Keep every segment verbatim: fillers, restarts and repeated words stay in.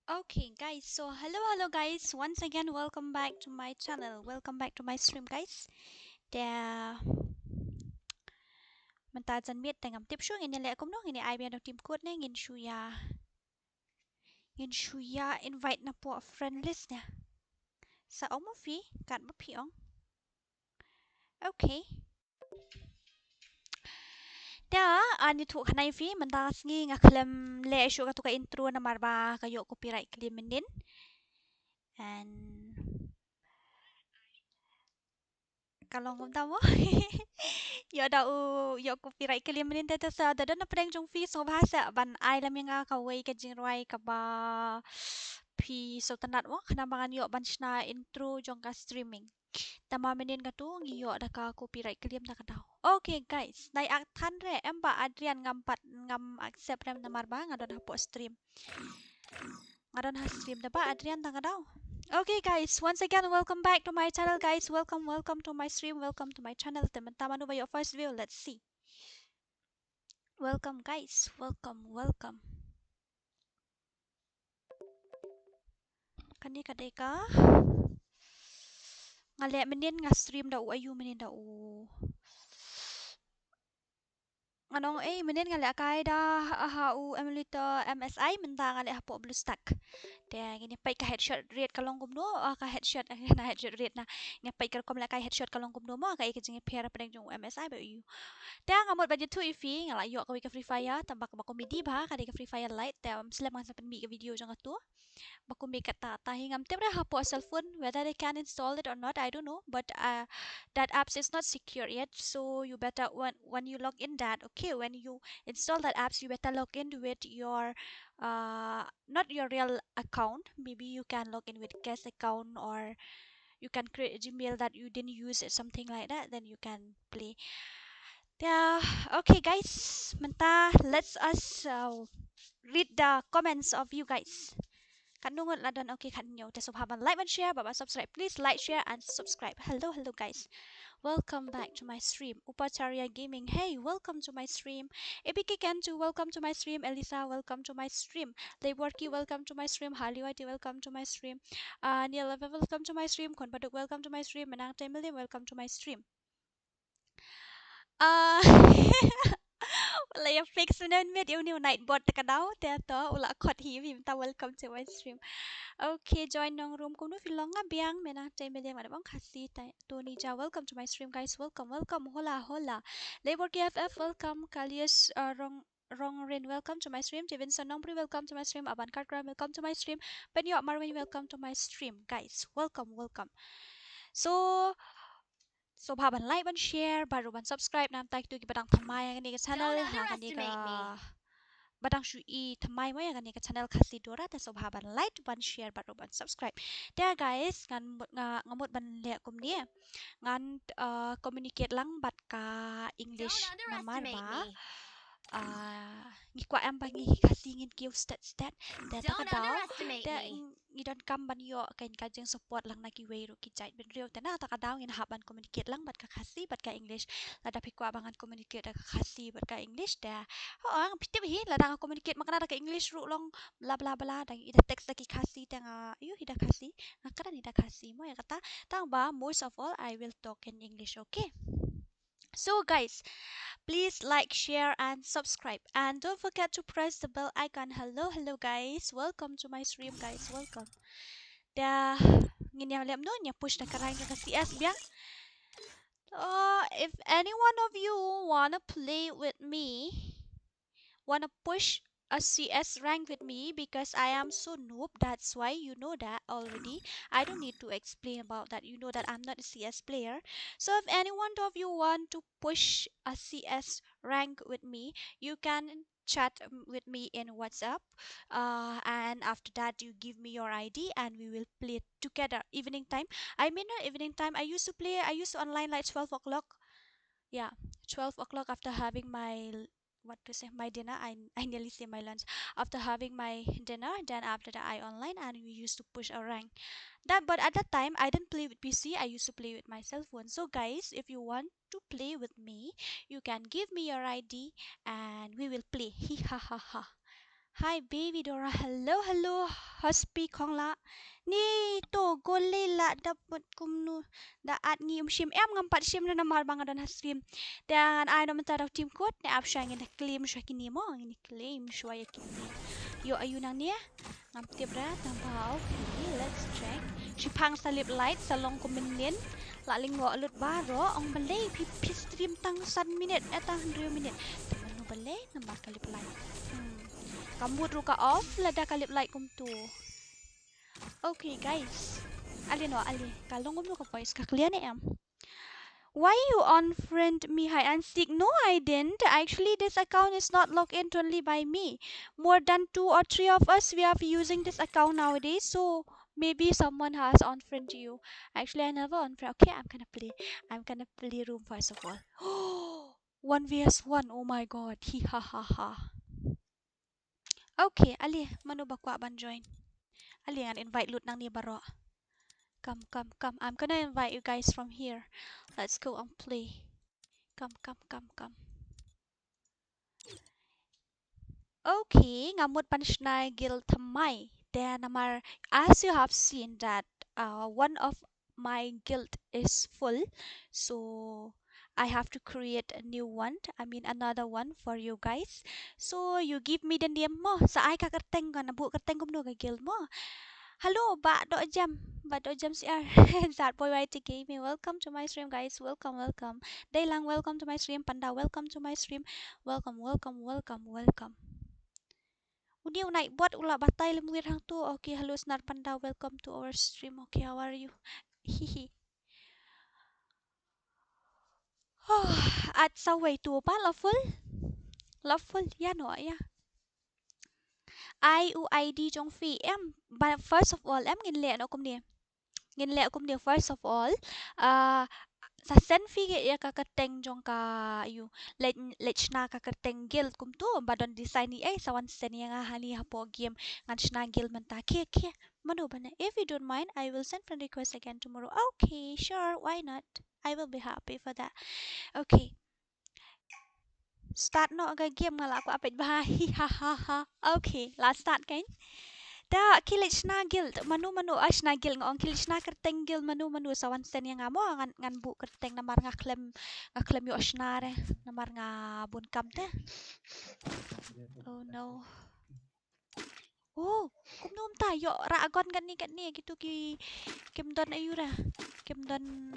Okay, guys. So, hello, hello, guys. Once again, welcome back to my channel. Welcome back to my stream, guys. Te mynta janmiet te ngam tip shuh ngin ïa leh kumno, ngin ïa ai biang da u team code ne ngin shu ïa, ngin shu ïa invite na poh friend list ne. Sa ong mo phi, katba phi ong. Okay. Te, ah, ngi thuh khana ïa phi, mynta ka sngi nga khlem leh shuh katu ka intro namar ba ka ïoh copyright claim mynnin. And ka long kumta mo. Ïoh da u, ïoh copyright claim mynnin te, te sa da don na pdeng jong phi sngewbha sa ban ai lem ïa nga kawei ka jingrwai kaba phi sngewtynnat mo, khnang ba ngan ïoh ban shna intro jong ka streaming. Tangba mynnin katu ngi ïoh da ka copyright claim da ka daw. Okay guys, nai ak than re, em ba Adrian ngam pat, ngam accept re namar ba nga don hapoh stream. Nga don ha stream da ba Adrian da ka daw. Okay guys, once again welcome back to my channel guys. Welcome, welcome to my stream, welcome to my channel. Te mynta mano ba ïoh first view, let's see. Welcome guys, welcome, welcome. Kane ka dei ka, nga leh mynnin nga stream da u aiu mynnin, da u, nga ong ei mynnin nga leh kai da ha u Emulator M S I, mynta nga leh hapoh BlueStacks. Te ngin ïa peit ka headshot rate ka long kumno, ah, ka headshot, na headshot rate na. Ngin ïa peit ka rukom leh kai headshot ka long kumno mo, kaei ka jingïapher hapdeng jong u M S I bad u aiu. Te nga mut ban ïathuh ïa phi, nga la ïoh kawei ka Free Fire, tangba kaba comedy bha, ka dei ka Free Fire Lite, te ym slem ngan sa pynmih ka video jong katu. Ba kumne kata, ta hi ngam tip re hapoh cell phone whether they can install it or not, I don't know, but, uh, that apps is not secure yet, so you better, when, when you log in that, okay, when you install that apps, you better log in with your, uh, not your real account. Maybe you can log in with guest account, or you can create a Gmail that you didn't use or something like that, then you can play. Yeah, okay guys, mynta let's us, uh, read the comments of you guys. Katno ngut la don? Okay, katno. Te sngewbha ban like, ban share, bad ban subscribe. Please like, share and subscribe. Hello, hello guys. Welcome back to my stream. Upacharya Gaming, hey, welcome to my stream. A B K Kenju, welcome to my stream. Elisa, welcome to my stream. Leiborki, welcome to my stream. Harliwati, welcome to my stream. Uh, Neil, welcome to my stream. Khon Baduk, welcome to my stream. Menang Temili, welcome to my stream. Uh, la ïa fix ne met ïa une u Nightbot te ka daw te to u la khot hi, mynta welcome to my stream. Okay, join nong room, kumno phi long? Nga biang. Menang Temili, nga da ong Khasi. Tony Ja, welcome to my stream guys. Welcome, welcome. Hola, hola. Leiborki F F, welcome. Kalius, uh, Rong Rongrin, welcome to my stream. Stevenson Nongbri, welcome to my stream. Aban Karkram, welcome to my stream. Penyok Marwin, welcome to my stream. Guys, welcome, welcome. So, sngewbha ban like, ban share, bad ruh ban subscribe, namar kito kiba dang thymmai ïa kane ka channel, ha kane ka, ba dang shu i thymmai mo ïa kane ka channel Khasi Dora, te sngewbha ban like, ban share, bad ruh ban subscribe. Te guys, ngan mut, nga, nga mut ban leh kumne. Ngan, uh, communicate lang bad ka English namar ba, uh, ngi kwah em ba ngi Khasi ngin kiew stet stet. Te ta ka daw, te ngi donkam ban ïoh ka, ka jingsupport lang na kiwei ruh ki jaitbynriew. Te na ta ka daw ngin hap ban communicate lang bad ka Khasi bad ka English. Lada phi kwah ba ngan communicate da ka Khasi bad ka English te, oh, phi tip hi, lada nga communicate makna da ka English ruh long bla bla bla, dang i da text da ki Khasi te nga, ïoh hi da Khasi, nga kren hi da Khasi mo ïa kata. Tangba most of all I will talk in English, okay? So guys, please like, share and subscribe, and don't forget to press the bell icon. Hello, hello guys, welcome to my stream guys, welcome. Te ngin ïa leh kumno, ngin ïa push na ka rank ka C S biang. Uh, if any one of you wanna play with me, wanna push a C S rank with me, because I am so noob, that's why you know that already. I don't need to explain about that. You know that I'm not a C S player. So if any one of you want to push a C S rank with me, you can chat, um, with me in WhatsApp. Uh, and after that, you give me your I D and we will play together. Evening time. I mean, not evening time. I used to play, I used to online like twelve o'clock. Yeah, twelve o'clock after having my l-, what to say, my dinner. I, I nearly say my lunch. After having my dinner, then after that I online and we used to push a rank. That, but at that time I didn't play with P C. I used to play with my cell phone. So guys, if you want to play with me, you can give me your I D and we will play. Hi ha ha ha. Hi baby Dora. Hello, hello. Hospi khongla. Ni to gole la dap mut kumnu. Da at ngi um shim em ngam pat shim na namar ba nga don ha stream. Te ngan ai na mynta da u team code ne ap sha ngin claim sha kini mo, ngin claim sha ïa kini. Ïoh aïu nangne? Ngam tip re tang ba, okay, let's check. Shi phang sa lip light sa long kum mynnin. La lyngngoh lut baroh, ong balei phi, phi stream tang san minit, eh, tang hynriew minit. Te mano balei namar ka lip light. Hmm. Ka mut ruh ka off lada ka lip light kumtu. Okay guys. Ale noh, ale. Ka long kumno ka voice, ka clear ne em? Why you unfriend me, hide and seek? No, I didn't. Actually, this account is not logged in only by me. More than two or three of us, we are using this account nowadays. So maybe someone has unfriend you. Actually, I never unfriend. Okay, I'm gonna play. I'm gonna play room first of all. One v s one. Oh my god. Hi ha ha ha. Okay, ale, mano ba kwah ban join? Ale, ngan invite lut nangne baroh. Come, come, come. I'm gonna invite you guys from here. Let's go and play. Come, come, come, come. Okay, nga mut ban shna guild thymmai. Te namar, as you have seen that, uh, one of my guild is full. So I have to create a new one. I mean another one for you guys. So you give me the name mo. Sa ai ka kyrteng, ngan buh kyrteng kumno ka guild mo. Hello, Bah Doh Jam. Bah Doh Jam C R. That boy Y T Gaming. Welcome to my stream, guys. Welcome, welcome. Deilang, welcome to my stream. Panda, welcome to my stream. Welcome, welcome, welcome, welcome. Uni u Nightbot u la batai lem wir hangtu. Okay, hello Snar Panda, welcome to our stream. Okay, how are you? Hihi. Oh, at sa wei tu pa la full. La full, ïa no, ïa. Ai u I D jong phi em, but first of all, em ngin leh noh kumne. Ngin leh kumne first of all. Ah, sa send phi ïa ka kyrteng jong ka ïa u. Leh, leh shna ka kyrteng guild kumtu, ba don design ei, sa wan send ïa nga hangne hapoh game. Ngan shna guild mynta. Khie, khie. Mano ba ne? If you don't mind, I will send friend request again tomorrow. Okay, sure, why not? I will be happy for that. Okay. Start noh ka game, nga la kwah peit bha. Hi ha ha ha. Okay, la start kein. Te khie leh shna guild, mano mano, ah, shna guild nga ong, khie leh shna kyrteng guild mano mano, sa wan send ïa nga mo, ngan, ngan buh kyrteng namar nga khlem, nga khlem ïoh shna re, namar nga bun kam te. Oh no. Oh, kumno mynta ïoh rah gun katne katne, kitu ki, kim don aïu re. Kim don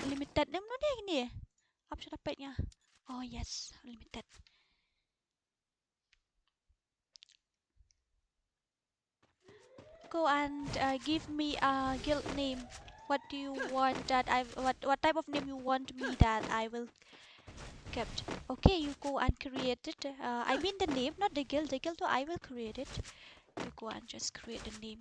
limited ne mano ne kine. Ap sha da peit nga. Oh yes, limited. Go and, uh, give me a guild name. What do you want that I, what, what type of name you want me that I will kept? Okay, you go and create it. Uh, I mean the name, not the guild. The guild, though, I will create it. You go and just create the name.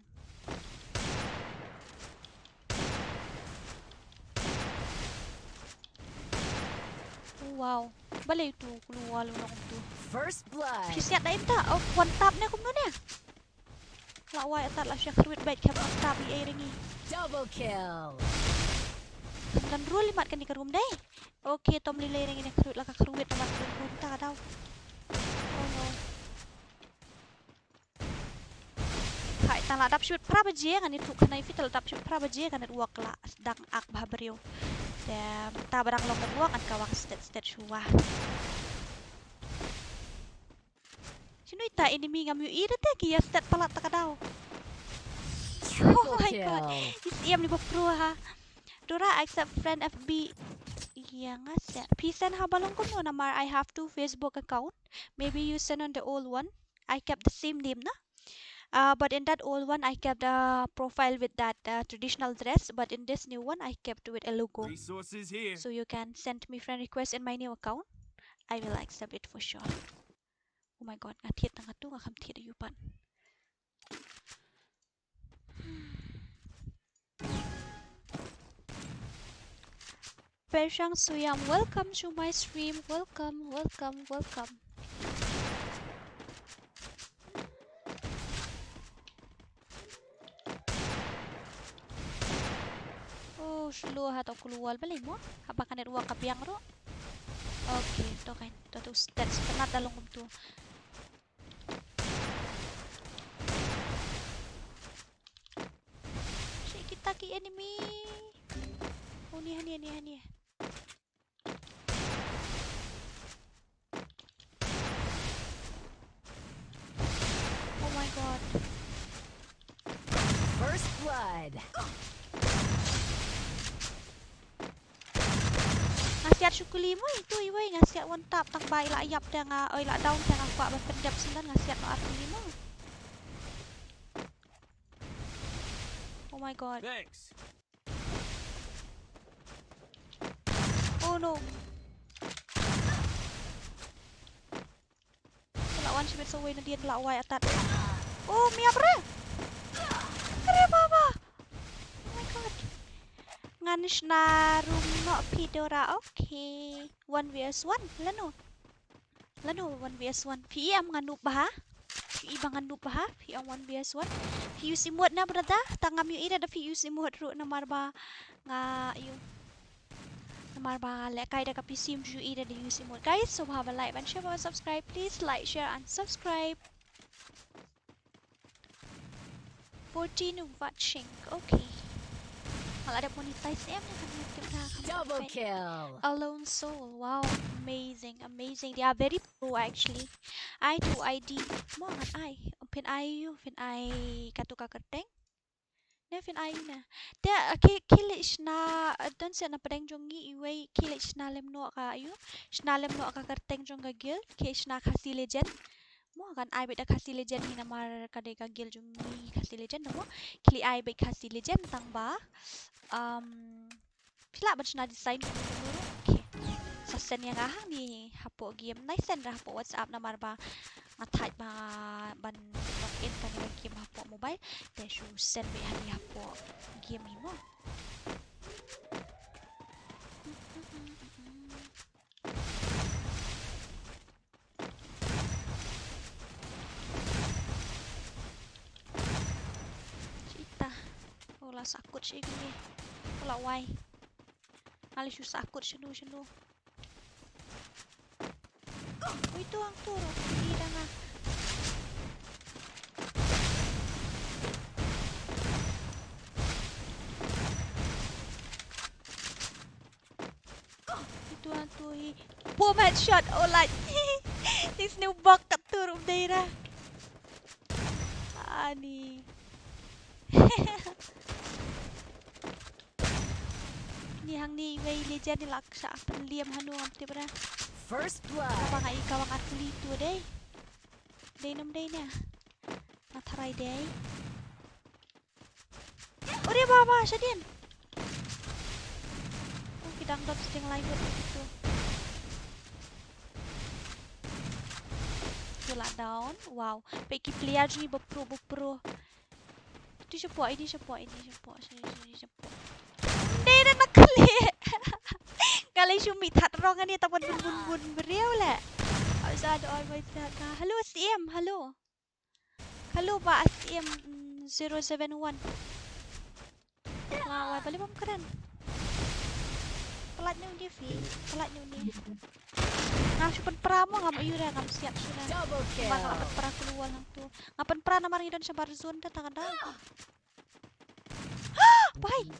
Oh, wow. Balei tu keluar lu long tu. First blood. Phi siat da im ta. Oh, one tap ne kumno ne. La wai atat la sha khrwit bait kham one tap i ei ringi. Double kill. Kan rul imat kani ka room dei. Okay, tom lilei ringi ne khrwit la ka khrwit amat room ta ka dau. Oh no. Hai, tang la dap shut phra baje, ngan ïathuh khana ïa phi, tang la dap shut phra baje ka network la dang ak bha briew. Te mynta ba dang long network ngan kawang stet stet shuwa. Shano ita enemy ngam ïohi te ki ïa stet palat ta ka daw. Oh my god. Is em ni ba pro ha. Dora accept friend F B. Ïa nga se. Phi send ha ba long kumno namar I have two Facebook account. Maybe you send on the old one. I kept the same name na. Uh, but in that old one, I kept a profile with that, uh, traditional dress. But in this new one, I kept with a logo. Resources here. So you can send me friend request in my new account. I will accept it for sure. Oh my god, nga thied tang katu, nga kham thied ïa u pat. Pershang Suyam, welcome to my stream. Welcome, welcome, welcome. Oh, slow ha to keluar balik mo. Haba ka network ka biang ruh. Okay, to kan. To tu stats penat dah long tu. Enemy. Oh, ni, ni, ni, ni. Oh my god. First blood. Nga siat shu kuli mo itu iwei, nga siat one tap tang ba i la ïap te nga, oi, i la down te nga kwah ban pyndep sngewbha, nga siat noh ar kuli mo. Oh my god. Thanks. Oh no. Ka la wan shibit sa uwei na dien, la wai atat. Oh, miap re. Are baba. Oh my god. Ngan shna room noh phi Dora. Okay. One versus one. Lano. Lano one versus one. Phi i em nga noob bha? Phi i ba nga noob bha? Phi i em one versus one? Phi use emote na brother? Tang ngam ïohi da phi use emote ruh namar ba nga ïoh. Namar ba lehkai da ka P C, ym ju ïohi da use emote. Guys, sngewbha ban like, ban share, ban subscribe. Please like, share and subscribe. Fourteen watching. Okay. Nga la dep monetize em, nga kan ïa tip da ka. Double kill. Alone Soul. Wow, amazing, amazing. They are very pro actually. Ai tu I D. Mo ngan ai. Phin ai ïa u, phin ai katu ka kyrteng. Ne phin ai ïa u ne. Te, ki, ki leit shna, don seh na pdeng jong ngi iwei, ki leit shna lem noh ka ïa u. Shna lem noh ka kyrteng jong ka guild, ki shna Khasi Legend. Mo kan ai beit da Khasi Legend hi namar ka dei ka guild jong ngi Khasi Legend mo. Ki leit ai beit Khasi Legend tang ba. Um, phi lah ban shna design kumno kumno ruh. Okay. Sa send ïa nga hangne hapoh game. Nai send ra hapoh WhatsApp namar ba nga thait ba ban log in kane ka game hapoh mobile. Te shu send beit hangne hapoh game hi mo. Shita. Oh, la sahkut shi kane. Oh, la wai. Nga la shu sahkut shano shano. Ui, tu hangtu ruh. Ida nga. Itu hangtu hi. Boom headshot, oh, like. This new bug kat tu ruh dei ra. Ani. Ni hangne iwei Legend ni la shah pynliam hano ngam tip ra. First blood. Kaba nga i kaba nga kuli tu dei. Dei nam dei ne. Nga tharai dei. Ore baba, shadien. Oh, ki dang dot sting lai ngut tu. Ki la down. Wow. Peit ki player jong ngi ba pro, ba pro. Itu shapoh, ini shapoh, ini shapoh, sini, sini shapoh. Dei na nakali. Nga la shu mih that rong ani tapan bun bun bun briew le. Hello, S M, hello. Hello, ba S M, mm, zero seven one. Nga wai balei bym kren. Palat ni uni phi, palat ni uni. Ngam shu pynpra mo, ngam aiu re, ngam siap shu re. Double kill. Ba nga la pynpra ku luwal hangtu. Nga pynpra namar ngi don shabar zone te tang da. Bye.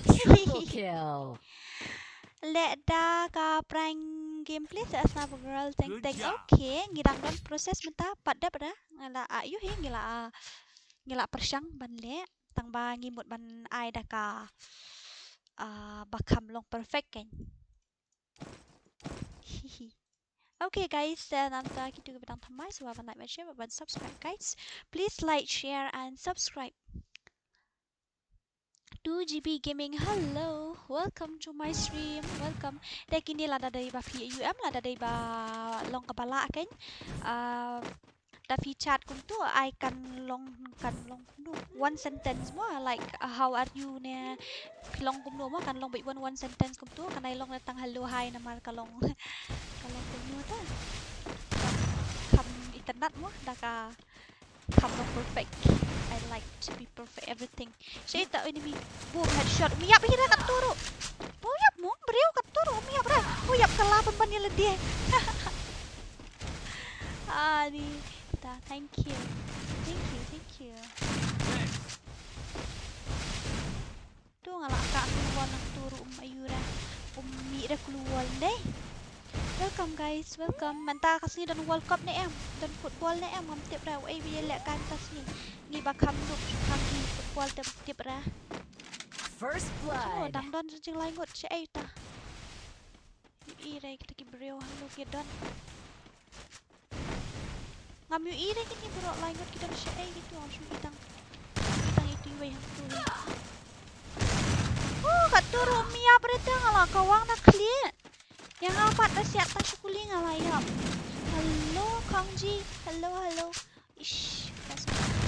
Triple kill. Leh da ka prank game please, as na girl teng teng. Good job. Okay, ngi dang don process mynta pat dep da. Nga la, ah, yu hi ngi la, ah, ngi la pyrshang ban leh tang ba ngi mut ban ai da ka, ah, ba kham long perfect kan. Hihi. Okay guys, eh, namta kitu kiba dang thymmai, sngewbha ban like, ban share, ban subscribe guys. Please like, share and subscribe. Two G B Gaming, hello. Welcome to my stream. Welcome. Te kine lada dei ba phi U M, lada dei ba long kaba lah kan. Ah, da phi chat kumtu ai kan long, kan long kumno. One sentence mo, like, uh, how are you ne. Phi long kumno mo, kan long beit one, one sentence kumtu. Kan ai long ne tang hello, hi namar ka long. Ka long kumno ta. Kham itynnad mo da ka kham long perfect. I like to be perfect everything. Shei ta enemy. Boom, headshot. Ym ïap hi re katto ruh. Ym ïap mo, briew katto ruh. Ym ïap re. Ym ïap ka la pynban ïa lade. Ani ta, thank you. Thank you, thank you. tu nga la ka nang wall nang tu ruh um ayu ra. Um mih ra klu wall ne. Welcome guys, welcome. Mynta ka sngi don World Cup ne em? Don football ne em? Ngam tip ra, wei ba ïaleh ka mynta sngi. Ngi ba kham duk, kham ki football te tip ra. First blood. Dang don jinglai ngut sha ei ta. Ïohi re kita ki briew hangno ki don. Ngam ïohi re kine baroh lai ngut ki don sha ei kito, ngam shu ïohi tang. Ïohi tang itu iwei hangto. Oh, katto ruh um ïap re te, nga la kawang na khlieh. Ïa nga pat da siat tang shu kuli nga la ïap. Hello Khongji. Hello, hello. Ish, that's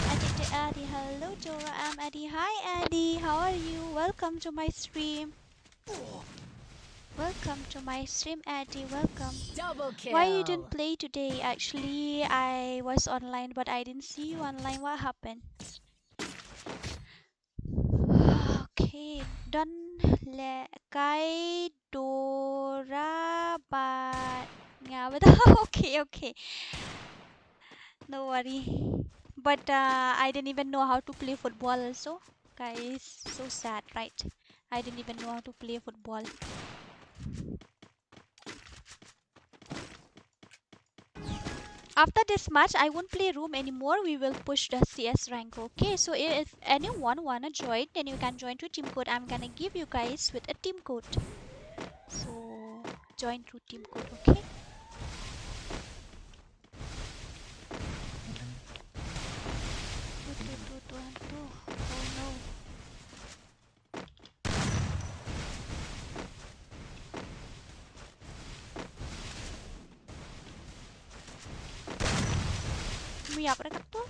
Adi, Adi. Hello Dora. I'm Adi. Hi Adi. How are you? Welcome to my stream. Welcome to my stream, Adi. Welcome. Double kill. Why you didn't play today? Actually, I was online, but I didn't see you online. What happened? Okay, don leh kai Dora, but nga bad. Okay, okay. No worry. But uh, I didn't even know how to play football also. Guys, so sad, right? I didn't even know how to play football. After this match, I won't play room anymore. We will push the C S rank. Okay, so if anyone wanna join, then you can join through team code. I'm gonna give you guys with a team code. So join through team code, okay? Tu, tu, tu, tu, tu. Oh no. Mui apa dah tu?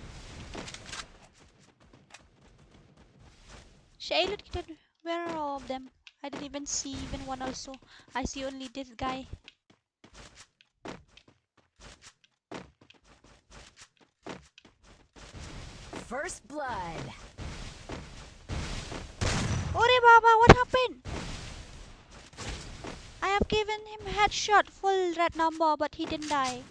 Shailud kita. Where are all of them? I didn't even see even one also. I see only this guy. First blood. Ore baba, what happened? I have given him headshot full red number, but he didn't die.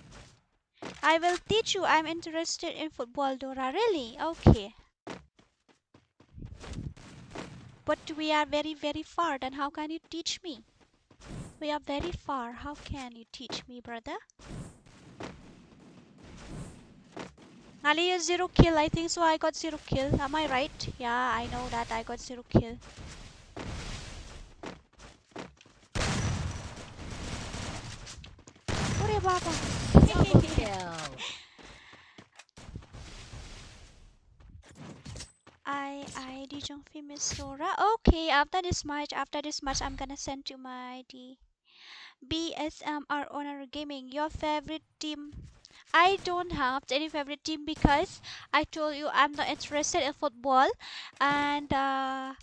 I will teach you. I'm interested in football, Dora. Really? Okay. But we are very, very far. Then how can you teach me? We are very far. How can you teach me, brother? Ngali is zero kill. I think so. I got zero kill. Am I right? Yeah, I know that I got zero kill. Ore baba. Double kill. I, I, Di Jong Film is Sora. Okay, after this match, after this match, I'm gonna send you my I D. B S M R Honor Gaming, your favorite team? I don't have any favorite team because I told you I'm not interested in football, and uh,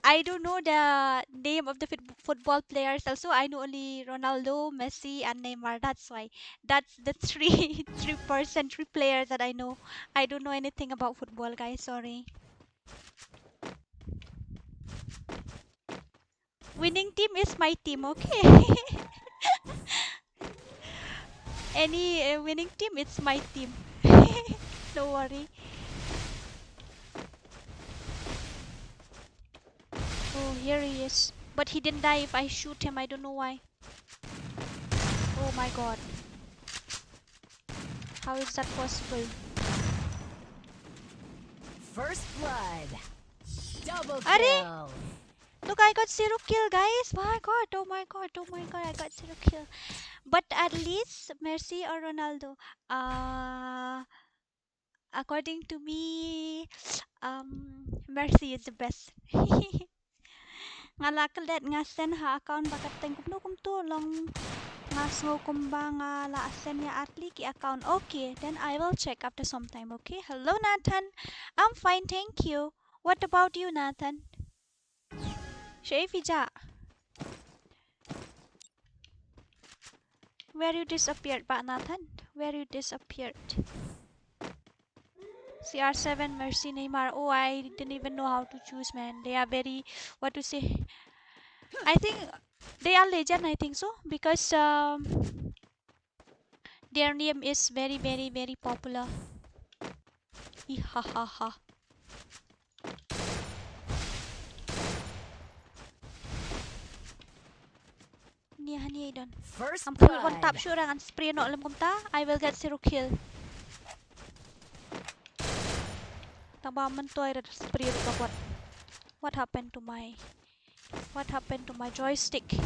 I don't know the name of the fit- football players. Also, I know only Ronaldo, Messi, and Neymar. That's why. That's the three three person, three players that I know. I don't know anything about football, guys. Sorry. Winning team is my team, okay? Any uh, winning team, it's my team. Don't worry. Oh, here he is. But he didn't die if I shoot him. I don't know why. Oh my god. How is that possible? First blood. Double kill. Look, I got zero kill, guys. My god, oh my god, oh my god, I got zero kill. But at least Messi or Ronaldo. Uh, according to me, um, Messi is the best. Nga la klet nga send ha account ba ka teng kumno kumto long nga sngew kumba nga la send ïa ar tylli ki account. Okay, then I will check after some time, okay? Hello Nathan. I'm fine, thank you. What about you, Nathan? Shaifija. Where you disappeared, Bah Nathan? Where you disappeared? C R seven, Messi, Neymar. Oh, I didn't even know how to choose, man. They are very, what to say? I think they are legend, I think so, because um, their name is very, very, very popular. Ihahaha. Hangne, hangne i don. First blood. Ngam pynlut one tap shuh, ngan spray noh lem kumta. I will get zero kill. Tang ba mynta i da spray ruh bak wat. What happened to my, what happened to my joystick?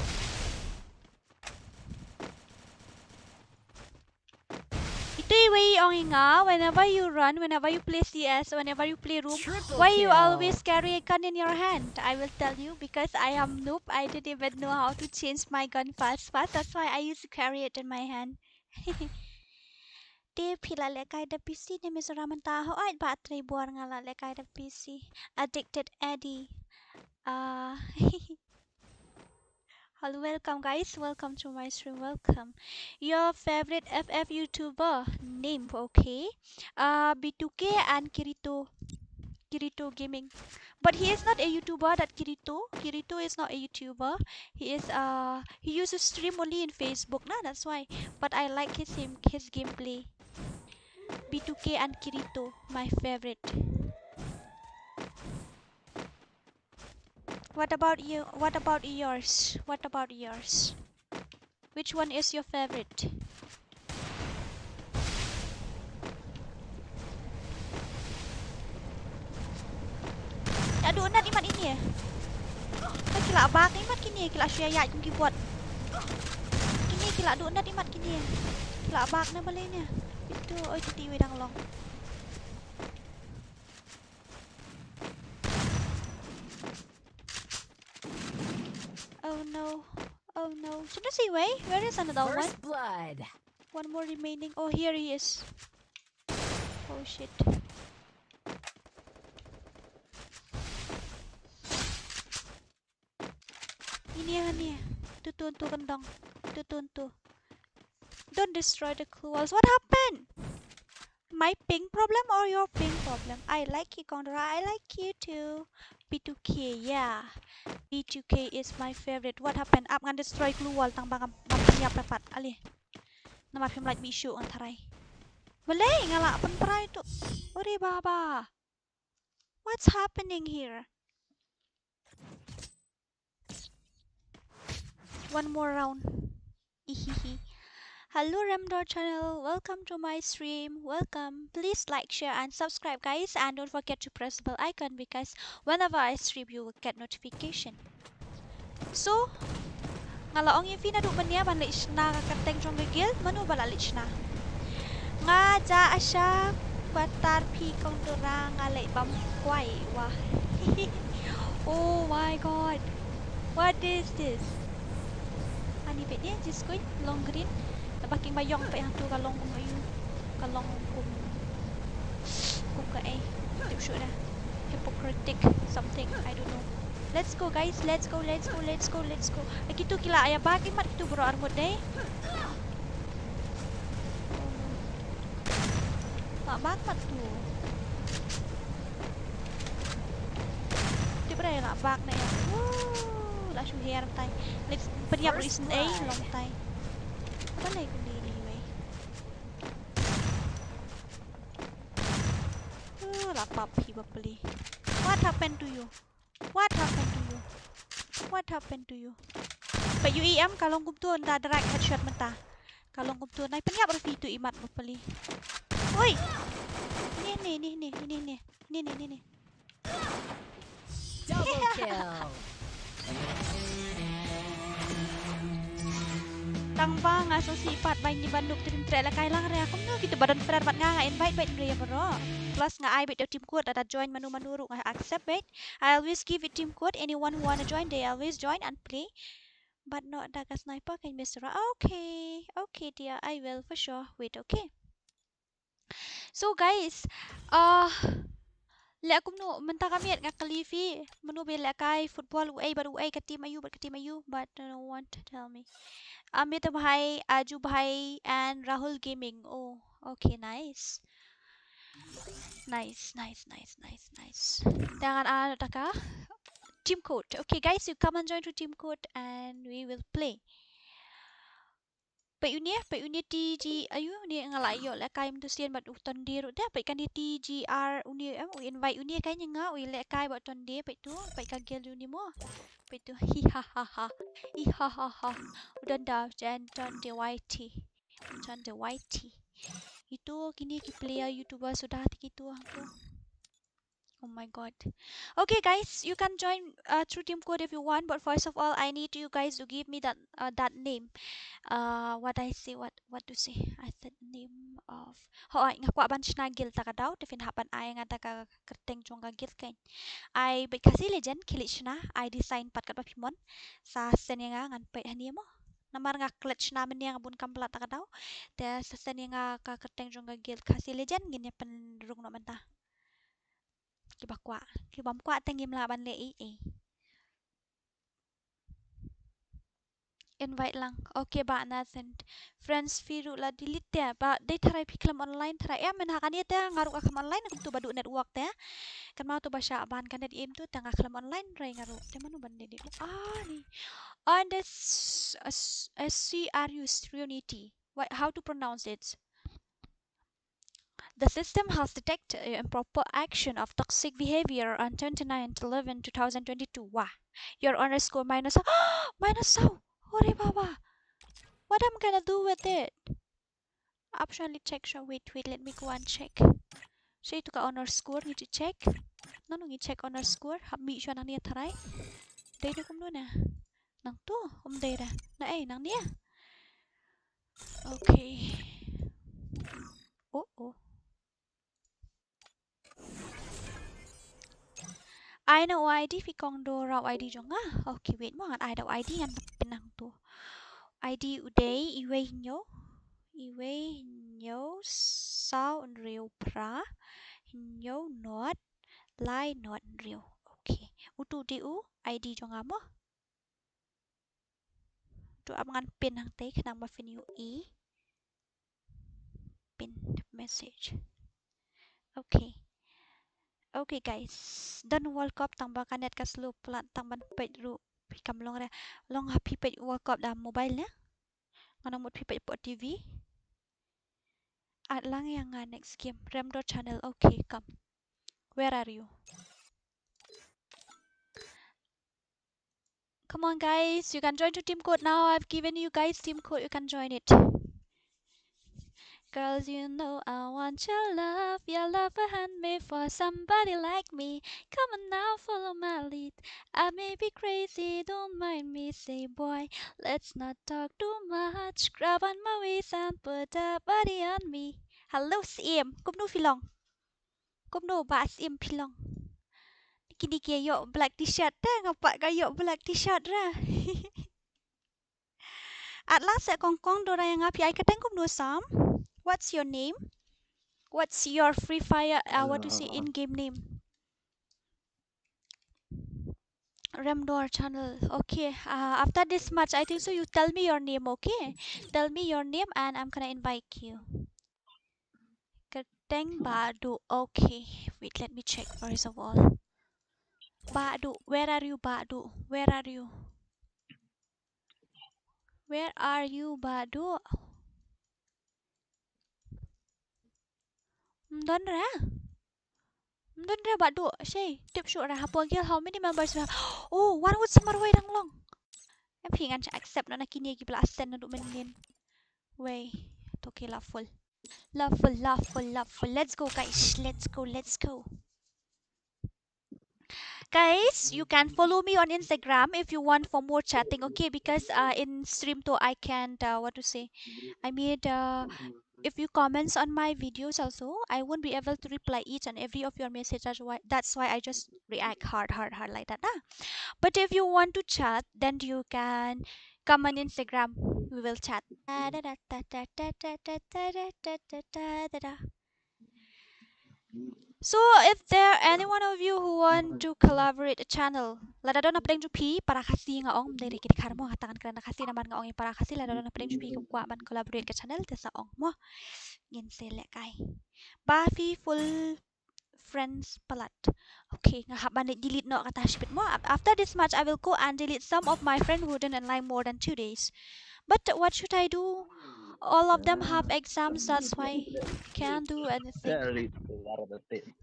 Ito iwei i ong ïa nga, whenever you run, whenever you play C S, whenever you play room, why you always carry a gun in your hand? I will tell you, because I am noob. I didn't even know how to change my gun fast fast. That's why I used to carry it in my hand. Te phi la lehkai da P C ne Mizoram mynta? Hooid, ba trei bor nga la lehkai da P C. Addicted Eddie. Ah. Hello, welcome guys, welcome to my stream, welcome. Your favorite F F YouTuber name, okay? Uh, B two K and Kirito, Kirito Gaming. But he is not a YouTuber, that Kirito. Kirito is not a YouTuber. He is, uh, he used to stream only in Facebook, na, that's why. But I like his, him, his gameplay. B two K and Kirito, my favorite. What about you? What about yours? What about yours? Which one is your favorite? Ïa, duh nat imat ine. Ki la bak imat kine, ki la shu ïa kum ki bot. Kine ki la duh nat imat kine. Ki la bak na balei ne. Itu, oi, titi wei dang long. Oh no. Oh no. Shouldn't see way. Where is another one? First blood. One more remaining. Oh, here he is. Oh shit. Ini ya, ini ya. Tu, tu, tu, kendang. Tu, tu, tu. Don't destroy the glue walls. What happened? My ping problem or your ping problem? I like you, Kongdora. I like you too. B two K, yeah. B two K is my favorite. What happened? Ap ngan destroy glue wall tang ba ngam, ngam pynïap dapat. Ale. Namar phim lait mih shuh ngan tharai. Balei nga la pynprai tu. Ore baba. What's happening here? One more round. Ihihi. Hello, Remdor channel. Welcome to my stream. Welcome. Please like, share, and subscribe, guys. And don't forget to press the bell icon because whenever I stream, you will get notification. So, nga la ong ïa phi naduh mynne ban leit shna ka kyrteng jong ka guild, mano ba la leit shna? Nga ja asha, kwah tar phi Kongdora, nga leit bam kwai wah. Oh my god. What is this? Ani bit ne, just going long green. Naba king ba ïong peit hangtu ka long kum aïu. Ka long kum, kum kaei. Tip shuh da. Hypocritic something. I don't know. Let's go, guys. Let's go, let's go, let's go, let's go. Kitu ki la ïa bak imat kitu bro armut dei. La bak mat tu. Tip re la bak ne. Woo, la shu her tai. Let's pynïap reason ei long tai. Apa lagi ni ni wei. Uh, la pap hi bapli. What happened to you? What happened to you? What happened to you? Ba U E M ka long kumtu nda direct headshot mynta. Ka long kumtu nai pynïap ruh phi tu imat bapli. Oi. Ni ni ni ni ni ni ni ni ni ni. Double kill. Tang ba nga sngewsih pat ba ngi ban dup trim treh la kai lang re kumno kita ba don friend bad nga nga invite bad ria bro. Plus nga ai bad team code ada join manu manu ruh nga accept bad. I always give it team code. Anyone who wanna join, they always join and play. But not da ka sniper kan miss ra. Okay, okay dear, I will for sure. Wait, okay. So guys, uh, leh kumno mynta ka miet nga kylli phi mano ba leh kai football uei bad uei ka team aïu bad ka team aïu but no one to tell me. Amit bhai, Aju bhai and Rahul Gaming. Oh, okay, nice. Nice, nice, nice, nice, nice. Te ngan add ka team code. Okay, guys, you come and join to team code and we will play. Peit une, peit une T G, ayu, une nga la ïoh lehkai mynta sien bad u Tonde ruh te, peit kane T G R une, em, u invite une kai ne nga, u lehkai bad Tonde, peit tu, peit ka guild une mo. Peit tu, hi ha ha ha, hi ha ha ha. U don da, jan Tonde Y T, Tonde Y T. Itu kine ki player YouTuber suda te kitu hangtu. Oh my God. Okay, guys, you can join uh, through Team Code if you want, but first of all, I need you guys to give me that uh, that name. Uh, what I say, what what to say? I said name of. Hooid, nga kwah ban shna guild ta ka daw, te phin hap ban ai nga ta ka kyrteng jong ka guild kein. Ai bad Khasi Legend, khie leit shna, ai design pat katba phi mon. Sa send ïa nga ngan peit hangne mo. Namar nga klet shna mynne nga bun kam palat ta ka daw. Te sa send ïa nga ka kyrteng jong ka guild Khasi Legend, ngin ïa pynrung noh mynta. Kiba kwah, kiba ym kwah te ngim lah ban leh ei ei. Invite lang. Okay, ba na send. Friends phi ruh la delete te. Ba dei tharai phi khlem online tharai. Em, mynha kane te nga ruh nga khlem online kumtu ba duh network te. Kynmaw to ba shah ban ka net im tu te nga khlem online tharai nga ruh. Te mano ban delete. Ah, ni. And S, S, S C R U, Serenity. What, how to pronounce it? The system has detected improper action of toxic behavior on twenty-ninth eleven two thousand twenty-two. Wah. Your honor score minus, minus how? Hore baba. What am I gonna do with it? Optionally check, sure. Wait, wait, let me go and check. Sha ïa tu ka honor score ngi check. Nano ngi check honor score? Hap mih shuwa nangne tharai. Dei ne kumno na? Nangtu, um dei ra. Na ei, nangne. Okay. Oh, oh. Ai na u I D phi kong Dora u I D jong nga. Okay, wait mo ngan ai da u I D ngan pynang tu. I D u dei iwei hynñiew, iwei hynñiew saw hynriew phra, hynñiew not, lai not hynriew. Okay. Utu dei u I D jong nga mo. Tu ap ngan pin hangtei khnang ba phin ïohi. Pin message. Okay. Okay guys. Don World Cup tang ba ka net ka slow palat tang ban peit ruh phi kam long re. Long ha phi peit World Cup da mobile ne? Ngan ong mut phi peit hapoh T V. Add lang ïa nga next game. Remdor channel. Okay, come. Where are you? Come on, guys. You can join to Team Code now. I've given you guys Team Code. You can join it. Girls, you know I want your love. Your love a handmade for somebody like me. Come on now, follow my lead. I may be crazy, don't mind me. Say, boy, let's not talk too much. Grab on my waist and put a body on me. Hello, Sim. Kumno phi long? Kumno ba Sim phi long? Kine ki ïoh black t-shirt te, nga pat ka ïoh black t-shirt ra. At last, eh, kong kong Dora ïa nga phi ai kyrteng kumno Sam? What's your name? What's your Free Fire, uh, what to say, in-game name? Remdor channel. Okay. Uh, after this match, I think so. You tell me your name, okay? Tell me your name, and I'm gonna invite you. Kyrteng Badu. Okay. Wait, let me check. First of all, Badu, where are you, Badu? Where are you? Where are you, Badu? Ym don re. Ym don re Badu. Shei tip shuh re hapoh guild how many members we have. Oh, one wood summer wai dang long. Em phi ngan accept na kine ki bla send na du men nin. Wei. Okay, love full. Love full, love full, love full. Let's go, guys. Let's go, let's go. Guys, you can follow me on Instagram if you want for more chatting, okay? Because uh, in stream though I can't, uh, what to say? I mean, uh, if you comments on my videos also, I won't be able to reply each and every of your message. That's why, that's why I just react hard, hard, hard like that. Nah? But if you want to chat, then you can come on Instagram. We will chat. So if there any one of you who want to collaborate a channel, lada don hapdeng jong phi para Khasi nga ong, ym dei re ki dkhar mo, nga tang kren na Khasi namar nga ong ïa para Khasi, lada don hapdeng jong phi ki kwah ban collaborate ka channel te sa ong mo. Ngin sa lehkai. Ba phi full friends palat. Okay, nga hap ban delete noh kata shibit mo. After this match I will go and delete some of my friend who didn't online more than two days. But what should I do? All of them have exams, that's why can't do anything. There is a lot of the thing.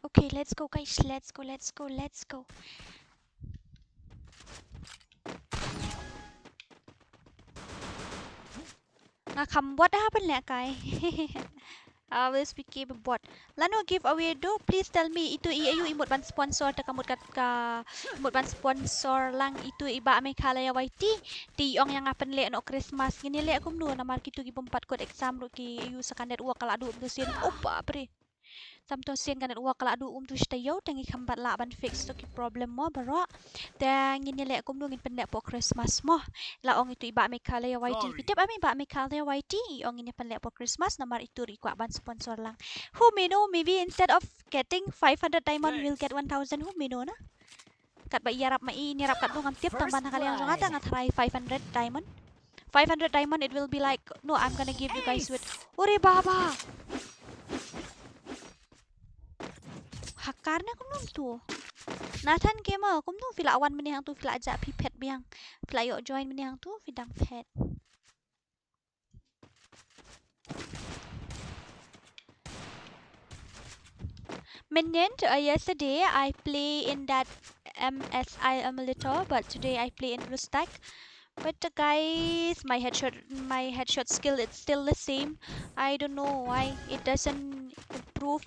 Okay, let's go, guys. Let's go, let's go, let's go. Nga kham bot ha pynlehkai. Always be keep bot. Lano giveaway do, please tell me. Itu i ayu i mut ban sponsor, te ka mut kat ka mut ban sponsor lang itu i Bah Meghalaya Y T. Te i ong ïa nga pynleh noh Christmas. Ngin ïaleh kumno namar kitu ki bym pat kut exam ruh ki ayu, sa ka network ka la duh um tu sien. Oh bapre. Tam to sien ka network ka la duh um tu shi taïew, te ngi kham pat lah ban fix to ki problem mo baroh. Te ngin ïaleh kumno, ngin pynleh por Christmas mo. La ong itu i Bah Meghalaya Y T. Phi tip em i Bah Meghalaya Y T, i ong ngin ïa pynleh por Christmas namar itu ruh i kwah ban sponsor lang. Who may know, maybe instead of getting five hundred diamond, we'll get one thousand. Who may know na? Katba ïarap ma i, ïarap katba ngam tip, tang ban ha ka liang jong nga te nga tharai five hundred diamond. Five hundred diamond, it will be like, no, I'm gonna give you guys with. Ure baba. Hacker ne kumno tu? Nathan Gamer, kumno phi la wan mynne hangtu, phi la jah phi phet biang. Phi la ïoh join mynne hangtu, phi dang phet. Mynnin, uh, yesterday I play in that M S I Amuleto, but today I play in Rustak. But uh, guys, my headshot, my headshot skill, it's still the same. I don't know why it doesn't improve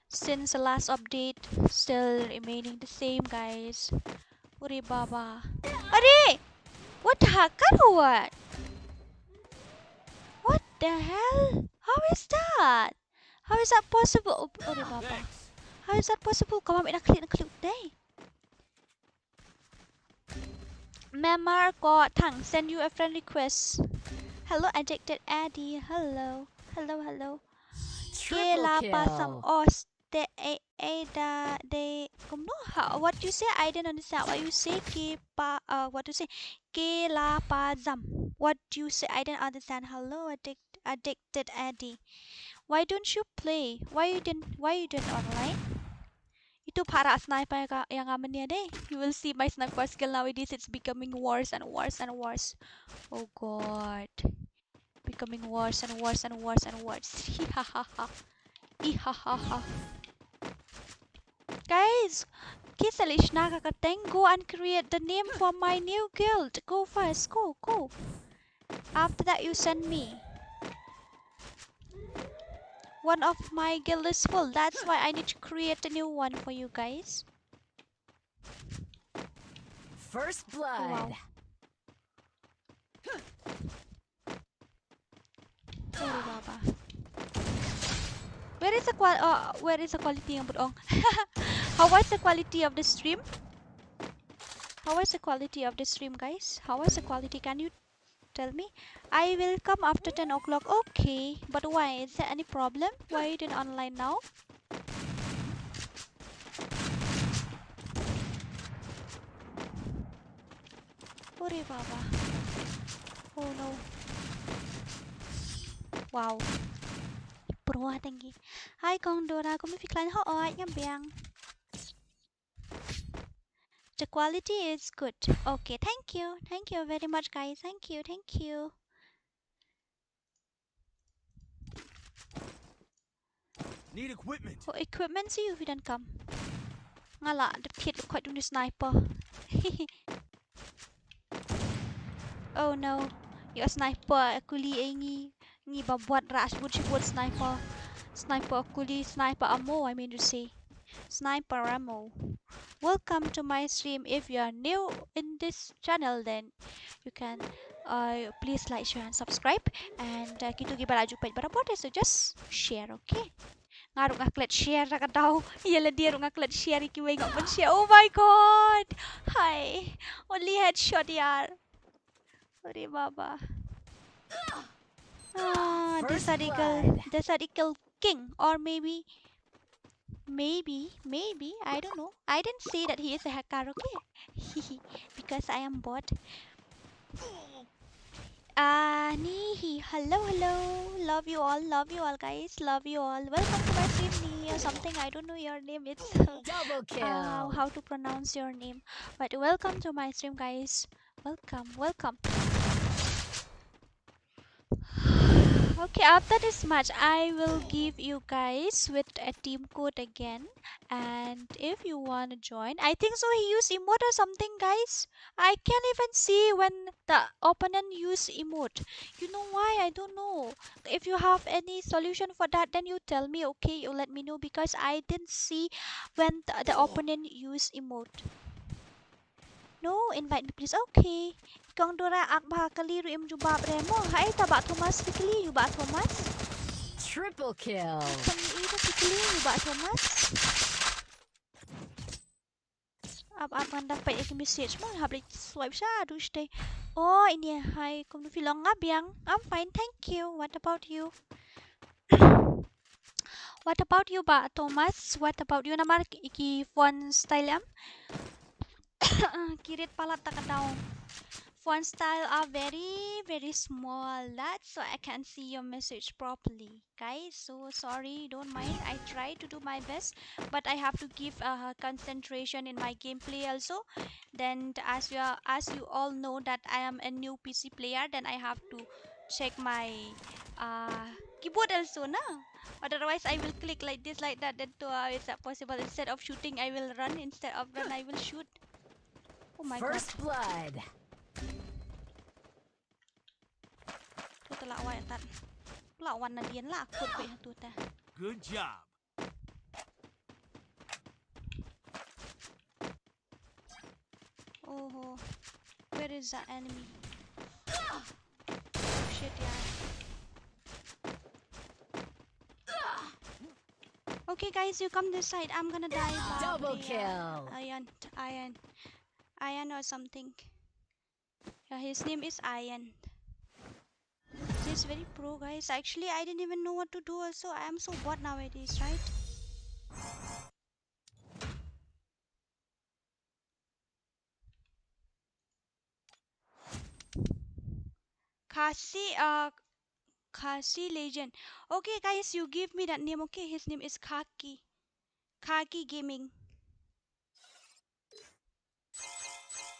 since the last update. Still remaining the same, guys. Ure baba. Are! What, hacker or what? What the hell? How is that? How is that possible? Oh, ure baba. How is that possible? Ka bam ina klik, klik dai. Memar ko thang, send you a friend request. Hello, addicted Addy. Hello. Hello, hello. Ke la pasam os te e e da de kumno? How, what you say? I didn't understand what you say. Ke pa, uh, what you say? Ke la pa zam. What you say? I didn't understand. Hello, addict, addicted Addy. Why don't you play? Why you didn't? Why you didn't online? Itu para sniper ya ka, yang aman ya deh. You will see my sniper skill nowadays. It's becoming worse and worse and worse. Oh God. Becoming worse and worse and worse and worse. Hihahaha. Ihahaha. Guys, ki sa leh shna ka kyrteng, go and create the name for my new guild. Go first, go, go. After that, you send me. One of my guild is full. That's why I need to create a new one for you guys. First blood. Wow. Sorry, Baba. Where is the qual? Uh, where is the quality ng butong? How was the quality of the stream? How was the quality of the stream, guys? How was the quality? Can you tell me? I will come after ten o'clock. Okay, but why? Is there any problem? Why you didn't online now? Ore baba. Oh no. Wow. Pro ha tang ki. Hi Kong Dora, kumno phi khlaiñ? Hooid, ngam biang. The quality is good. Okay, thank you. Thank you very much, guys. Thank you, thank you. Need equipment. Oh, equipment sa ïoh phi donkam. Nga la dep thied lut khoit une u sniper. Oh no. Ïoh sniper, kuli ei ngi. Ngi ba buat rush, buat shi buat sniper. Sniper kuli, sniper ammo, I mean to say. Sniper ammo. Welcome to my stream. If you are new in this channel, then you can, uh, please like, share and subscribe. And, uh, kito kiba la ju peit barabor te, so just share, okay? Nga ruh nga klet share da ka daw. Ïa lade ruh nga klet share, ïa kiwei ngam pyn share. Oh my God. Hi. Only headshot, yaar. Ore baba. Ah, the Sadical, the Sadical King, or maybe, maybe, maybe, I don't know. I didn't say that he is a hacker, okay? Because I am bot. Anihi, hello, hello. Love you all, love you all, guys. Love you all. Welcome to my stream, Ni, or something. I don't know your name. It's Double kill. Uh, how to pronounce your name. But welcome to my stream, guys. Welcome, welcome. Okay, after this match, I will give you guys with a team code again. And if you want to join, I think so he used emote or something, guys. I can't even see when the opponent use emote. You know why? I don't know. If you have any solution for that, then you tell me, okay? You let me know, because I didn't see when the, the opponent use emote. No, invite me please. Okay. Kong Dora, ak bha kali ruh im jubab re mo. Hai ta Bah Thomas, kali yu Bah Thomas. Triple kill. Kali yu ta kali yu Bah Thomas. Ap ap ngan dapat ek message mo, hap leh swipe sha du stay. Oh, ini hai, kum nu filong nga biang. I'm fine, thank you. What about you? What about you, Bah Thomas? What about you? Namar ki, ki phone style em. Kirit palat ta ka daw. Phone style are very, very small. That's why I can't see your message properly. Guys, so sorry, don't mind. I try to do my best, but I have to give uh, concentration in my gameplay also. Then, as you are, as you all know that I am a new P C player, then I have to check my uh, keyboard also, na. Otherwise, I will click like this, like that. Then, to uh, is that possible? Instead of shooting, I will run. Instead of run, I will shoot. Oh my God. First blood. Tu telah awak yang tak. Pula wan na dien lah, aku tu yang tu teh. Good job. Oh, where is the enemy? Oh, shit, yeah. Okay, guys, you come this side. I'm gonna die. Double kill. Iron, iron, iron or something. Yeah, his name is Iron. He's very pro, guys. Actually, I didn't even know what to do also. I am so bored nowadays, right? Khasi, uh, Khasi Legend. Okay, guys, you give me that name, okay? His name is Khaki. Khaki Gaming.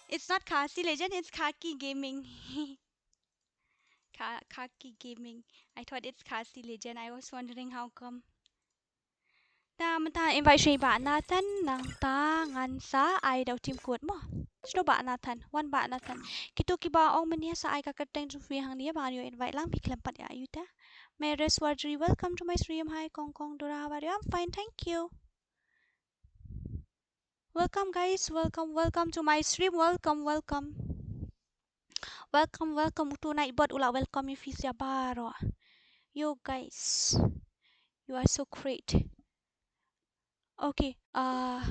It's not Khasi Legend, it's Khaki Gaming. Kha-, Khaki Gaming. I thought it's Khasi Legend. I was wondering how come. Ta mynta invite shuwa Bah Nathan, nangta ngan sa ai da u team code mo. Shu Bah Nathan, wan Bah Nathan. Kito kiba ong mynne sa ai ka kyrteng jong phi hangne ba ngan ïoh invite lang, phi khlem pat ïa ïa ta. Meres Warjri, welcome to my stream. Hi Kong Kong Dora, how are you? I'm fine, thank you. Welcome, guys. Welcome, welcome to my stream. Welcome, welcome. Welcome, welcome. Utu Nightbot u la welcome ïa phi sa baroh. You guys, you are so great. Okay. Uh,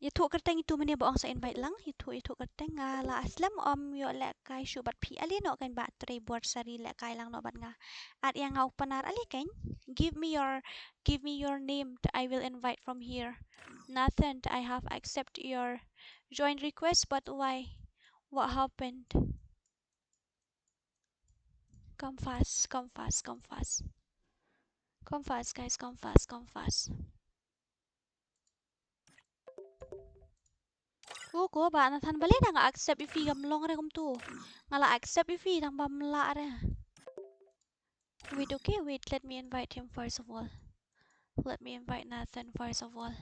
ïathuh kyrteng itu mynne ba ong sa invite lang. Ïathuh, ïathuh kyrteng. Nga la slem, ym ïoh lehkai shuh bad phi. Ale noh kan Bah Trevor Sari, lehkai lang noh bad nga. Add ïa nga u Pnar ale kan. Give me your Give me your name, I will invite from here. Nathan, I have accept your join request, but why? What happened? Come fast, come fast, come fast. Come fast, guys, come fast, come fast. Ko, ko, Bah Nathan, balei da nga accept ïa phi, kam long re kumtu. Nga la accept ïa phi, tang bym lah re. Wait, okay, wait, let me invite him first of all. Let me invite Nathan first of all.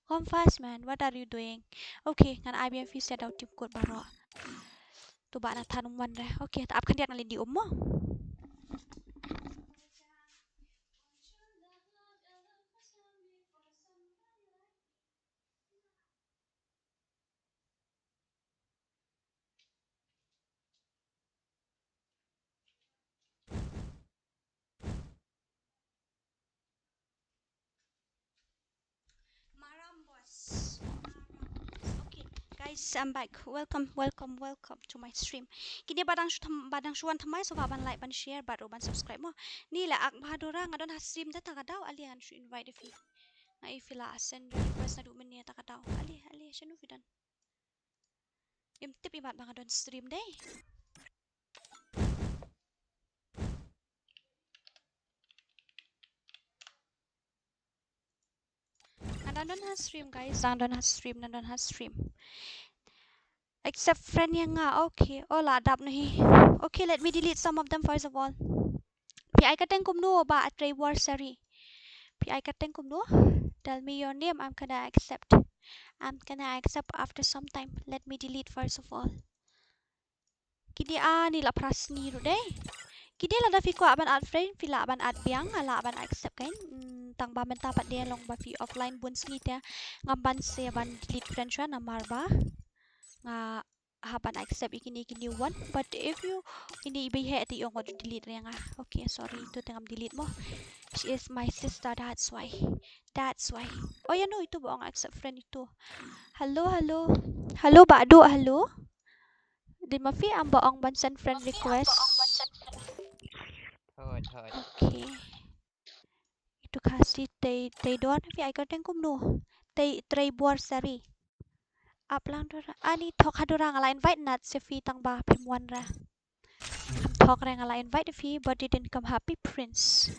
Come fast, man, what are you doing? Okay, ngan ai biang phi sa da u team code baroh. To Bah Nathan um wan re. Okay, ta ap khyndiat, nga leit die um mo. Maram boss. Okay, guys, I'm back. Welcome, welcome, welcome to my stream. Kine ba dang shu tham-, ba dang shu wan thymmai, sngewbha ban like, ban share, bad ruh ban subscribe mo. Ni la ak bha Dora, nga don ha stream da ta ka daw, ale ngan shu invite phi. Nga i phi la send request naduh mynne ta ka daw. Ale, ale, shano phi don? Im tip i mat ba nga don stream dei. Na stream, guys, nang don ha stream, nang don ha stream. Accept friend ïa nga. Okay. Oh, la dap noh hi. Okay, let me delete some of them first of all. Phi ai kyrteng kumno, Bah Trevor Sari? Phi ai kyrteng kumno? Tell me your name. I'm gonna accept. I'm gonna accept after some time. Let me delete first of all. Kine ani la phra sngi ruh dei. Kine lada phi kwah ban add friend, phi lah ban add biang, lah ban accept kan. Hmm, tang ba mynta pat dei long ba phi offline bun sngi te. Ngam banse ban delete friend shuwa namar ba nga hap ban accept ïa kine ki new one. But if you, ini iba heh te ong wat delete re nga. Okay, sorry, itu te ngam delete mo. She is my sister, that's why. That's why. Oh ya, no, itu ba ong accept friend itu. Hello, hello. Hello, Bah Duh, hello. Dei ma phi, ym ba ong ban send friend request. Hooid, hooid. Okay. Itu Khasi Tei, Teidor, phi ai kyrteng kumno? Tei, Trevor Sari. Ap lang Dora. Ani thok ha Dora, nga la invite nat se phi tang ba phim wan ra. Thok re nga la invite phi, but you didn't come. Happy Prince.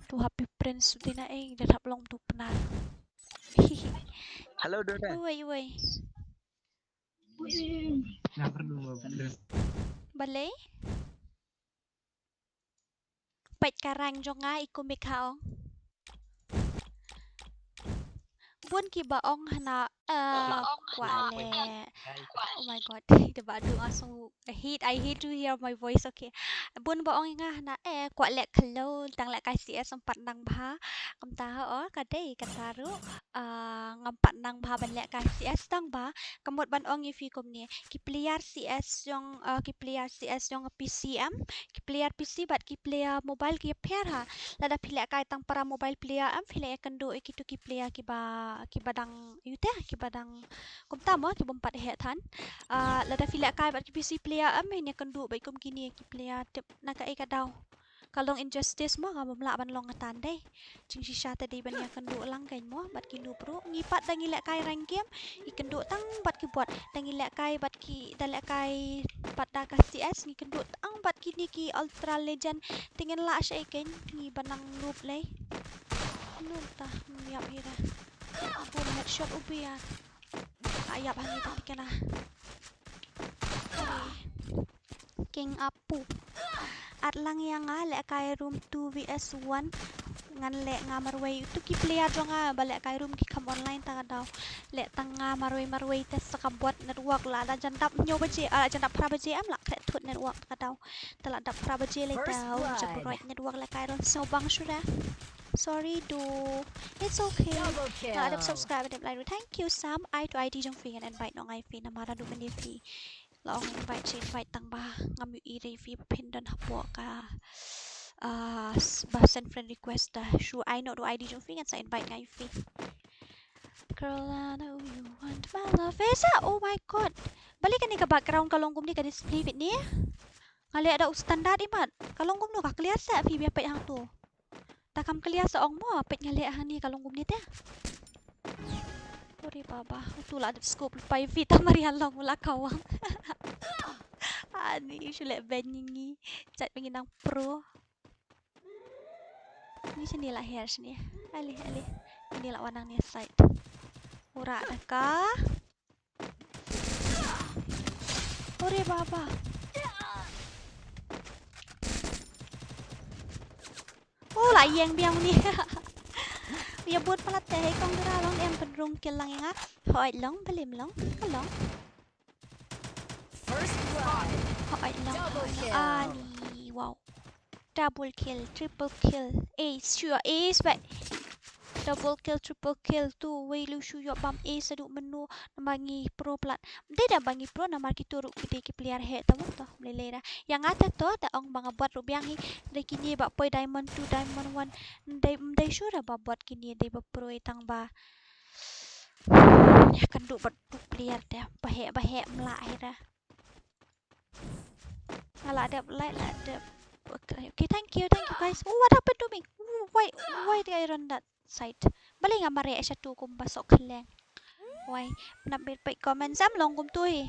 Tu Happy Prince tu na eng, da thap long tu pnar. Hello, Dora. Uwei, uwei. Balei? Peit ka rank jong nga i kumne ka ong. Bun kiba ong hana, eh, kwah leh. Oh my God, ita Bah Duh nga sngew hate, I hate to hear my voice, okay. Bun ba ong ïa nga hana, eh, kwah leh khloo, tang lehkai C S ym pat nang bha. Kumta ho, ka dei kata ruh, ah, ngam pat nang bha ban lehkai C S tang ba, ka mut ban ong ïa phi kumne. Ki player C S jong, ah, ki player C S jong P C em, ki player P C bad ki player mobile ki ïapher ha. Lada phi lehkai tang para mobile player em, phi leh ïakynduh ïa kitu ki player kiba, kiba dang, ïa te, kiba dang kumta mo, ki bym pat heh than. Ah, lada phi lehkai bad ki P C player em, phin ïakynduh bad kum kine ki player, tip na kaei ka daw. Ka long injustice mo, ngam lah ban long ngatan dei. Jingshisha te dei ban ïakynduh lang kein mo bad ki noob ruh. Ngi pat da ngi lehkai rank game, ïakynduh tang bad ki bot. Da ngi lehkai bad ki, da lehkai bad da ka C S, ngi kynduh tang bad kine ki Ultra Legend. Te ngin lah shaei kein, ngi ba nang noob lei. Noob ta, ym ïap hi ra. Bun headshot u bia. Ka ïap hangne tang phi kena. King Apu. Add lang ïa nga, lehkai room two V S one. Ngan leh nga marwei. Tu ki player jong nga ba lehkai room ki kham online ta ka daw. Leh tang nga marwei marwei te sa ka bot network, lada jan dap hynñiew baje, ah, jan dap phra baje em la khreh thut network ta ka daw. Te la dap phra baje lei te um jam ruh network, lehkai room sngewbang shuh re. Sorry Duh. It's okay. Double kill. Nga la dep subscribe, dep like ruh. Thank you Sam. Ai tu I D jong phi ngan invite noh nga ïa phi namar haduh mynne phi la ong invite shi invite tang ba ngam ïohi re phi ba phin don hapoh ka, ah, s-, ba send friend request. Da shu ai noh ruh I D jong phi ngan sa invite nga ïa phi. Girl, I know you want my love. Esa, oh my God. Balei kane ka background ka long kumne ka display beit ne? Nga leh da u standard imat. Ka long kumno, ka clear sa phi, bia peit hangto. Ta kam clear sa ong mo, peit nga leh hangne ka long kumne te. Ore baba, utu la dep scope lypa ïa phi, ta mar ïa long u la kawang. Ani shu leh ban ïa ngi. Jait ba ngi nang pro. Ni shane la her shane. Ale, ale. Ni la wan nangne side. Ura da ka. Ore baba. Oh, la ïeng biang ni. Ïa bud palat te, hei kong Dura, long em pynrung kill lang ïa nga. Hooid long, balei ym long, ka long. First blood. Hooid long, hooid long. Double kill. Ani, wow. Double kill, triple kill. Ace, shu ïoh ace bha. Double kill, triple kill. Tu wei lu shu ïoh bam ace haduh mynno. Namar ngi pro palat. Ym dei da ba ngi pro, namar kito ruh ki dei ki player heh, tang ba to ym lei lei ra. Ïa nga te to, te ong ba nga bot ruh biang hi. Dei kine ba poi diamond two, diamond one. Ym dei, ym dei shuh ra ba bot kine, dei ba pro hi tang ba. Ïa kynduh bad tu player te, ba heh, ba heh ym lah hi ra. Nga la dep like, la dep. Okay, okay, thank you, thank you guys. Oh, what happened to me? Oh, why, why did I run that side? Balei nga mareh shatu kumba soh khylleng? Why? Nap bit peit comment sam long kumtu hi.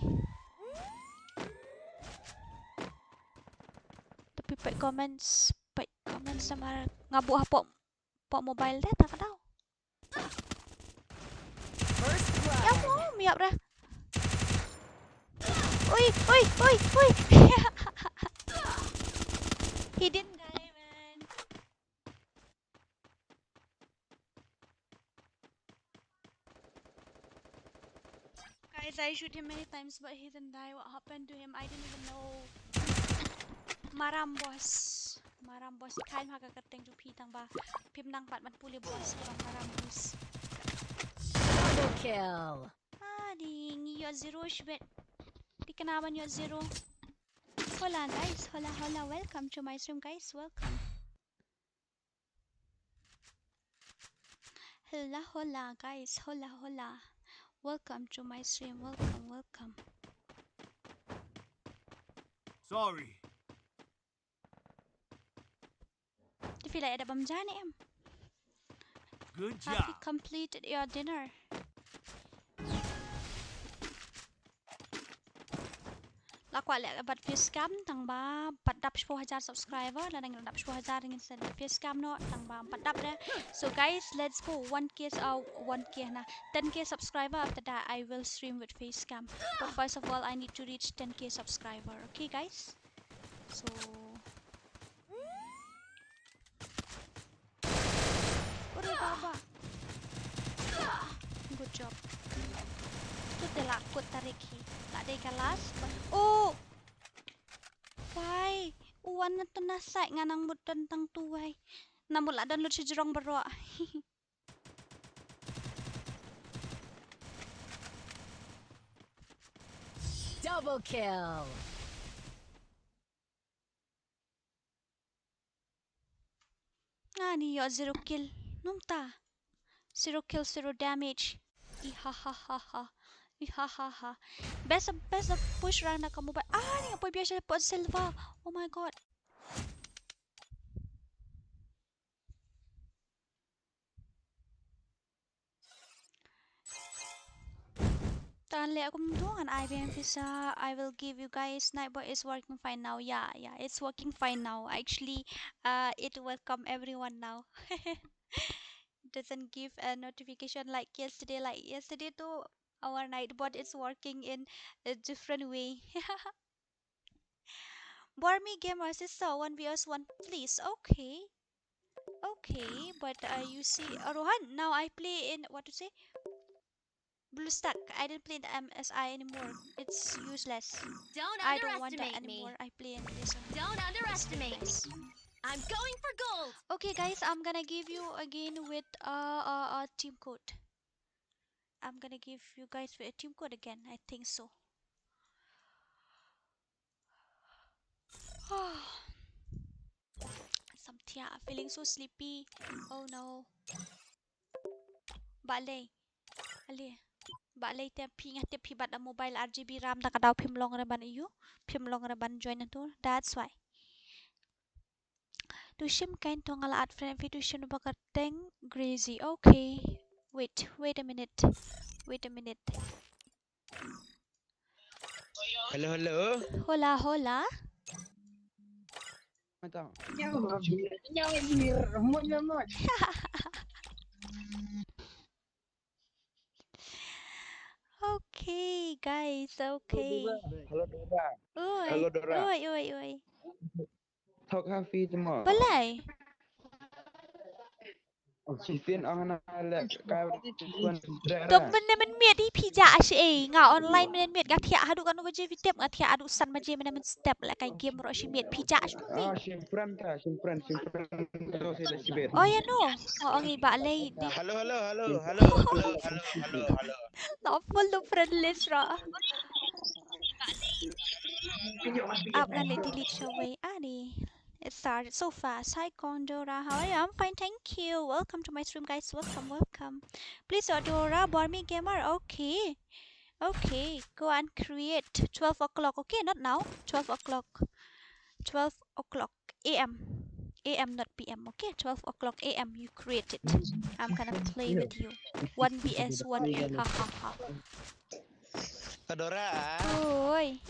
Tapi peit comments, peit comments namar nga buh hapoh, hapoh mobile te ta ka daw. Ui, ui, ui, ui. He didn't die, man. Guys, I shoot him many times, but he didn't die. What happened to him? I didn't even know. Maram boss. Maram boss. Khain ha ka kyrteng jong phi tang ba phim nang pat ban pule boss, maram boss. Double kill. Ah, ding, ïoh zero shibit. Dei kane ban ïoh zero. Hola guys, hola hola, welcome to my stream guys, welcome. Hola hola guys, hola hola. Welcome to my stream, welcome, welcome. Sorry. Te phi la ïa da bam ja ne em? Good job. Have you completed your dinner? La kwah leh bad face cam tang ba pat dap shiphew hajar subscriber, la dang dap shiphew hajar ngin sa face cam noh tang ba pat dap de. So guys, let's go one K, uh, one K na, ten K subscriber, after that I will stream with face cam. But first of all, I need to reach ten K subscriber. Okay guys? So, ore baba. Good job. Tu te la kut tarik hi. La dei ka last. Oh. Why? Wan na tu na sai nga nang mut don tang tu why? Na mut la don lut shi jrong baroh. Double kill. Ani ïoh zero kill. Num ta. Zero kill, zero damage. I ha ha ha ha. I ha ha ha. Best of, best of push round na ka mobile. Ah, ni nga poi biang sha pot silver. Oh my god. Tan leh kum tu ngan ai biang pisa. I will give you guys. Nightbot is working fine now. Yeah, yeah, it's working fine now. Actually, uh, it welcome everyone now. Doesn't give a notification like yesterday. Like yesterday too, our Nightbot is working in a different way. Bormi Gamer sister, one V S one, please. Okay. Okay, but, uh, you see, uh, Rohan, now I play in, what to say? BlueStack. I don't play in the M S I anymore. It's useless. Don't I don't want that underestimate me. Anymore. I play in this one. Don't underestimate me. I'm going for gold. Okay, guys, I'm gonna give you again with, uh, uh, uh, team code. I'm gonna give you guys with a team code again. I think so. Samthiah, feeling so sleepy. Oh no. Balei. Ale. Balei te phi nga te phi bat da mobile R G B RAM da ka dau phim long re ban ïoh. Phim long re ban join tu. That's why. Tu shim kein to nga la add friend phi tu shim ba ka teng Grazy. Okay. Wait, wait a minute. Wait a minute. Hello, hello. Hola, hola. Mata. Okay, guys, okay. Hello, Dora. Oi, hello, Dora. Oi, oi, oi. Thok ha phi tmo. Balei? Oh, shisien ong na le ka. Dom mynne mynmiet hi phi jah shi ei nga online mynmiet nga thiah haduh kano baje phi tip nga thiah haduh san baje mynne mynstep le kai game roh shi miet phi jah shi. Ah, shim friend ta, shim friend, shim friend. Oh ya no. Oh, ong i ba lei di. Hello, hello, hello, hello, hello, hello, hello, hello. La full the friend list roh. Ap ngan leh delete shawei ani. It started so fast. Hi Condora, how are you? I'm fine, thank you. Welcome to my stream, guys. Welcome, welcome. Please, Adora, Bormi Gamer. Okay. Okay, go and create. Twelve o'clock. Okay, not now. Twelve o'clock. Twelve o'clock A M. A M, not P M. Okay, twelve o'clock A M. You create it. I'm gonna play with you. One V S one. Ha ha ha. Adora. Oi.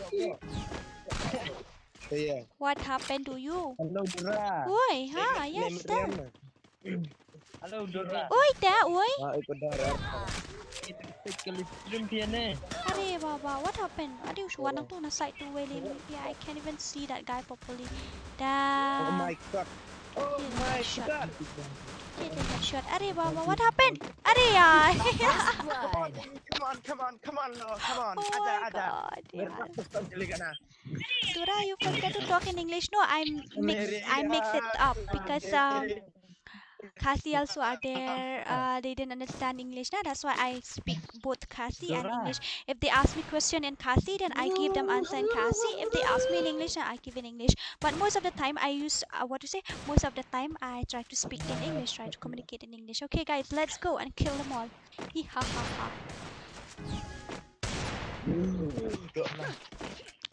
Iya. What happened to you? Hello, Dora. Oi, ha, yes, tell. Hello, Dora. Oi, te, oi. Ah, ikut Dora. Kali stream phi ne. Are baba, what happened? Are you sure nang tu na side tu wei lin? Yeah, I can't even see that guy properly. Damn. Oh my god. Oh my god. He did headshot. Are baba, what happened? Are yaar. Come on, come on, come on, no, come on. Oh my god. Dora, you forget to talk in English. No, I mix, I mix it up because um, Khasi also are there. Uh, they didn't understand English. Nah, that's why I speak both Khasi and English. If they ask me question in Khasi, then I give them answer in Khasi. If they ask me in English, then I give in English. But most of the time, I use uh, what to say. Most of the time, I try to speak in English, try to communicate in English. Okay, guys, let's go and kill them all. Hi ha ha ha.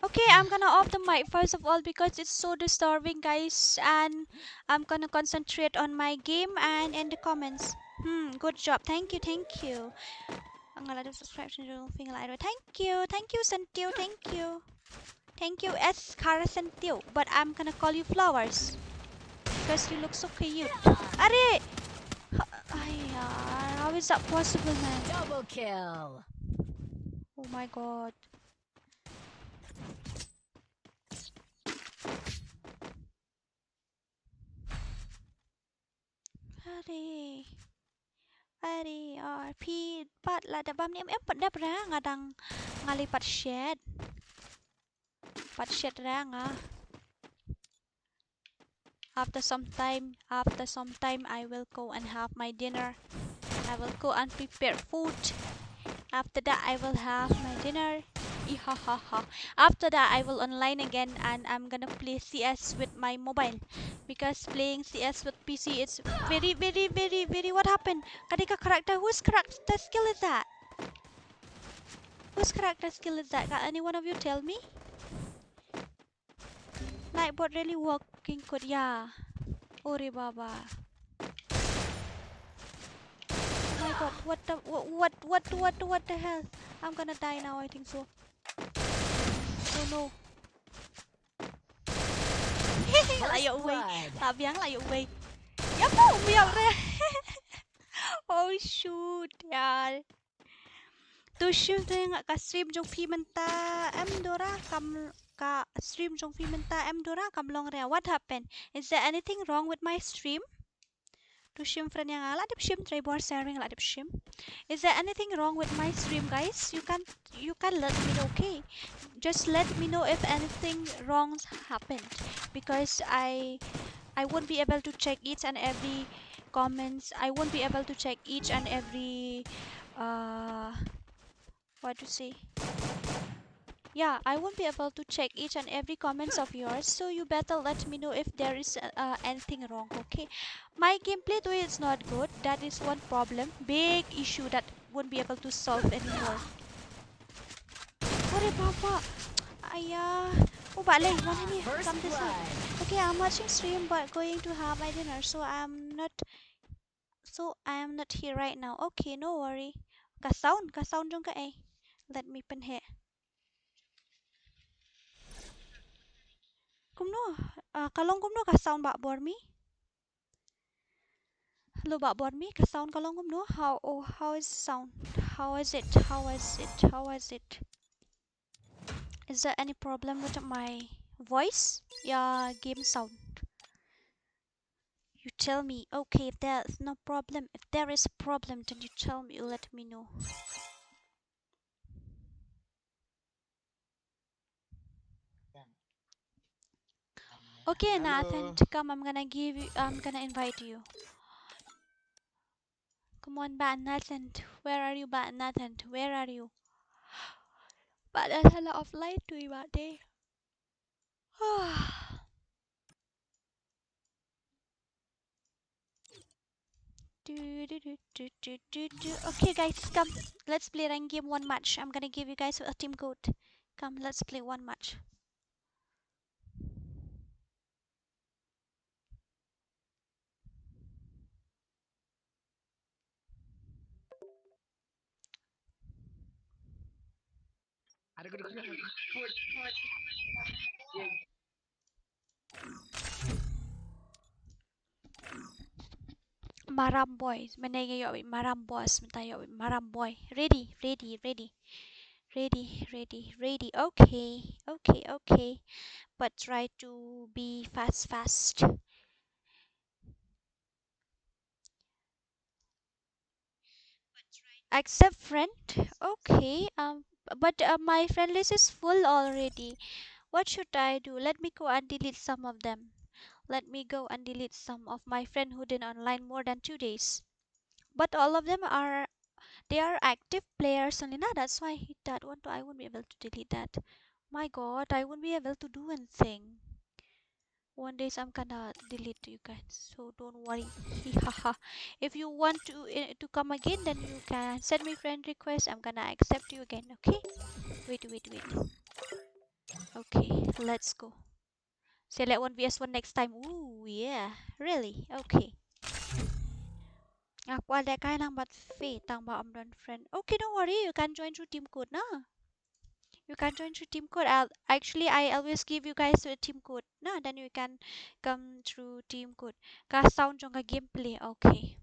Okay, I'm gonna off the mic first of all because it's so disturbing, guys, and I'm gonna concentrate on my game and in the comments. Hmm, good job. Thank you, thank you. Ang ala subscribe channel Finger Idol. Thank you, thank you, Sentio, thank you. Thank you, S Kara Sentio, but I'm gonna call you Flowers because you look so cute. Are! Ay, yaar, how is that possible, man? Double kill. Oh my god. Are. Are, ah, phi pat la da bam ni em em pat dep ra nga dang nga li pat shet. Pat shet ra nga. After some time, after some time, I will go and have my dinner. I will go and prepare food. After that, I will have my dinner. Ihahaha. After that, I will online again and I'm gonna play C S with my mobile. Because playing C S with P C, it's very, very, very, very. What happened? Kadika character? Whose character skill is that? Whose character skill is that? Can any one of you tell me? Nightbot really working good, yeah. Ore baba. Oh my god, what the, what, what, what, what, what the hell? I'm gonna die now, I think so. Oh no. La ïoh uwei. La biang la ïoh uwei. Ya pu biang re. Oh shoot, yaar. To shim te nga ka stream jong phi mynta em Dora kam ka stream jong phi mynta em Dora kam long re. What happened? Is there anything wrong with my stream? To shim friend yang la dep shim try bor sharing la dep shim. Is there anything wrong with my stream, guys? You can, you can let me know, okay? Just let me know if anything wrong happened because I I won't be able to check each and every comments. I won't be able to check each and every uh what to say. Yeah, I won't be able to check each and every comments of yours, so you better let me know if there is uh, uh, anything wrong, okay? My gameplay though is not good. That is one problem, big issue that won't be able to solve anymore. Ore baba. Aya. Oh, bale, one in here. Come this way. Okay, I'm watching stream but going to have my dinner, so I'm not, so I am not here right now. Okay, no worry. Ka sound, ka sound jong ka ei. Let me pynheh. Kumno? Uh, ka long kumno ka sound ba bor mi? Hello, ba bor mi, ka sound ka long kumno? How, oh, how is sound? How is it? How is it? How is it? Is there any problem with my voice? Yeah, game sound. You tell me. Okay, if there's no problem, if there is a problem, then you tell me, you let me know. Okay, Nathan, to come, I'm gonna give you, I'm gonna invite you. Come on, Bah Nathan, where are you, Bah Nathan? Where are you? Bah Nathan la offline tu, Bah Day. Do, do, do. Okay, guys, come. Let's play rank game one match. I'm gonna give you guys a team code. Come, let's play one match. Maram boy. Mynne nga ïoh beit maram boss, mynta ïoh beit maram boy. Ready, ready, ready. Ready, ready, ready. Okay, okay, okay. But try to be fast, fast. Accept friend. Okay. Um, but uh, my friend list is full already. What should I do? Let me go and delete some of them. Let me go and delete some of my friend who didn't online more than two days. But all of them are, they are active players only, na? That's why he, that one too, I won't be able to delete that. My God, I won't be able to do anything. One day I'm gonna delete you guys, so don't worry. If you want to uh, to come again, then you can send me friend request. I'm gonna accept you again. Okay. Wait, wait, wait. Okay, let's go. Select one V S one next time. Ooh, yeah. Really? Okay. Nga kwah lehkai lang bad phi tang ba ym don friend. Okay, don't worry. You can join through team code, na? You can join through team code. I'll, actually, I always give you guys a team code, na? Then you can come through team code. Ka sound jong ka gameplay. Okay.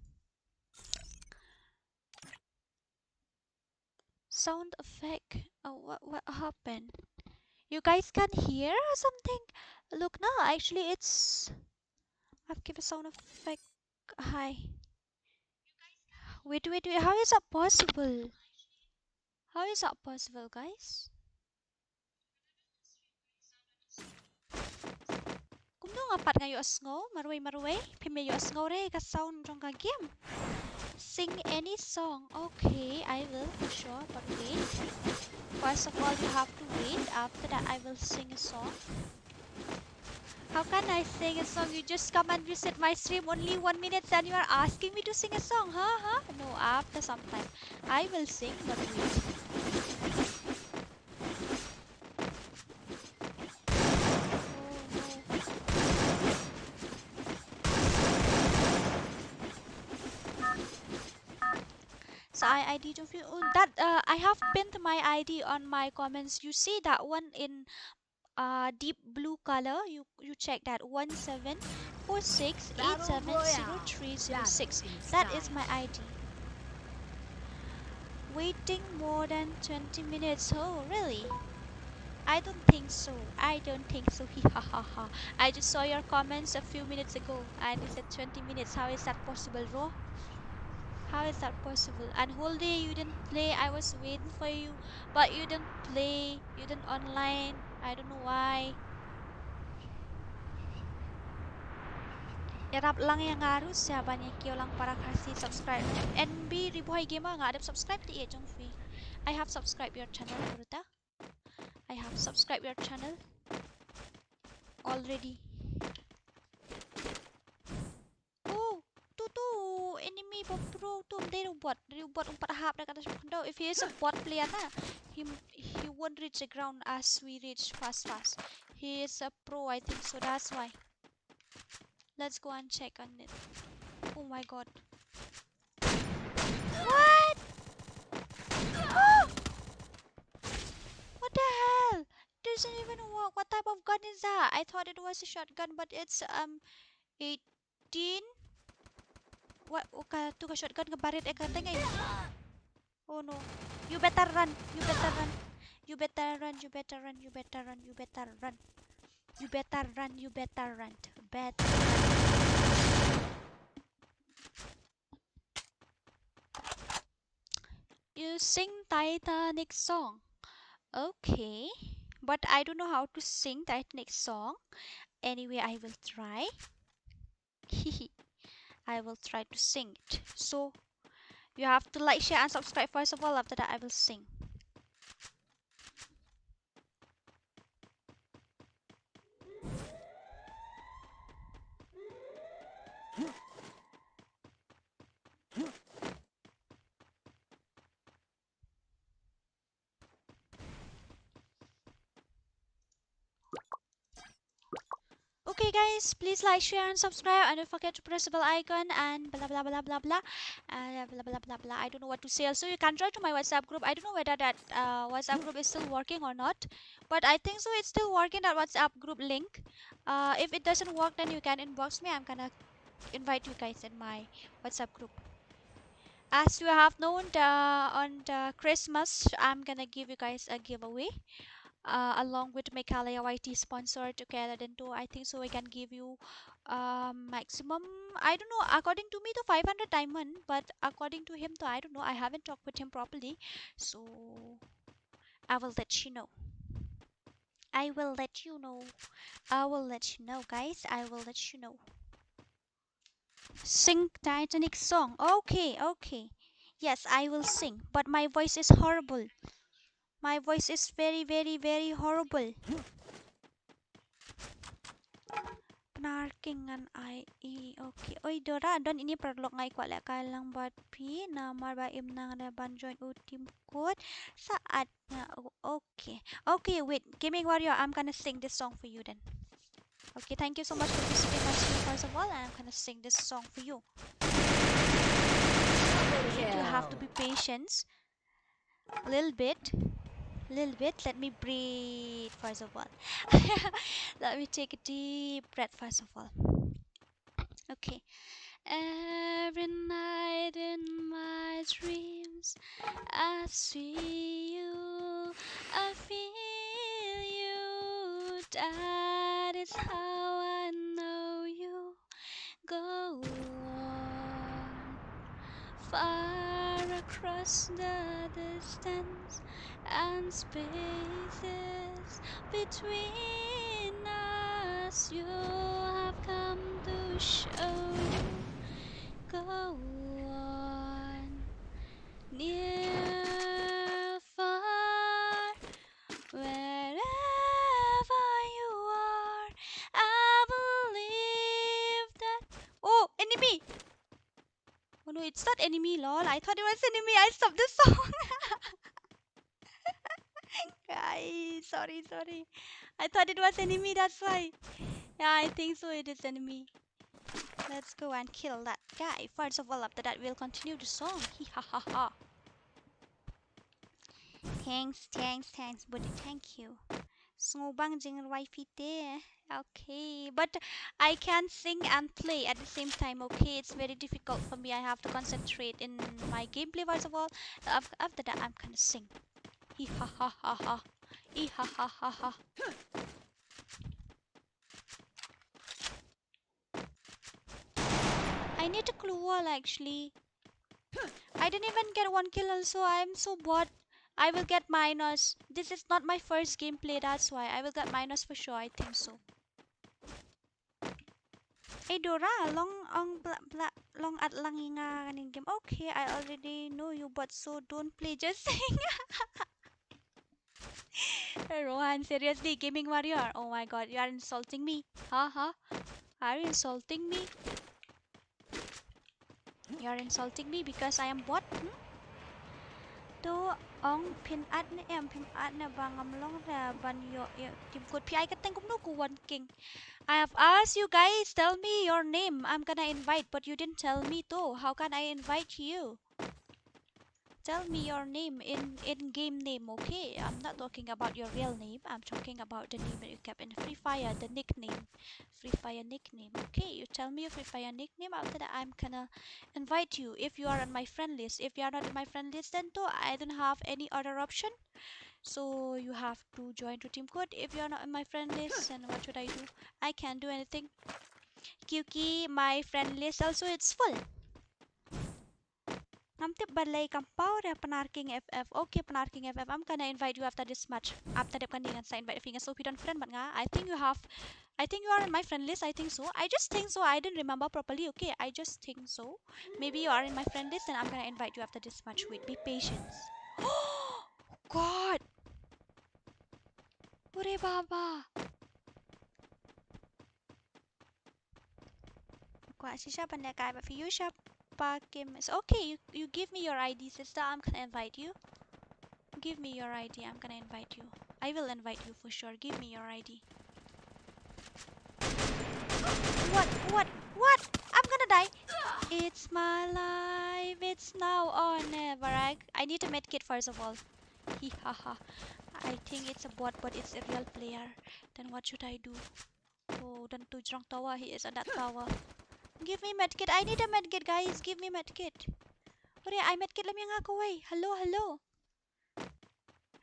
Sound effect. Oh, what, what happened? You guys can hear something? Look, no, actually, it's, I've given sound effect. Hi. Wait, wait, wait. How is that possible? How is that possible, guys? Kumno nga pat nga ïohsngew marwei marwei? Phim ïohsngew re ka sound jong ka game. Sing any song. Okay, I will for sure, but wait. First of all, you have to wait. After that, I will sing a song. How can I sing a song? You just come and visit my stream only one minute and you are asking me to sing a song, huh? Huh? No, after some time. I will sing, but wait. So I I D don't feel, oh, that uh, I have pinned my I D on my comments. You see that one in uh, deep blue color. You you check that one seven four six eight seven zero three zero six. That is my I D. Waiting more than twenty minutes. Oh, really? I don't think so. I don't think so. Ha ha ha. I just saw your comments a few minutes ago and you said twenty minutes. How is that possible, bro? How is that possible? And whole day you didn't play. I was waiting for you, but you didn't play. You didn't online. I don't know why. Ïarap lang ïa nga ruh sha ban ïa kiew lang para Khasi subscribe. N B Riboy Gamer, nga dep subscribe te ïa jong phi. I have subscribed your channel, Ruta. I have subscribed your channel already. Oh, tu tu enemy ba pro tu, ym dei robot. Robot um pat hap da kata shong khyndew. If he is a bot player na, he he won't reach the ground as we reach fast fast. He is a pro, I think so. That's why. Let's go and check on it. Oh my God. What? Oh! What the hell? Doesn't even work. What type of gun is that? I thought it was a shotgun, but it's um eighteen. What? Oh, ka tu ka shotgun ka barit eh ka tengah. Oh no. You better run. You better run. You better run. You better run. You better run. You better run. You better run. You better run. Better. You sing Titanic song. Okay. But I don't know how to sing Titanic song. Anyway, I will try. I will try to sing it. So, you have to like, share, and subscribe first of all. After that, I will sing. Okay, guys, please like, share, and subscribe, and don't forget to press the bell icon, and blah blah blah blah blah, and blah blah blah blah. I don't know what to say. Also, you can join to my WhatsApp group. I don't know whether that uh, WhatsApp group is still working or not, but I think so. It's still working, that WhatsApp group link. Uh, if it doesn't work, then you can inbox me. I'm gonna invite you guys in my WhatsApp group. As you have known, the, on the Christmas, I'm gonna give you guys a giveaway, uh, along with Meghalaya Y T sponsor together. Then too, I think so we can give you, um, maximum, I don't know, according to me to five hundred diamond, but according to him to, I don't know, I haven't talked with him properly. So I will let you know. I will let you know. I will let you know, guys. I will let you know. Sing Titanic song. Okay, okay. Yes, I will sing, but my voice is horrible. My voice is very, very, very horrible. Narking ngan ai i. Okay. Oi Dora, don ini paralok, nga i kwah lehkai lang bad phi namar ba im nang da ban join u team code. Saat nga. Okay. Okay, wait. Gaming Warrior, I'm gonna sing this song for you then. Okay, thank you so much for visiting my stream first of all, and I'm gonna sing this song for you. You have to be patient. A little bit. A little bit. Let me breathe first of all. Let me take a deep breath first of all. Okay. Every night in my dreams, I see you, I feel you. That is how I know you. Go on, far across the distance and spaces between us. You have come to show you. Go on, near, far, wherever you are. I believe that. Oh, enemy! Oh no, it's not enemy, lol. I thought it was enemy. I stopped the song. Guys, sorry, sorry. I thought it was enemy, that's why. Yeah, I think so, it is enemy. Let's go and kill that guy. First of all, after that, we'll continue the song. Hi ha ha ha. Thanks, thanks, thanks, buddy. Thank you. Sngewbang jingrwai phi te. Okay, but I can sing and play at the same time, okay? It's very difficult for me. I have to concentrate in my gameplay first of all. Af-, after that, I'm gonna sing. Hi ha ha ha ha. Hi ha ha ha ha. I need to glue wall, actually. I didn't even get one kill also. I'm so bored. I will get minus. This is not my first gameplay, that's why. I will get minus for sure, I think so. Hey Dora, long ong bla bla long at lang ïa nga kane game. Okay, I already know you, but so don't play, just saying. Rohan, seriously, Gaming Warrior. Oh my god, you are insulting me. Ha ha. Are you insulting me? You are insulting me because I am bot? Hmm? To ong phin at ne em, phin at ne ba ngam long re ban ïoh, ïoh team code. Phi ai kyrteng kumno ko One King? I have asked you guys, tell me your name. I'm gonna invite, but you didn't tell me to. How can I invite you? Tell me your name in, in-game name, okay? I'm not talking about your real name. I'm talking about the name that you kept in Free Fire, the nickname. Free Fire nickname. Okay, you tell me your Free Fire nickname. After that, I'm gonna invite you if you are on my friend list. If you are not on my friend list, then too, I don't have any other option. So you have to join to team code. If you are not on my friend list, then what should I do? I can't do anything. Kyunki my friend list also it's full. Ngam tip balei kam paw re Pnar King F F. Okay, Pnar King F F, I'm gonna invite you after this match. After dep kane ngan sa invite phi, nga sngew phi don friend bad nga. I think you have, I think you are in my friend list. I think so. I just think so. I didn't remember properly. Okay, I just think so. Maybe you are in my friend list, and I'm gonna invite you after this match. Wait, be patient. Oh God. Ure baba. Kwah shisha ban lehkai bad phi, ïoh sha pa kim. So, okay, you, you give me your I D, sister. I'm gonna invite you. Give me your I D. I'm gonna invite you. I will invite you for sure. Give me your I D. What? What? What? I'm gonna die. It's my life. It's now or never. I, I need a medkit first of all. Hi ha ha. I think it's a bot, but it's a real player. Then what should I do? Oh, don tu jrong tower, he is on that tower. Give me medkit. I need a medkit, guys. Give me medkit. Ore, ai medkit lem ïa nga kawei. Hello, hello.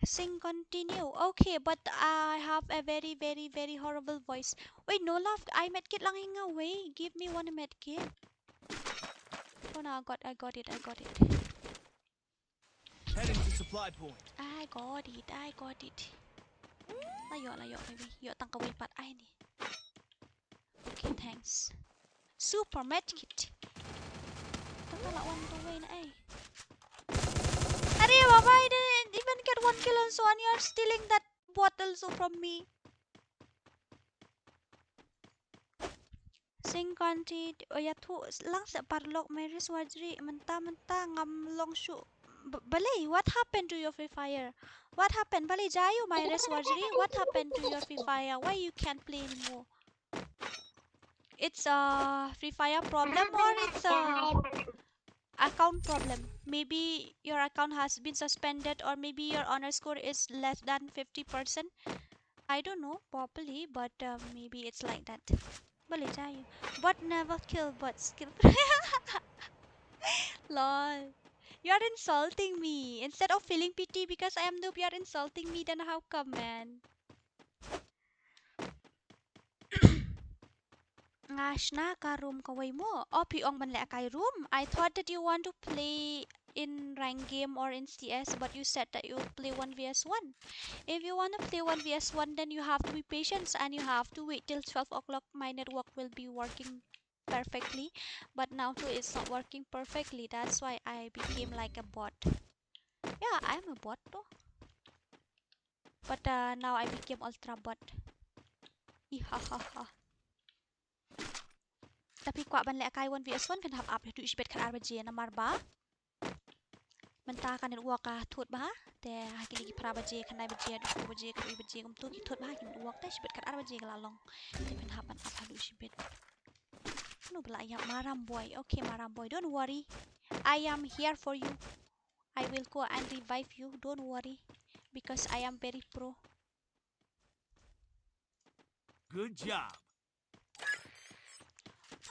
Sing continue. Okay, but I have a very, very, very horrible voice. Wait, no love. Ai medkit lang ïa nga wei. Give me one medkit. Oh no, I got, I got it, I got it. Heading to supply point. I got it, I got it. La ïoh, la ïoh, baby. Ïoh tang kawei pat ai ni. Okay, thanks. Super medkit. Tang ka la wan tu wei na ai. Are baba, I didn't even get one kill also, and you're stealing that bot also from me. Sing Kanti, oh ya thu lang sa parlok Mary Swajri, mynta mynta ngam long shu. B-, balei, what happened to your Free Fire? What happened? Balei jai u Mary Swajri? What happened to your Free Fire? Why you can't play anymore? It's a Free Fire problem or it's a account problem. Maybe your account has been suspended, or maybe your honor score is less than fifty percent. I don't know properly, but uh, maybe it's like that. Balei jai u. Bot never kill, bots kill. Lol. You are insulting me. Instead of feeling pity because I am noob, you are insulting me. Then how come, man? Nga shna ka room kawei mo. O phi ong ban leh kai room. I thought that you want to play in rank game or in C S, but you said that you play one v one. If you want to play one v one, then you have to be patient and you have to wait till twelve o'clock. My network will be working perfectly, but now too it's not working perfectly. That's why I became like a bot. Yeah, I'm a bot though. But uh, now I became ultra bot. Ihahaha. Te phi kwah ban leh kai one v one kan hap ap haduh shibit khatar baje namar ba mynta ka network ka thut bha. Te ha kine ki phra baje, khyndai baje, haduh shiphew baje, khyndai baje kumtu ki thut bha ki network, te shibit khatar baje ka la long. Te phin hap ban ap haduh shibit. No bla ya Maram boy. Okay, Maram boy, don't worry. I am here for you. I will go and revive you. Don't worry, because I am very pro. Good job.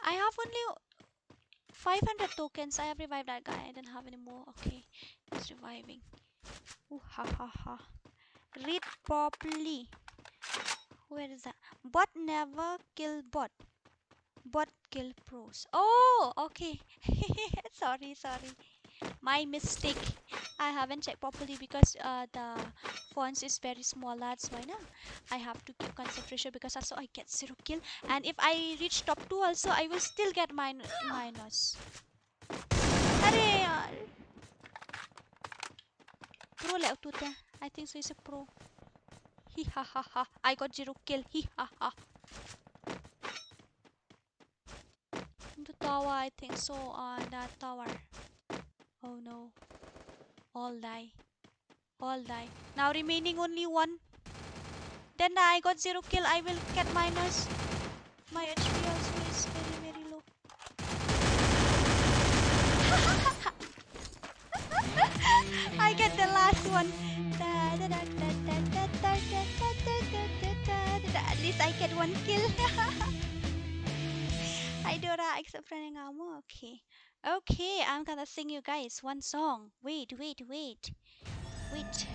I have only five hundred tokens. I have revived that guy. I don't have any more. Okay, he's reviving. Ooh, ha ha ha. Read properly. Where is that? Bot never kill bot. Bot kill pros. Oh, okay. Sorry, sorry. My mistake. I haven't checked properly because uh, the fonts is very small. That's why na. I have to keep concentration because also I get zero kill. And if I reach top two also, I will still get min minus. Are yaar. Pro leh utu te. I think so he's a pro. Hi ha ha ha. I got zero kill. Hi ha ha. The tower, I think so. Uh, that tower. Oh no. All die. All die. Now remaining only one. Then I got zero kill. I will get minus. My H P also is very, very low. I get the last one. At least I get one kill. Hi Dora, except for Nengamo. Okay. Okay, I'm gonna sing you guys one song. Wait, wait, wait. Wait.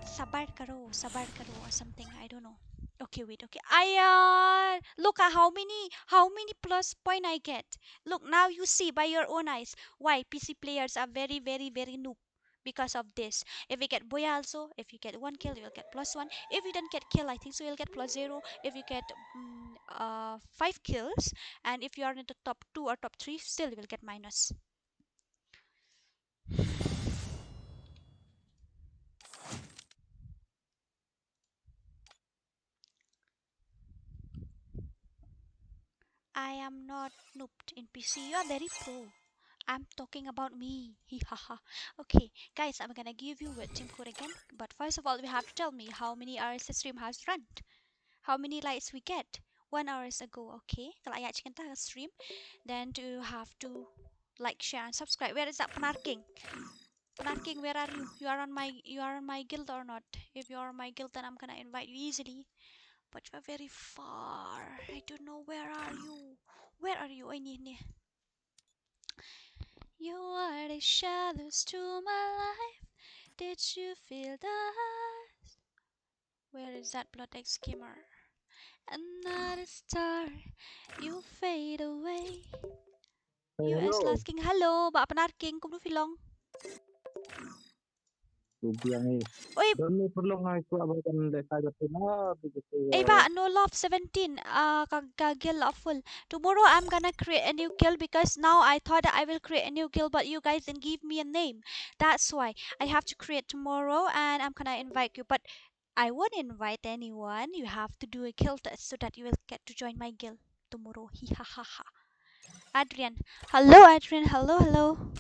Sabar karo, sabar karo or something. I don't know. Okay, wait, okay. I uh, look at how many, how many plus point I get. Look, now you see by your own eyes why P C players are very, very, very noob because of this. If you get Boya also, if you get one kill, you'll get plus one. If you don't get kill, I think so, you'll get plus zero. If you get mm, uh, five kills, and if you are in the top two or top three, still you will get minus. I am not noobed in P C. You are very pro. I'm talking about me. Hi ha ha. Okay, guys, I'm gonna give you a team code again. But first of all, you have to tell me how many hours the stream has run. How many likes we get? One hours ago. Okay. Ka la ïaid shikynta ka stream. Then you have to like, share and subscribe. Where is that Pnar King? Pnar King, where are you? You are on my, you are on my guild or not? If you are on my guild, then I'm gonna invite you easily. But you are very far. I don't know where are you. Where are you? Oi, ni, ni. You are the shadows to my life. Did you feel the highs? Where is that blood X gamer? Another star, you fade away. U S Hello. Lasking, hello, Bah Pnar King, kumno phi long? Oi. Don ni perlu ngai kuat ba kan dek ka jatuh na, begitu. Eh, Bah, no love seventeen. Ah, ka, ka gel la full. Tomorrow I'm gonna create a new guild because now I thought that I will create a new guild, but you guys didn't give me a name. That's why I have to create tomorrow, and I'm gonna invite you. But I won't invite anyone. You have to do a guild so that you will get to join my guild tomorrow. Hi ha ha ha. Adrian. Hello, Adrian. Hello, hello.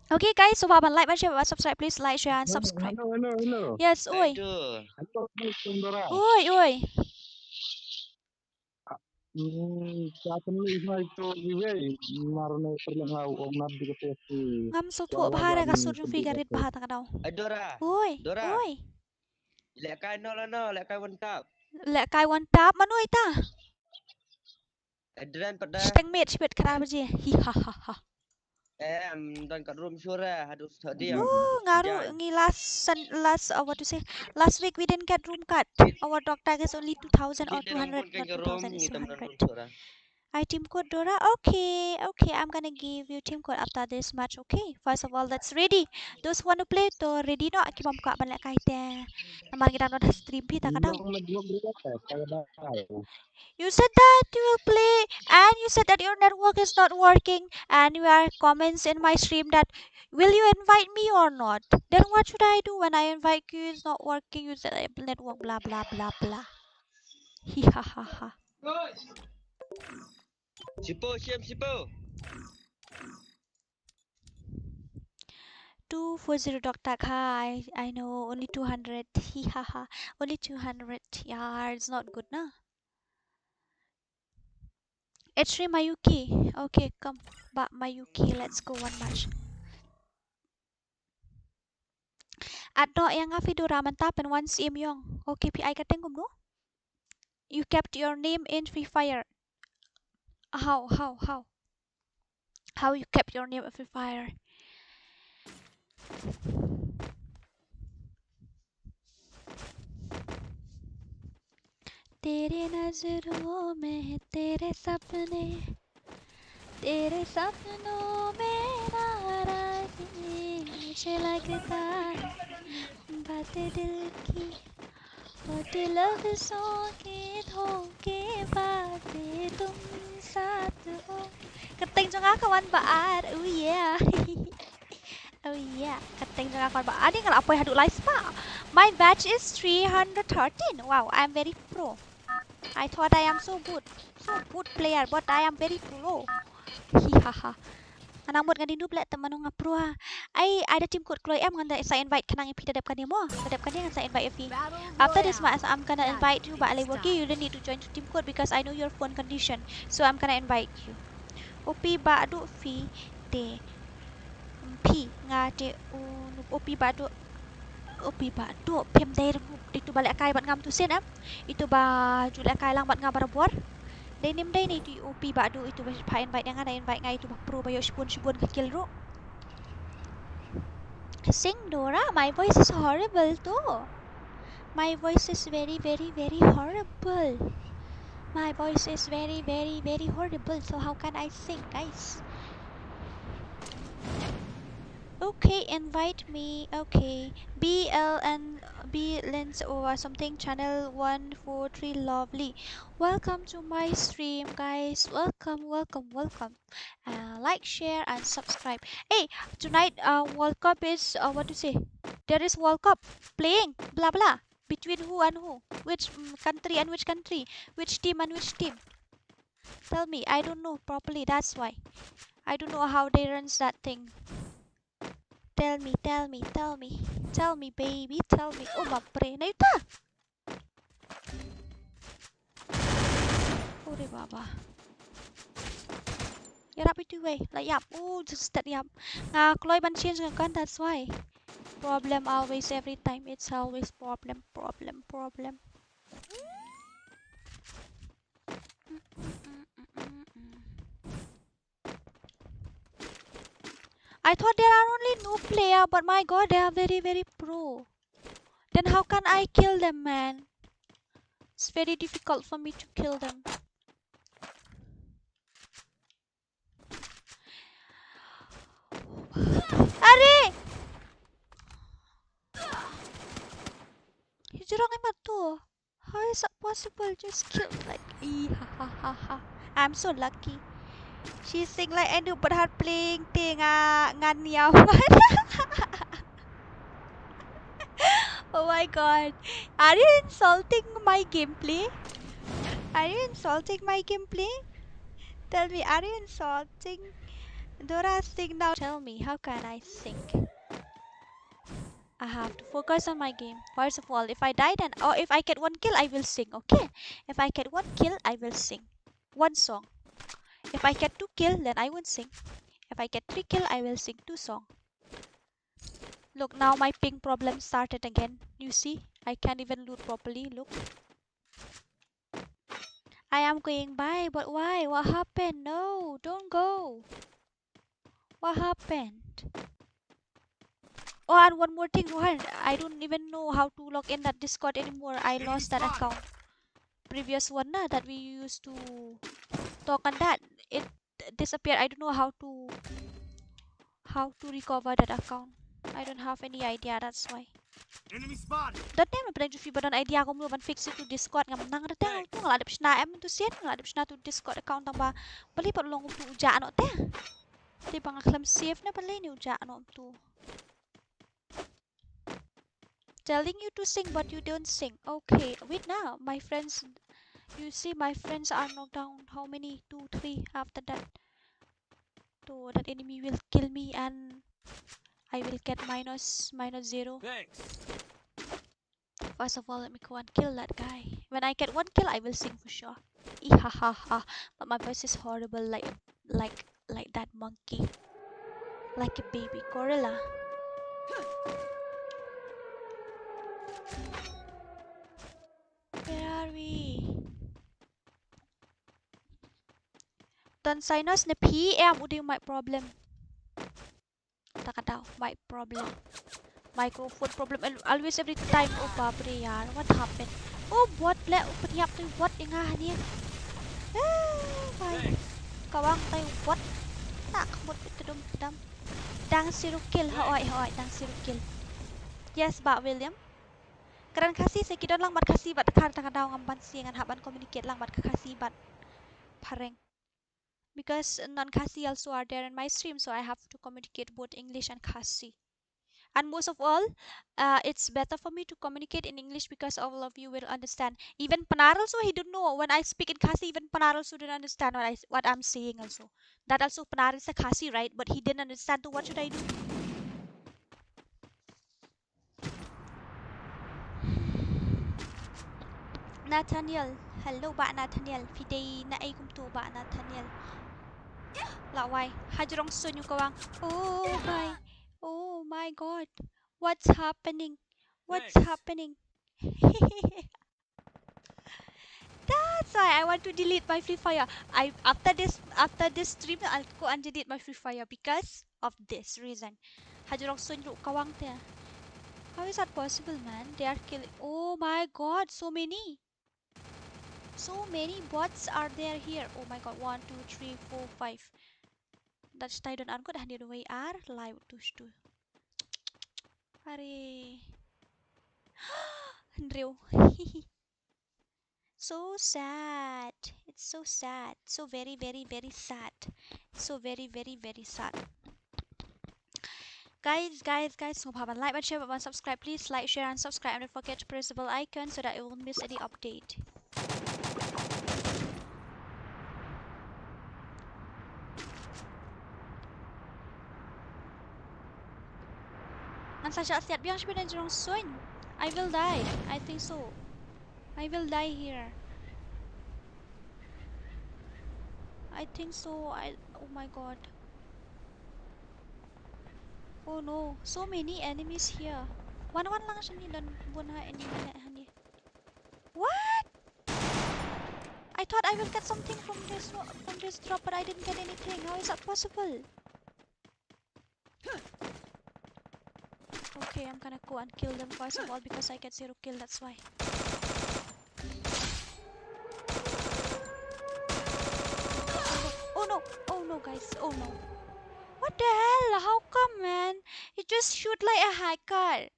Okay, guys, so ba ban like, ban share, ban subscribe, please like, share, and subscribe. Hello, hello, hello. Yes, oi. Hello, hello, Sandra. Oi, oi. Hmm, sa kan ni mai to iwei, mar ne perlu ngau ong nap di kete si. Ngam sngewthuh bha da ka sur jong phi ka rit bha ta ka daw. Eh, Dora. Oi, Dora. Oi. Leh kai no la no, leh kai one tap. Leh kai one tap, mano ita? Adrian pat da. Shteng mit, shpit kra baje. Hi ha ha ha. Em, don kat room sure, haduh study. Oh, ngaru ngi last sun, last, uh, what to say? Last week we didn't get room kat. Our doctor is only two thousand or two hundred, not two thousand, it's one hundred. I team code Dora. Okay, okay, I'm gonna give you team code after this match. Okay, first of all, let's ready. Those who want to play, to ready no, ki bam ka ban leh kai te. Namar ngi dang don ha stream phi ta ka daw. You said that you will play and you said that your network is not working and you are comments in my stream that will you invite me or not? Then what should I do when I invite you? It's not working. You said, uh, network blah blah blah blah. Hi ha ha ha. Sipo, siam sipo. Two four zero dot tak. Hi, I know only two hundred. Hi ha ha. Only two hundred. Yeah, it's not good na. H three Mayuki. Okay, come. Bah Mayuki, let's go one match. At no yang afi Dora mantap and one C M yong. Okay, P I ka teng kumno? You kept your name in Free Fire. How, how, how? How you kept your name in Free Fire? तेरे नजरों में तेरे सपने, तेरे सपनों में नाराजी, मुझे लगता है बातें दिल की, होती लफ्जों के धोखेबाजी, तुम साथ हो. Ka teng jong nga ka wan ba ar, oh yeah. Oh yeah, ka teng jong nga ka wan ba ar. Ani nga la poi haduh lai spah. My batch is three hundred thirteen. Wow, I'm very pro. I thought I am so good, so good player, but I am very pro. Hi ha ha. Nga nang mut nga dei noob leh, te mano nga pro ha. Ai, ai da team code kloi em, ngan da sa invite khnang ïa phi da dep kane mo. Da dep kane ngan sa invite ïa phi. After this match, I'm gonna invite you, but Alewoki, you don't need to join to team code because I know your phone condition. So I'm gonna invite you. O P Bah Duh phi te. Phi nga te, o, O P Bah Duh. O P Bah Duh, phim dei ruh. Itu ba lehkai bad ngam tu sien em. Itu ba ju lehkai lang bad nga barabor. Dei nim dei ni tu O P Bah Duh, itu ba pha invite nga, da invite nga itu ba pro ba ïoh shibun shibun ka kill ruh. Sing Dora, my voice is horrible too. My voice is very, very, very horrible. My voice is very, very, very horrible. So how can I sing, guys? Okay, invite me. Okay. B L N, B Lens or something, channel one four three, lovely. Welcome to my stream, guys. Welcome, welcome, welcome. Uh, like, share, and subscribe. Hey, tonight, uh, World Cup is, uh, what to say? There is World Cup playing, blah, blah. Between who and who? Which, mm, country and which country? Which team and which team? Tell me, I don't know properly, that's why. I don't know how they runs that thing. Tell me, tell me, tell me. Tell me, baby, tell me. Oh, bapre. Na ita? Ore baba. Ïarap itu wei. La ïap. Oh, just that ïap. Nga kloi ban change nga gun, that's why. Problem always, every time. It's always problem, problem, problem. I thought there are only noob player, but my God, they are very, very pro. Then how can I kill them, man? It's very difficult for me to kill them. Are! Hijrong imat tu. How is that possible? Just kill, like, ee, ha, ha, ha, ha. I'm so lucky. She sing like, "Anu berhad pling ting ah ngan yaw." Oh my God. Are you insulting my gameplay? Are you insulting my gameplay? Tell me, are you insulting? Dora, sing now. Tell me, how can I sing? I have to focus on my game. First of all, if I die, then, or if I get one kill, I will sing, okay? If I get one kill, I will sing one song. If I get two kill, then I won't sing. If I get three kill, I will sing two song. Look, now my ping problem started again. You see, I can't even loot properly. Look. I am going by, but why? What happened? No, don't go. What happened? Oh, and one more thing, Rohan. I don't even know how to log in that Discord anymore. I lost that account. Previous one na, that we used to talk on that. It disappeared. I don't know how to how to recover that account. I don't have any idea, that's why. Enemy spotted. That time pynban ju phi ba don idea kumno ban fix ïa utu Discord, ngam nang da tang. Thanks. Utu nga la dep shna em utu sien, nga la dep shna utu Discord account tang ba balei pat long utu u jah noh te. Te ba nga khlem save ne balei ne u jah noh utu. Telling you to sing, but you don't sing. Okay, wait now. My friends, you see, my friends are knocked down. How many? Two, three. After that, so that enemy will kill me, and I will get minus, minus zero. Thanks. First of all, let me go and kill that guy. When I get one kill, I will sing for sure. Ihahaha. But my voice is horrible, like, like, like that monkey. Like a baby gorilla. Where are we? Don Sinus ne phi em u dei u mic problem. Ta ka daw, mic problem. Microphone problem, al-, always, every time. Oh, bapre yaar, what happened? Oh, bot le, oh, pynïap tu bot ïa nga hangne. Eh, bhai. Kawang tai bot. Tak mut bit tdum tdam. Dang siew kill, ha oi, ha oi, dang siew kill. Yes, Bah William. Kren Khasi se ki don lang bad Khasi bad Khar, ta ka daw ngam banse ngan hap ban communicate lang bad Khasi bad Phareng. Because non-Khasi also are there in my stream, so I have to communicate both English and Khasi. And most of all, uh, it's better for me to communicate in English because all of you will understand. Even Pnar also, he don't know. When I speak in Khasi, even Pnar also don't understand what I, what I'm saying also. That also Pnar is a Khasi, right? But he didn't understand, so what should I do? Nathaniel. Hello, Bah Nathaniel. Phi dei na ei kumtu, Bah Nathaniel? Lawai. Hajrong Suin u kawang. Oh my. Oh my God. What's happening? What's happening? That's why I want to delete my Free Fire. I, after this, after this stream, I'll go and delete my Free Fire because of this reason. Hajrong Suin ruh kawang te. How is that possible, man? They are killing. Oh my God, so many. So many bots are there here. Oh my God, one, two, three, four, five. That stai don ar ngut, hangne dawei ar, lai tu stu. Are. Hynriew. So sad. It's so sad. So very, very, very sad. So very, very, very sad. Guys, guys, guys, sngewbha ban like, ban share, ban subscribe. Please like, share and subscribe, and don't forget to press the bell icon so that you won't miss any update. Ngan sa shah siat biang shibun Hajrong Suin. I will die. I think so. I will die here. I think so. I, oh my God. Oh no, so many enemies here. Wan wan lang shane, don bun ha enemy hangne. What? I thought I will get something from this, from this drop, but I didn't get anything. How is that possible? Okay, I'm gonna go and kill them first of all because I get zero kill, that's why. Oh no, oh no, guys, oh no. What the hell? How come, man? You just shoot like a hacker.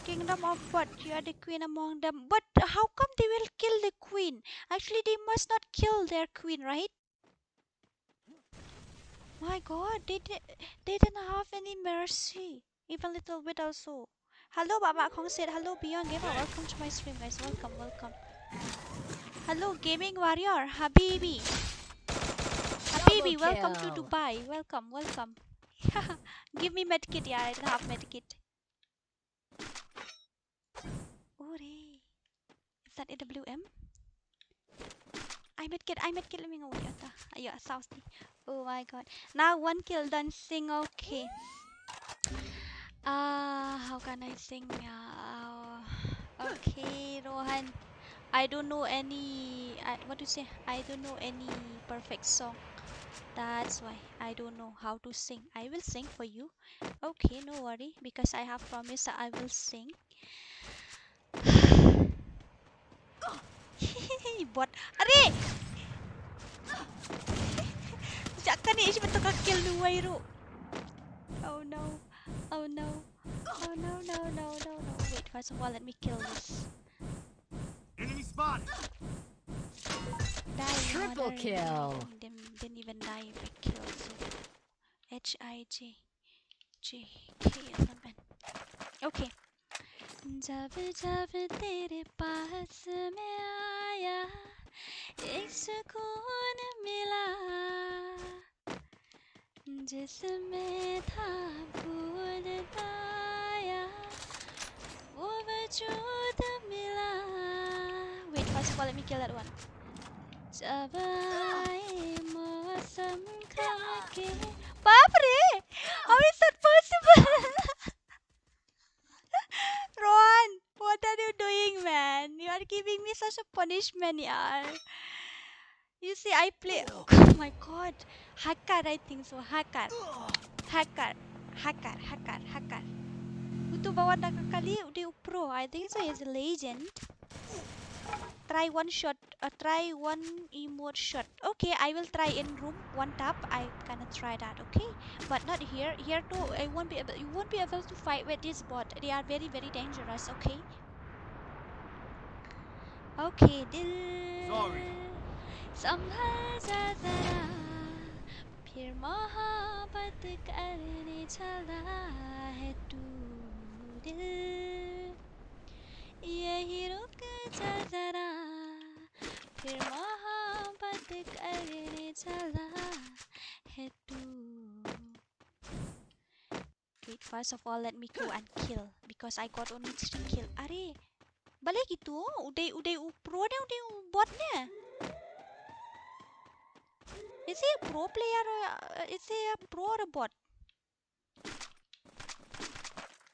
Kingdom of what? You are the queen among them. But how come they will kill the queen? Actually, they must not kill their queen, right? My god, they, di- they didn't have any mercy. Even little bit also. Hello, Baba Kong said, "Hello, Beyond Gamer. Welcome to my stream, guys. Welcome, welcome." Hello, Gaming Warrior. Habibi. Habibi, welcome to Dubai. Welcome, welcome. Give me medkit, yeah, I don't have medkit. Ore. Is that A W M? I medkit, I medkit, let me know what you are. Ayo, sauce ni. Oh my god. Now one kill done, Sing, okay. Uh, how can I sing? Uh, okay, Rohan. I don't know any, I, what to say? I don't know any perfect song. That's why I don't know how to sing. I will sing for you. Okay, no worry, because I have promised that I will sing. Bot. Are! Jaka ni isi betul ka kill duwai ruh. Oh no. Oh no. Oh no, no, no, no, no. Wait, first of all, let me kill this. Enemy spotted. Die, triple mother. Kill. Didn't, didn't even die if I kill. So. H I J J K L M N. Okay. जब जब तेरे पास मैं आया, एक सुकून मिला, जिसमें था भूल दाया, वो वजूद मिला। Wait, first of all, let me kill that one. जब आए मौसम खा के। बाप रे! How is that possible? Rohan, what are you doing, man? You are giving me such a punishment, yaar. You see, I play. Oh my god. Hacker, I think so. Hacker. Hacker. Hacker, hacker, hacker. Utu bawan da ka kali, u dei u pro. I think so, he's a legend. Try one shot, uh, try one emote shot. Okay, I will try in room, one tap. I gonna try that, okay? But not here. Here too, I won't be able, you won't be able to fight with this bot. They are very, very dangerous, okay? Okay, दिल, sorry. संभल जा जरा, फिर मोहब्बत करने चला है तू, दिल। यही रुक जा जरा, फिर मोहब्बत करने चला है तू। Wait, first of all, let me go and kill because I got only three kill. Are, balei kito, u dei, u dei u pro ne, u dei u bot ne? Is he a pro player or, uh, is he a pro or a bot?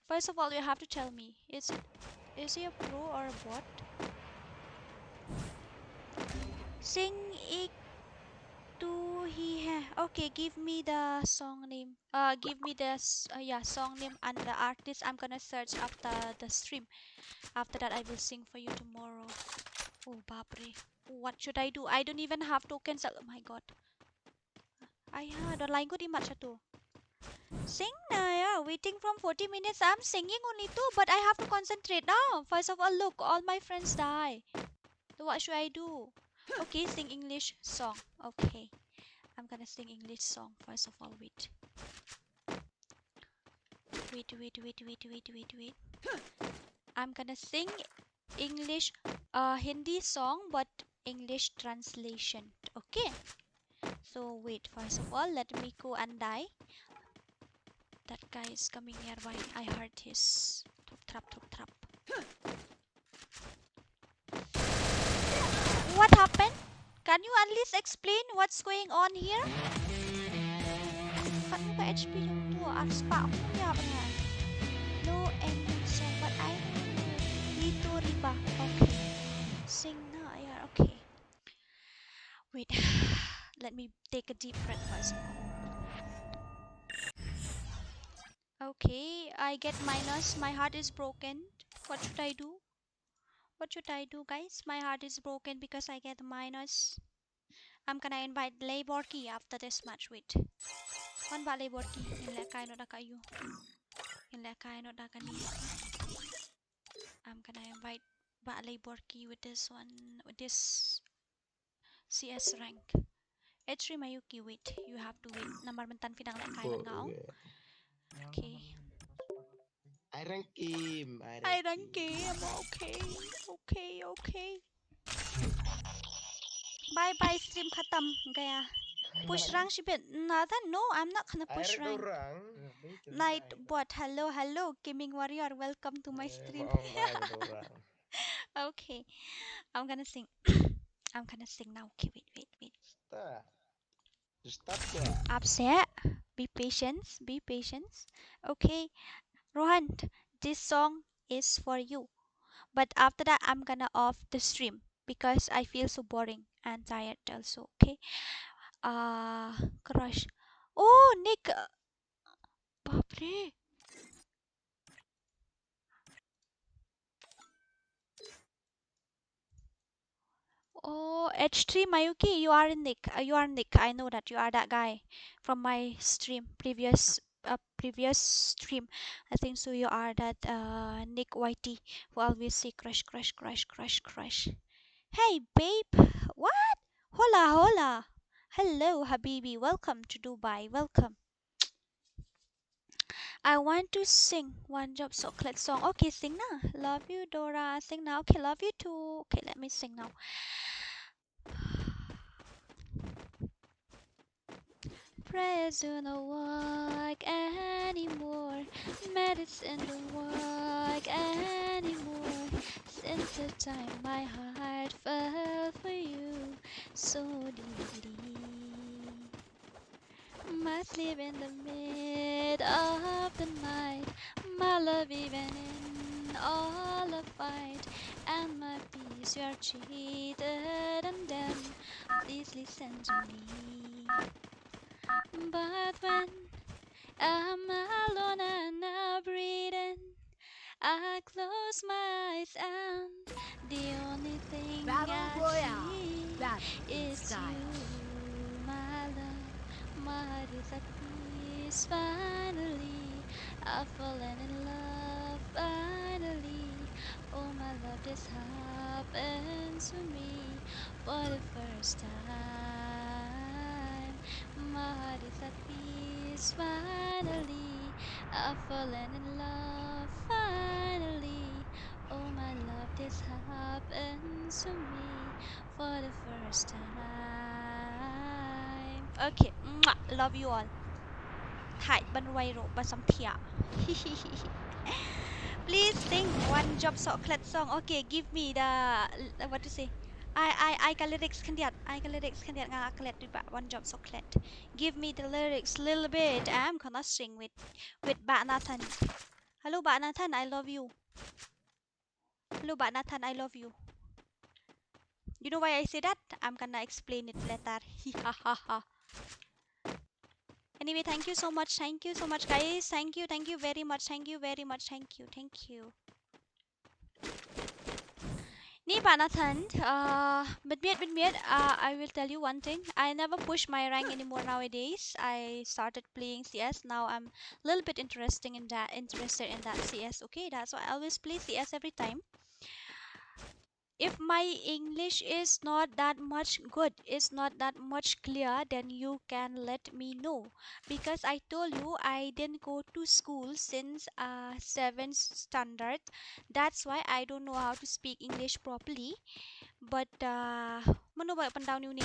First of all, you have to tell me, is it, is he a pro or a bot? Sing ek tu hi hai. Okay, give me the song name. Uh, give me the s-, uh, yeah, song name and the artist. I'm gonna search after the stream. After that, I will sing for you tomorrow. Oh, bapre. What should I do? I don't even have tokens. Oh my god. Aiya, don lain ko di mat satu. Sing na ya, waiting from forty minutes. I'm singing only too, but I have to concentrate now. First of all, look, all my friends die. So what should I do? Okay, sing English song. Okay. I'm gonna sing English song first of all. Wait. Wait, wait, wait, wait, wait, wait, wait. I'm gonna sing English, uh, Hindi song, but English translation. Okay. So wait, first of all, let me go and die. That guy is coming nearby. I heard his trap, trap, trap, trap. What happened? Can you at least explain what's going on here? Kat muka H P jong tu, ar spah pun ïa bnga. Low ending song, but I don't know. Ito riba. Okay. Sing na ya, okay. Wait. Let me take a deep breath first. Okay, I get minus. My heart is broken. What should I do? What should I do, guys? My heart is broken because I get minus. I'm gonna invite Lei Borki after this match. Wait. Wan Bah Lei Borki. Ngin lehkai noh da ka ïu. Ngin lehkai noh da kane. I'm gonna invite Bah Lei Borki with this one, with this C S rank. H three Mayuki, wait. You have to wait. Namar mynta phi dang lehkai bad nga. Okay. I rank him. I rank him. Okay. Okay, okay. Bye bye, stream khatam gaya. Push rank shibit. Nathan, no, I'm not gonna push rank. Night bot, hello, hello. Gaming warrior, welcome to my stream. Okay, I'm gonna sing. I'm gonna sing now. Okay, wait, wait, wait. Start. Start. Upset. Be patient. Be patient. Okay, Rohan, this song is for you. But after that, I'm gonna off the stream because I feel so boring and tired also. Okay. Uh, crush. Oh, Nick. Bapre. Oh, H three Mayuki, you are Nick. Uh, you are Nick. I know that you are that guy from my stream, previous, uh, previous stream. I think so. You are that, uh, Nick Y T who always say crush, crush, crush, crush, crush. Hey, babe. What? Hola, hola. Hello, Habibi. Welcome to Dubai. Welcome. I want to sing One Job Chocolate song. Okay, sing na. Love you, Dora. Sing na. Okay, love you too. Okay, let me sing now. Prayers do not work anymore. Medicine don't work anymore. Since the time my heart fell for you so deeply. My sleep in the mid of the night, my love even in all the fight, and my peace you are cheated and then please listen to me. But when I'm alone and I'm breathing, I close my eyes and the only thing I see is you, my love. My heart is at peace finally. I've fallen in love finally. Oh my love, this happens to me for the first time. My heart is at peace finally. I've fallen in love finally. Oh my love, this happens to me for the first time. Okay, mwah, love you all. Hai, ban rwai ruh, ban samthiah. Please sing One Job Chocolate song. Okay, give me the, what to say? Ai, ai, ai ka lyrics khyndiat. Ai ka lyrics khyndiat, nga klet dei ba One Job Chocolate. Give me the lyrics little bit. I'm gonna sing with, with Bah Nathan. Hello, Bah Nathan, I love you. Hello, Bah Nathan, I love you. You know why I say that? I'm gonna explain it later. Anyway, thank you so much. Thank you so much, guys. Thank you, thank you very much. Thank you very much. Thank you, thank you. Ni Bah Nathan, uh, but miet, but miet, uh, I will tell you one thing. I never push my rank anymore nowadays. I started playing C S. Now I'm a little bit interesting in that, interested in that C S. Okay, that's why I always play C S every time. If my English is not that much good, is not that much clear, then you can let me know. Because I told you I didn't go to school since, uh, seventh standard. That's why I don't know how to speak English properly. But, uh, mano ba pyndown uni?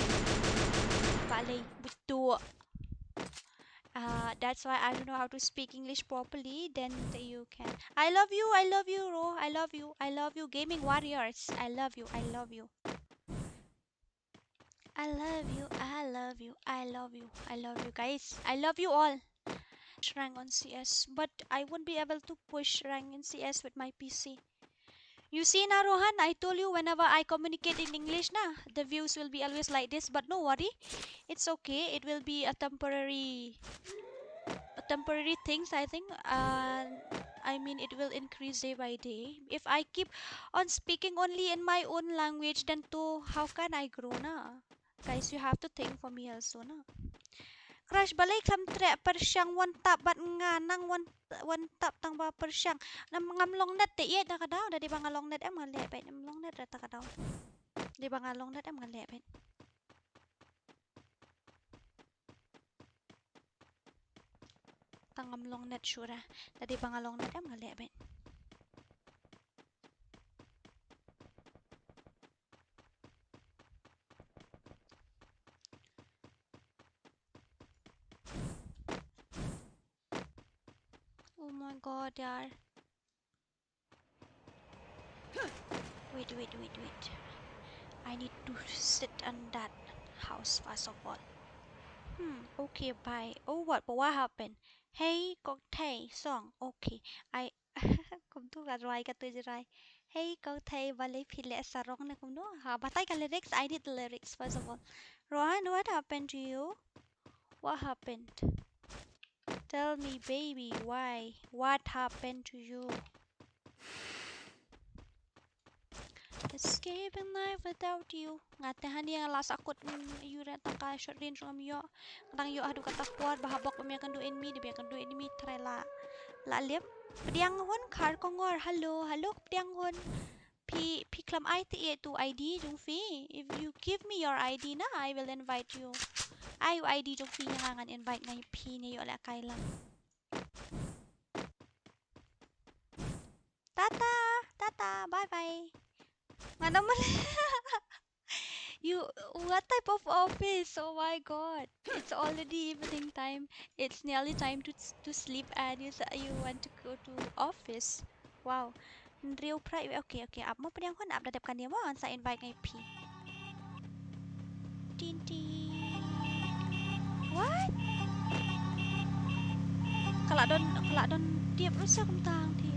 Balei betul. Uh, that's why I don't know how to speak English properly. Then you can. I love you, I love you, Ro. I love you, I love you, Gaming Warriors. I love you, I love you. I love you, I love you, I love you, I love you, guys. I love you all. Rank on C S, but I won't be able to push rank in C S with my P C. You see now, Rohan, I told you whenever I communicate in English, na, the views will be always like this, but no worry. It's okay. It will be a temporary, temporary things, I think. Uh, I mean, it will increase day by day. If I keep on speaking only in my own language, then to how can I grow, na? Guys, you have to think for me also, na? Crush, balei khlem treh pyrshang wan tap bad nga, nang wan, wan tap tang ba pyrshang. Nam ngam long net te ïa da ka daw, da dei ba nga long net em nga leh bad, ngam long net da ka daw. Dei ba nga long net em nga leh bad. Tang ngam long net shuh ra. Da dei ba nga long net em nga leh bad. Oh my God, yaar. Wait, wait, wait, wait. I need to sit on that house first of all. Hmm, okay, bye. Oh, what, what happened? Hey, kok thei song. Okay, I kumtu ka rwai, ka tu ji rwai. Hey, kok thei, balei phi leh sarong ne kumno? Ha, batai ka lyrics. I need the lyrics first of all. Rohan, what happened to you? What happened? Tell me, baby, why? What happened to you? Escaping life without you. Nga te hani nga la sakut, mm, ïu re tang ka short range ngam ïoh. Nga dang ïoh haduh kata kwar ba ha bok ba me kynduh enemy, da me kynduh enemy trai la, la lip. Pdiang hun khar kongor. Hello, hello, pdiang hun. Phi, phi khlem ai te ïa tu I D jong phi. If you give me your I D na, I will invite you. Ai u I D jong phi ïa nga ngan invite nga ïa phi, ne ïoh leh kai lang. Tata, tata, bye bye. Mana mula? You, what type of office? Oh my God. It's already evening time. It's nearly time to, to sleep and you sa-, you want to go to office. Wow. Hynriew phra, okay, okay. Ap mo pdiang hun, ap da dep kane mo, ngan sa invite nga ïa phi. Tin, tin. What? Ka la don, ka la don tip ruh sa kumta hangtei.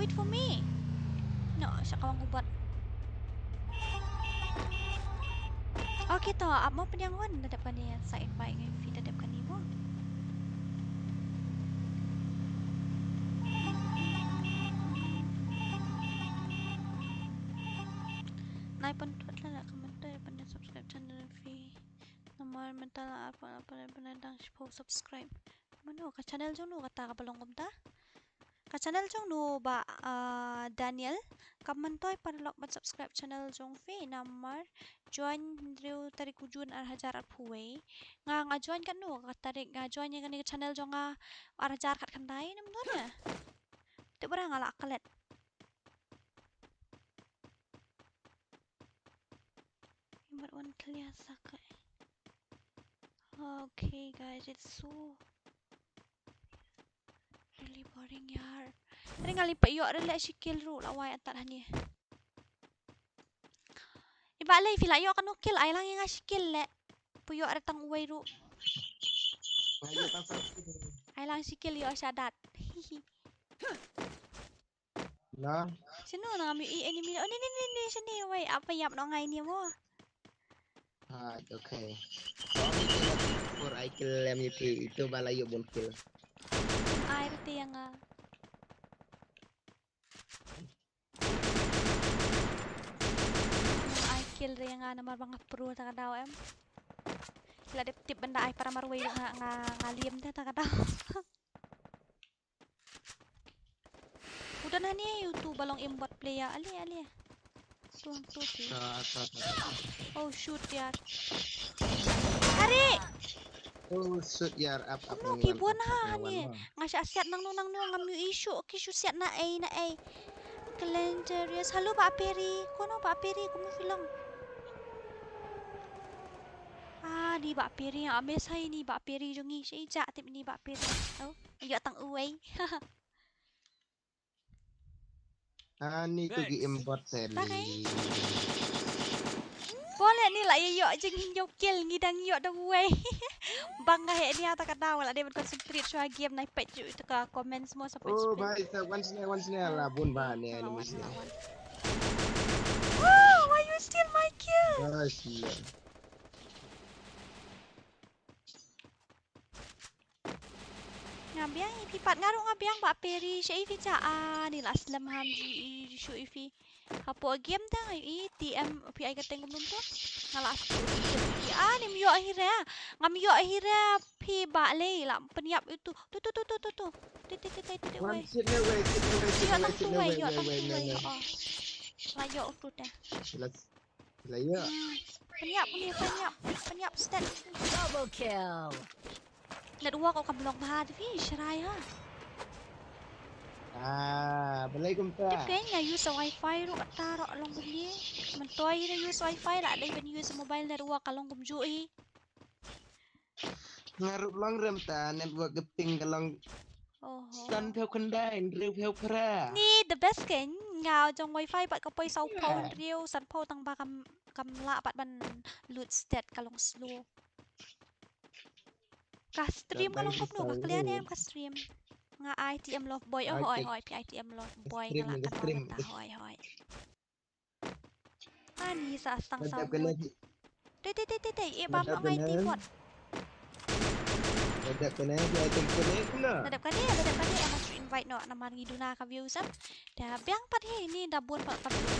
Wait for me. No, sa ka wang ubat. Okay to, ap mo pdiang hun, da dep kane sa invite nga ïa phi, da dep kane mo. Nai pynthut la, la ka myntoi pynthut subscribe channel phi. Namar mynta la arphew, arphew, arphew dang shiphew subscribe. Mano ka channel jong no kata kaba long kumta? Ka channel jong no ba, ah, Daniel? Ka myntoi paralok ban subscribe channel jong phi namar join hynriew tarik u June ar hajar arphew wei. Nga, nga join katno ka tarik, nga join ïa kane ka channel jong nga ar hajar khatkhyndai, namar ne? Te ba nga la klet. But one clear sa ka. Okay, guys, it's so really boring, yaar. Ring ali pa ïoh re leh shi kill ruh la wai atat hane. Iba lei phi la ïoh kano kill, ai lang ïa nga shi kill leh. Pu ïoh re tang uwei ruh. Ai lang shi kill ïoh shadat. Hihi. Na? Shano na ngam ïohi enemy. Oh, ni, ni, ni, ni, shane, wei, ap ïap noh ngai ni mo. Ah, okay. Por ai kill em ïa phi, itu ba la ïoh bun kill. Ai rete ïa nga. Ai kill re ïa nga namar ba nga pro ta ka daw em. La dep tip ban da ai para marwei nga, nga, nga liam te ta ka daw. Udah nani utu ba long aimbot player. Ale, ale. Tuh, tuh, tuh. Sa, sa, sa, sa. Oh, shoot, yaar. Are! Oh, shoot, yaar. Ap, ap, kumno ki bun ha, hani. Nga sha siat nangno, nangno, ngam ïohi shuh, ki shu siat na ei, na ei. Glendarius. Hello, Bah Peri. Kono Bah Peri, kumno phi long? Ah, ni Bah Peri, ah, me sai ni Bah Peri jong ngi, shi ja tip ni Bah Peri. Oh, ïoh tang uwei. Ani tu ki aimbot seli. Pole ni la ïoh jingïoh kill ngi dang ïoh da uwei. Bang nga heh nia ta ka daw la dei ban concentrate shuwa game nai peit ju ita ka comments mo sa peit. Oh, bhai sa one sne one sne la bun ba ne ni. Why you steal my kill? Bhai sne. Nga biang ïa phi pat, nga ruh nga biang Bah Peri, sha i phi ja, ah, ni la slem ham ji, i shu i phi. Hapoh game ta i T M phi ai ka teng kumno to. Nga la shu i, ah, nim ïoh hi re. Ngam ïoh hi re phi Bah Lei, la pynïap itu. Tu tu tu tu tu tu. Tu tu tu tu tu tu. Wei. Ïoh tang tu wei, ïoh tang tu wei, ïoh. La ïoh tu te. La ïoh. Pynïap, pynïap, pynïap, pynïap stat. Double kill. Network u kam long bha te phi, shrai ha. Ah, balei kumta? Tip kein nga use wifi ruh kata ruh long kumne. Myntoi ruh use wifi, la dei ban use mobile network ka long kumjuh hi. Nga ruh long rem ta network ka ping ka long. Oho. San phew khyndai, hynriew phew phra. Ni the best kein, nga jong wifi pat ka poi saw phew, hynriew, san phew tang ba kam, kam lah pat ban load stat ka long slow. Ka stream ka long kumno, ka clear ne em ka stream? Nga I T M Love Boy, oh hoi hoi, phi I T M Love Boy, nga la ka long ta, hoi hoi. Ani sa stang sound mode. Te te te te te, e bam ngai ti bot. Nadep kane, nadep kane, nadep kane, em, invite noh namar ngi duna ka views em. Da biang pat hi ni, da bun pat ka views.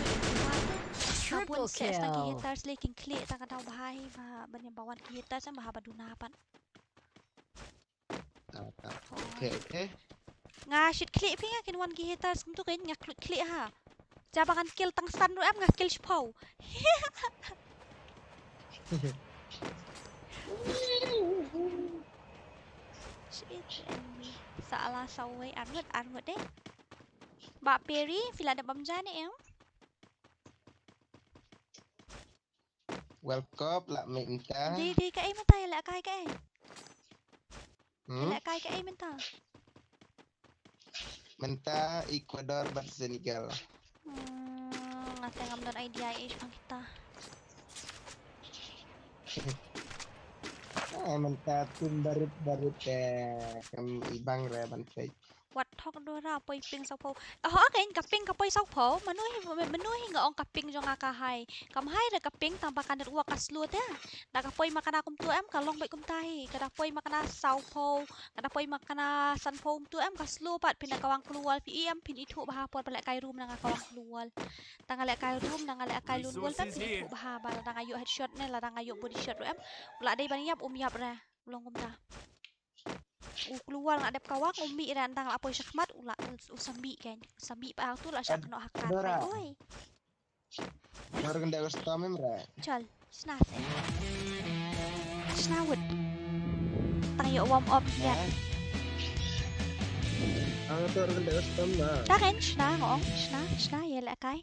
Da bun se stang ki haters le kin klik ta ka dau bha hi ba ban ïa ba wan ki haters em, ba ha ba duna pat. Okay, okay. Nga shit klik phi nga kin wan ki haters kumtu kein nga klik klik ha. Jaba ngan kill tang san ruh em nga kill shiphew. Shit enemy. Sa ala sa wei armut armut deh. Bah Peri phi la dep bam ja ne em? World Cup la mih mynta. Dei dei kaei mynta, ïalehkai kaei? Hmm? Ïalehkai kaei mynta? Mynta Ecuador bad Senegal. Hmm, nga te ngam don idea ïa ish bang kita. Ah, mynta tim barit barit, eh, kam ibang re ban peit. Wat thok Dora, poi ping saw phew. Oh, okay, ka ping ka poi saw phew. Mano hi, mano hi nga ong ka ping jong nga ka high. Kam high re ka ping tang ba ka network ka slow te. Da ka poi ma kane kumtu em ka long beit kumta hi. Ka da poi ma kane saw phew, ka da poi ma kane san phew kumtu em ka slow pat, phin da ka wang klur wall phi em phin ithuh bha por ba lehkai room na nga ka wang klur wall. Tang nga lehkai room na nga lehkai lone wolf em phin ithuh bha ba lada nga ïoh headshot ne lada nga ïoh body shot ruh em. U la dei ban ïap um ïap re. U long kumta. U klur wall nga dep ka wang, u mih re, ynda nga la poi shakhmat u la, u, u sa mih kein. U sa mih pat tu la shah kynnoh ha kar. Oi. Dor kynde ka stom em re. Chal, shna se. Shna wut. Tang ïoh warm up ïa. Ang dor kynde ka stom ma. Ta kein shna nga ong, shna, shna ïalehkai.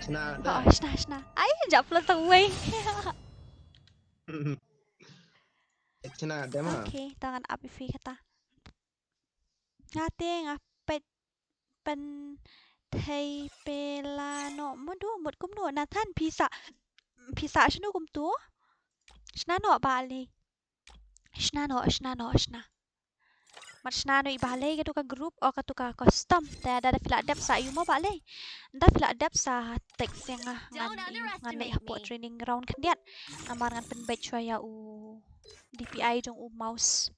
Shna da. Oh, shna, shna. Ai, ja pla tang wei. Shna da ma. Okay, tang ngan ap ïa phi kata. Nga te nga peit pynthei pela noh mut, mut kumno Nathan phi sa, phi sa shano kumtu? Shna noh ba lei. Shna noh, shna noh, shna. Mat shna noh i ba lei katu ka group, o katu ka custom. Te da, da phi la dep sa ïa u mo ba lei. Da phi la dep sa text ïa nga, ngan, ngan leit hapoh training ground khyndiat. Namar ngan pynbeit shuwa ïa u D P I jong u mouse.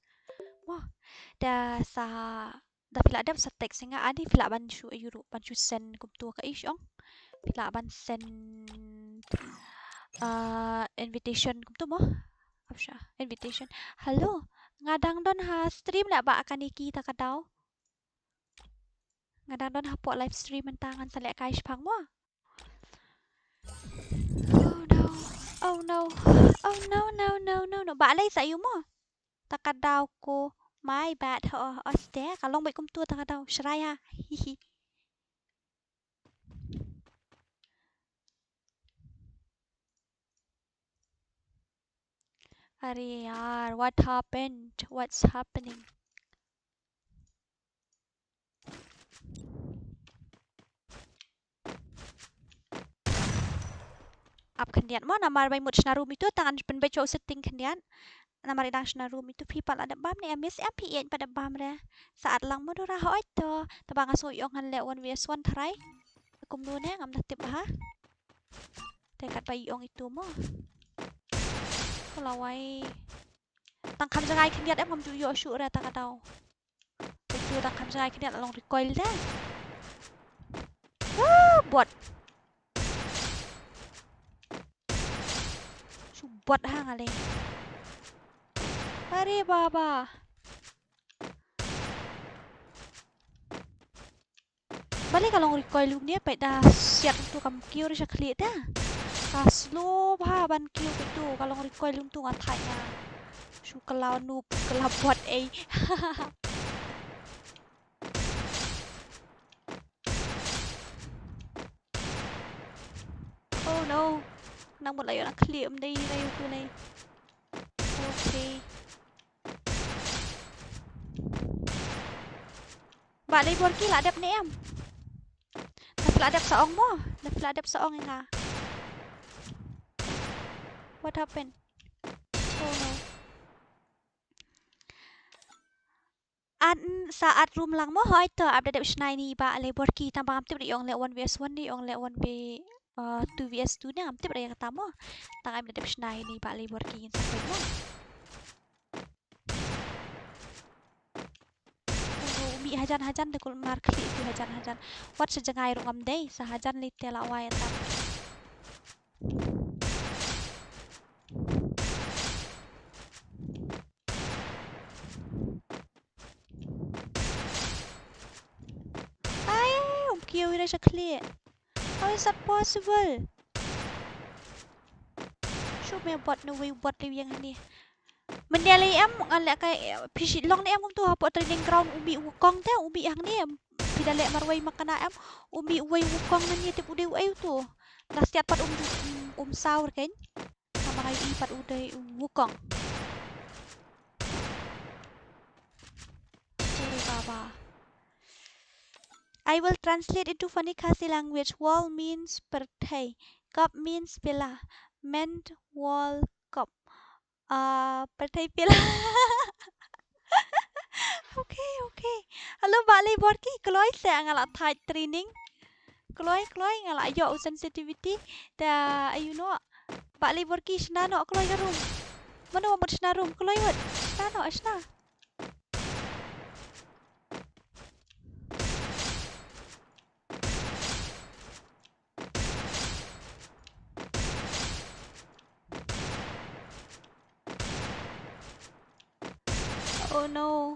Mo. Da sa, da phi la dep sa text ïa nga, ani phi lah ban shu ïa u ruh, ban shu send kumtu ka ish ong. Phi lah ban send, ah, invitation kumtu mo. Ap sha invitation. Hello. Nga dang don ha stream leh ba kane ki ta ka daw. Nga dang don hapoh live stream mynta ngan sa lehkai shipang mo. Oh no. Oh no. Oh no, no, no, no, no. Ba lei sa ïa u mo. Ta ka daw ko. My bad. Ho, oh, ste. Ka long beit kumtu ta ka daw. Shrai ha. Hihi. Are yaar, what happened? What's happening? Ap khyndiat mo, namar ba i mut shna room itu, tang ngan pynbeit shuwa u setting khyndiat. Namar i dang shna room itu, phi pat la dep bam ne, em, yes, em, phi ïeit pat dep bam re. Sa at lang mo Dora, hooid to. Taba nga sngew ïoh ngan leh one versus one try. Kumno ne, ngam da tip bha. Te katba i ong itu mo. Ko lawei. Tang kham jngai khyndiat em ngam ju ïoh shuh re ta ka daw. Peit tu tang kham jngai khyndiat la long recoil te. Ah, bot. Shu bot ha nga lei. Are baba. Balei ka long recoil kumne, peit da siat kumtu kam kiew re sha khlieh te. Ka slow bha ban kiew peit tu, ka long recoil kumtu nga thait nga. Shu kylla noob, kylla bot ei. Oh no. Nang mut la ïoh na khlieh ym dei na ïoh tu lei. Okay. Bah Leiborki la dep ne em? Da phi la dep sa ong mo? Da phi la dep sa ong ïa nga. What happened? Oh no. An sa add room lang mo, hooid to, ap da dep shna ïa i Bah Leiborki, tang ba ngam tip, da ong leh one versus one, da ong leh one v, uh, two versus two ne, ngam tip da ïa kata mo. Tang ap da dep shna ïa i Bah Leiborki ngin sa peit mo. Oh, u mih hajan hajan, da kulmar khlieh phi hajan hajan. Wat sa jngai ruh ngam dei, sa hajan lei te la wai atan. Ai, um kiew ïa sha khlieh. How is that possible? Shu me bot ne wei bot lei ïeng hangne. Mynne lei em nga leh kai phi shi long ne em kumtu hapoh training ground u mih u kong te u mih hangne em. Phi da leh marwei makana em u mih uwei u kong nangne tip u dei uei utu. Last year pat um um saw rkein. Namar nga ïohi pat u dei u wukong. Sorry baba. I will translate into funny Khasi language. Wall means pyrthei. Cup means pila. Meant wall cup. Ah, pyrthei pila. Okay, okay. Hello, Bah Leiborki, kloi se nga la thait training. Kloi, kloi, nga la ïoh u sensitivity. Da, you know, Bah Leiborki shna noh kloi ka room. Mano mut shna room, kloi wat. Shna noh, shna. Oh no.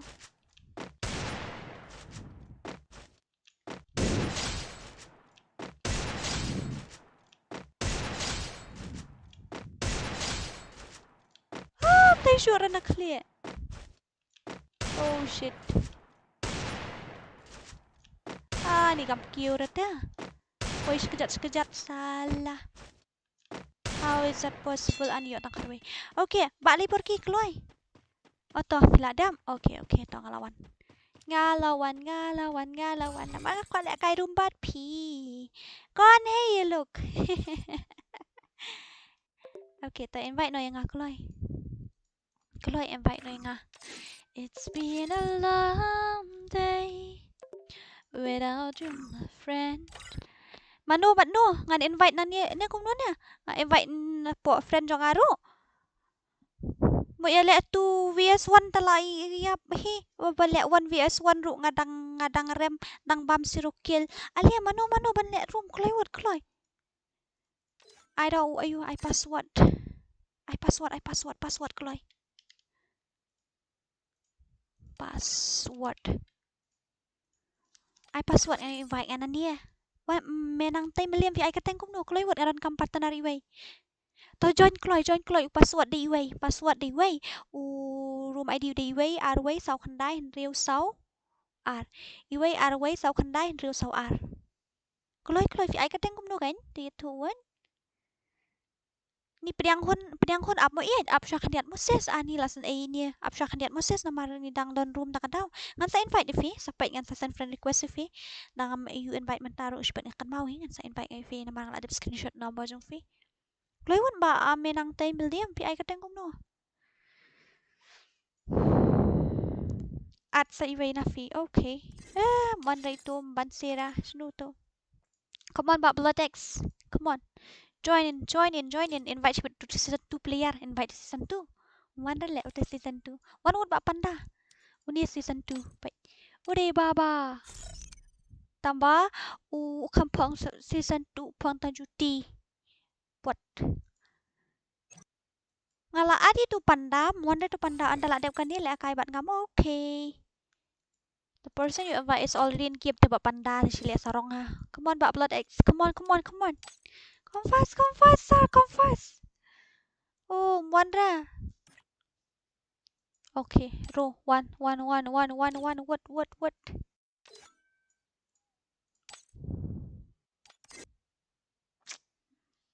Ah, tei shuh ra na khlieh. Oh shit. Ah, ni kam kiew ra ta. Oi, sekejap, sekejap, salah. How is that possible? Ani ïoh tang kharwei. Okay, Bah Leiborki kloi. Oh, to, phi la dep. Okay, okay, to nga la wan. Nga la wan, nga la wan, nga la wan. Namar nga kwah leh kai room bad phi. Kon hei look. Okay, to invite noh ïa nga kloi. Kloi invite noh ïa nga. It's been a long day without you, my friend. Mano, mano, ngan invite nangne, ne kumno ne? Nga invite na pok friend jong nga ruh. Mo ïa leh two V S one ta la ïap hi. Ba leh one V S one ruh nga dang, nga dang rem, dang bam zero kill. Alia mano, mano ban leh room, kloi wat, kloi. Ai da u ayu, ai password. Ai password, ai password, password kloi. Password. Ai password, ai invite nga nangne. Wa, me nang tei meliam phi ai kyrteng kumno, kloi wat, nga don kam partner iwei. To join kloi, join kloi, u password dei iwei, password dei iwei. U room I D dei iwei, ar wei, saw khyndai, hynriew saw, ar. Iwei, ar wei, saw khyndai, hynriew saw, ar. Kloi, kloi, phi ai kyrteng kumno kan? Te ïathuh wan. Ni pdiang hun, pdiang hun ap mo ïeit, ap sha khyndiat mo sis, ani la sngewsih ni, ap sha khyndiat mo sis, namar ni dang don room da ka daw. Ngan sa invite ïa phi, sa peit ngan sa send friend request ïa phi. Dang ngam ïoh invite mynta ruh, shibit nga kynmaw hi, ngan sa invite ïa phi, namar nga la dep screenshot number jong phi. Kloi wan ba, ah, me nang tei meliam, phi ai kyrteng kumno. Add sa iwei na phi. Okay. Eh, mon rei tu ban sera shnu tu. Come on, Bah Blood X. Come on. Join in, join in, join in. Invite shibit tu season two player. Invite season two. Wan da leh u te season two. Wan wut ba panda. Uni season two. Peit. Ure baba. Tamba u kham phong se-, season two phong tang juti. What? Nga la adi tu panda, wan da tu panda, ynda la dep kane leh kai bad ngam, okay. The person you invite is already in game, te ba panda shi leh sarong ha. Come on, ba upload X. Come on, come on, come on. Come fast, come fast, sir, come fast. Oh, wan da. Okay, ro, wan, wan, wan, wut, wut, wut.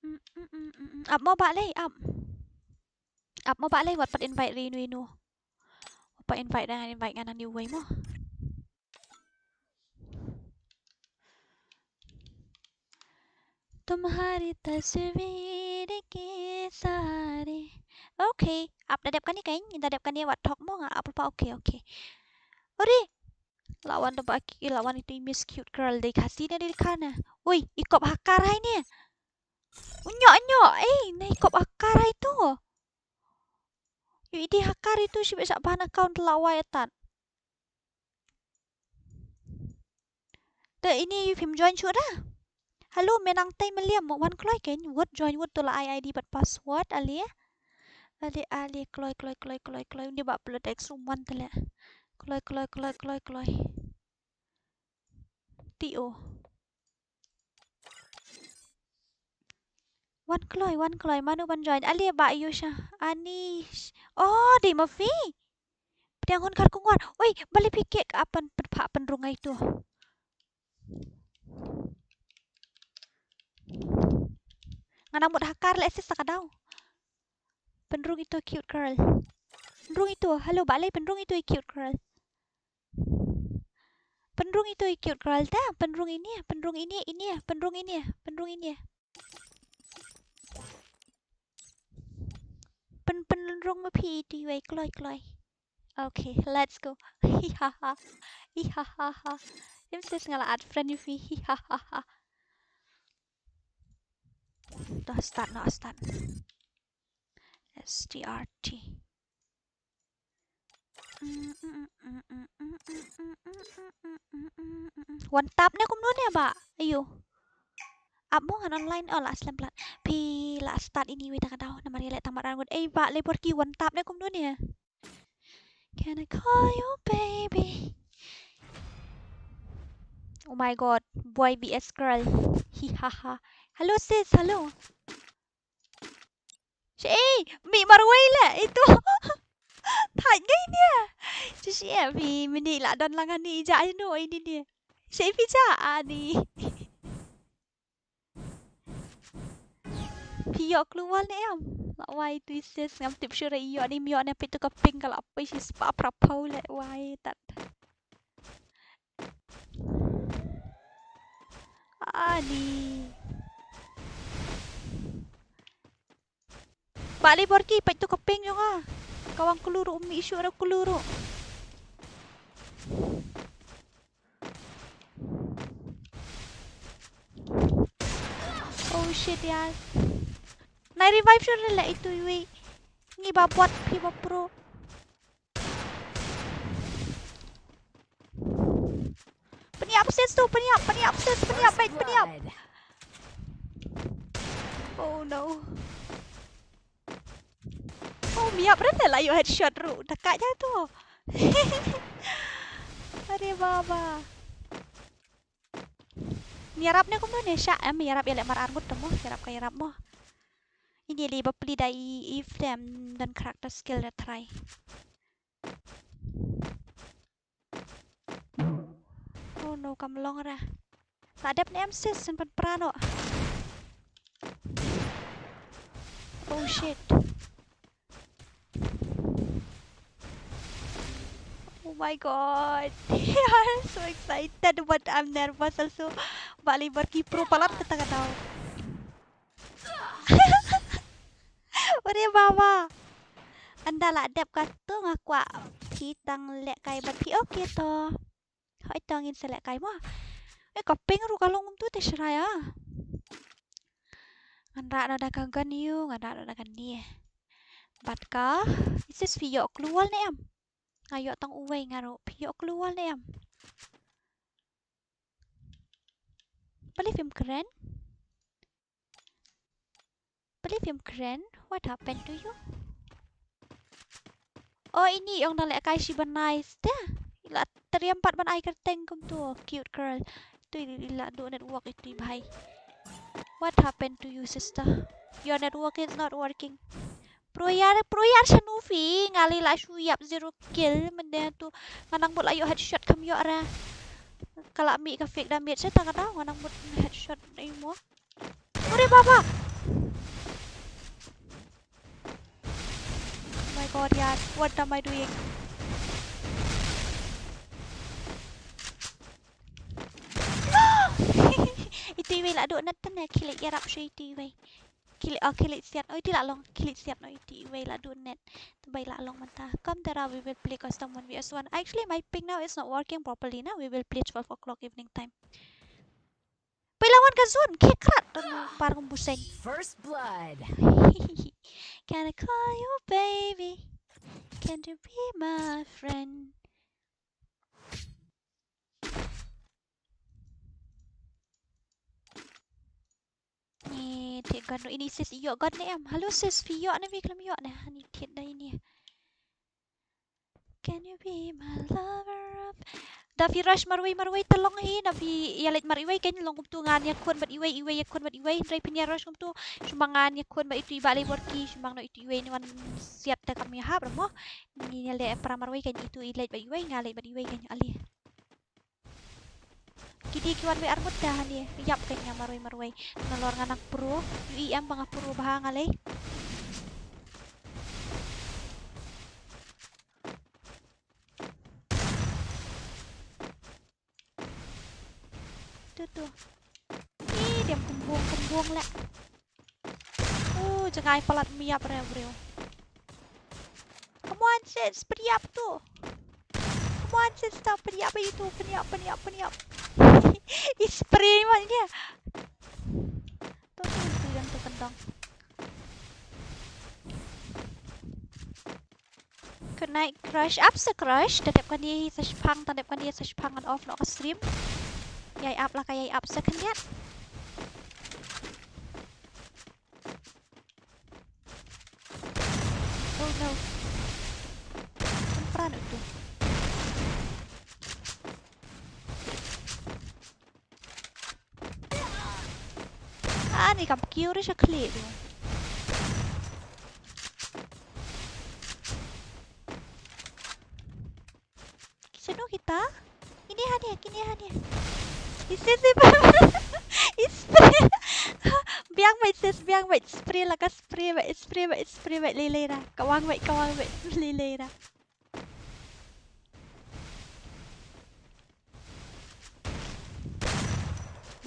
Mm, mm, mm, mm, mm. Ap mo ba lei, ap. Ap mo ba lei, wat pat invite ri inu inu. Wat pat invite, ngan invite ngan nang uwei mo. तुम्हारी तस्वीर के सहारे. Okay, ap da dep kane keiñ, da dep kane wat thok mo nga ap pa, okay, okay. Uri. La wan da ba ki, la wan itu i Miss Cute Girl dei Khasi ne dei Dkhar ne. Ui, i kop hacker hai ne. Unyo, unyo, eh, ne i kop hacker hai tu. Yu i dei hacker itu shi besa ban account la wai atan. Te ini phim join shuh da. Hello, me nang tei me liam, wan kloi keiñ, wut join wut, to la ai I D bad password, ale. Ale, ale, kloi, kloi, kloi, kloi, kloi. Undi ba upload X um wan te leh. Kloi, kloi, kloi, kloi, kloi. T O. Wan kloi, wan kloi, mano ban join? Ale ba yu sha. Ani. Oh, dei ma phi. Pdiang hun kar kungwar. Oi, balei phi kek apan pynpha pynrung ai tu. Nga nang mut hacker leh sis sa ka daw. Pynrung ito cute girl. Pynrung ito. Hello, balei pynrung ito i cute girl. Pynrung ito i cute girl ta. Pynrung ini, pynrung ini, ini, pynrung ini, pynrung ini. Pyn, pynrung ma phi ito i wei kloi, kloi. Okay, let's go. Hi ha ha. Hi ha ha ha. Im sis nga la add friend ïa phi. Hi ha ha ha. Dah start, nah start. S T R T. Wan tap ne kumno ne ba? Ayo. Ap mo ngan online. Oh, la slem plat. Phi la start ini wei ta ka daw. Namar ïa leh tang mat ran ngut. Ei ba, lei por ki wan tap ne kumno ne. Can I call you baby? Oh my god, boy V S girl. Hi ha ha. Hello sis, hello. Shi, eh, mih marwei leh ito. Thait ngai ne. Shi shi eh, phi mini la don lang ani ja ino ini ne. Shi phi ja ani. Phi ïoh clue wall ne em? La wai tu sis ngam tip shuh re ïoh ne ym ïoh ne phi tu ka ping ka la poi shi spah phra phew leh wai tat. Ani. Ba lei bor ki peit tu ka ping jong nga. Ka wan klur um issue re klur. Oh shit yaar. Nai revive shuh re leh itu iwi. Ngi ba bot phi ba pro. Pynïap sis tu, pynïap, pynïap sis, pynïap mate, pynïap. Oh no. Oh, miap re te la ïoh headshot ruh. Daka ja tu. Are baba. Miarap ne kumno ne sha em miarap ïa leh mar ar ngut mo, miarap ka ïarap mo. Ini li ba pli da i, i flem dan character skill da try. Oh no, kam long ra. La dep ne em sis, shen pan prano. Oh shit. Oh my god. I'm so excited but I'm nervous also. Ba lei bor ki pro palat kata kata. Ore baba. Ynda la dep katu nga kwah phi tang leh kai bad phi okay to. Hoi to ngin sa leh kai mo. Eh, ka ping ruh ka long kumtu te shrai ah. Ngan rah noh da ka gun ïa u, ngan rah noh da kane. Bad ka, sis phi ïoh klur ne em? Nga ïoh tang uwei nga ruh, phi ïoh klur ne em? Balei phim kren? Balei phim kren? What happened to you? Oh, ini ong dang lehkai shi bnai te. I la triem pat ban ai kyrteng kumtu, cute girl. Tu i la duh network itu i bhai. What happened to you, sister? Your network is not working. Pro yar, pro yar shano phi, nga lei la shu ïap zero kill mynta tu. Nga nang mut la ïoh headshot kam ïoh re. Ka la mih ka fake damage sa ta ka daw, nga nang mut headshot ei mo. Ore baba. Oh my god, yaar, what am I doing? Itu iwei la duh net te ne, khie leit ïarap sha itu iwei. Khie leit, oh, khie leit siat, oh, itu la long, khie leit siat, oh, itu iwei la duh net. Te bai la long mynta. Come Tara, we will play custom one v one. Actually, my ping now is not working properly na. We will play twelve o'clock evening time. Pei la wan ka zone, khie krat, don par ngum buseng. First blood. Can I call you baby? Can you be my friend? Ni thied gun ruh ini sis, ïoh gun ne em? Hello sis, phi ïoh ne phi khlem ïoh ne? Hani thied da ini. Can you be my lover of... Da phi rush marwei marwei te long hi, da phi ïa leit mar iwei kein long kumtu, ngan ïakhun bad iwei, iwei ïakhun bad iwei, hynrei phin ïa rush kumtu. Shu ma ngan ïakhun bad itu i Bah Leiborki, shu ma ngan ïa itu iwei, ni wan siat te kam ïahap re mo. Ngin ïa leit para marwei kein, itu i leit bad iwei, nga leit bad iwei kein, ale. Kidei ki wan wei arngut te hangne, ïap kein nga marwei marwei. Nalor nga nang pro, ïohi em ba nga pro bha nga lei. Tu tu. Ih, dem kembung kembung leh. Uh, jngai palat miap re briew. Come on sis, pynïap tu. Come on sis, ta pynïap itu, pynïap, pynïap, pynïap. I spray ma ini. Tu tu tu, yang tu kendang. Good night crush. Ap sa crush. Ta dep kane sa shipang, ta dep kane sa shipang, ngan off noh ka stream. Ïai ap la ka, ïai ap sa khyndiat. Oh no. Kan pran utu. Ah, ni kam kiu re sha khlieh tu. Shano kita? Ini hangne, kine hangne. Isi si pa. Is spray. Biang bad sis, biang bad spray la ka spray bad, spray bad, spray bad lei lei ra. Kawang bad, kawang bad lei lei ra.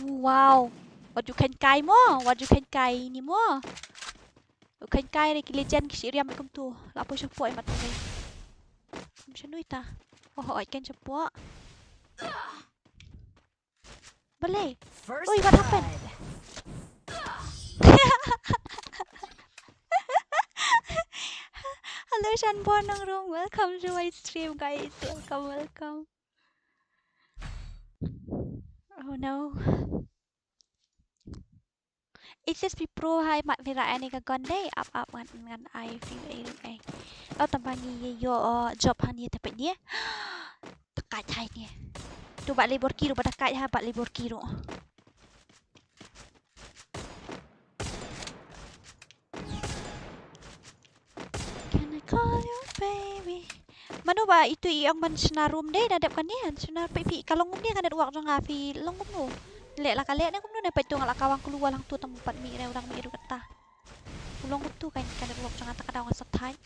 Wow. Wat ju kheiñ kai mo, wat ju kheiñ kai ni mo. U kheiñ kai re ki legend ki shi riam kumtu. La poi shapoh i mat ni. Kum shano ita. Oh, oi kheiñ shapoh. Balei? Oi, what happened? Hello Shanbor Nongrum, welcome to my stream guys. Welcome, welcome. Oh no. H S P Pro hai, mat phi rah ïa kane ka gun dei, ap ap ngan, ngan ai phi ei ei. Oh, tang ba ngi ïoh, uh, job hangne te peit ne. Te kait hai ne. Tu Bah Leiborki ruh ba da kait ha, Bah Leiborki ruh. Can I call you baby? Mano ba itu i ong ban shna room dei, da dep kane, shna phi, phi ka long kumne ka network jong nga, phi long kumno? Leh la ka leh ne kumno ne, peit tu nga la kawang klur lang tu, tang pat mih re u dang mih ruh kata. U long kumtu ka, ka network jong nga, ta ka daw nga sa thait.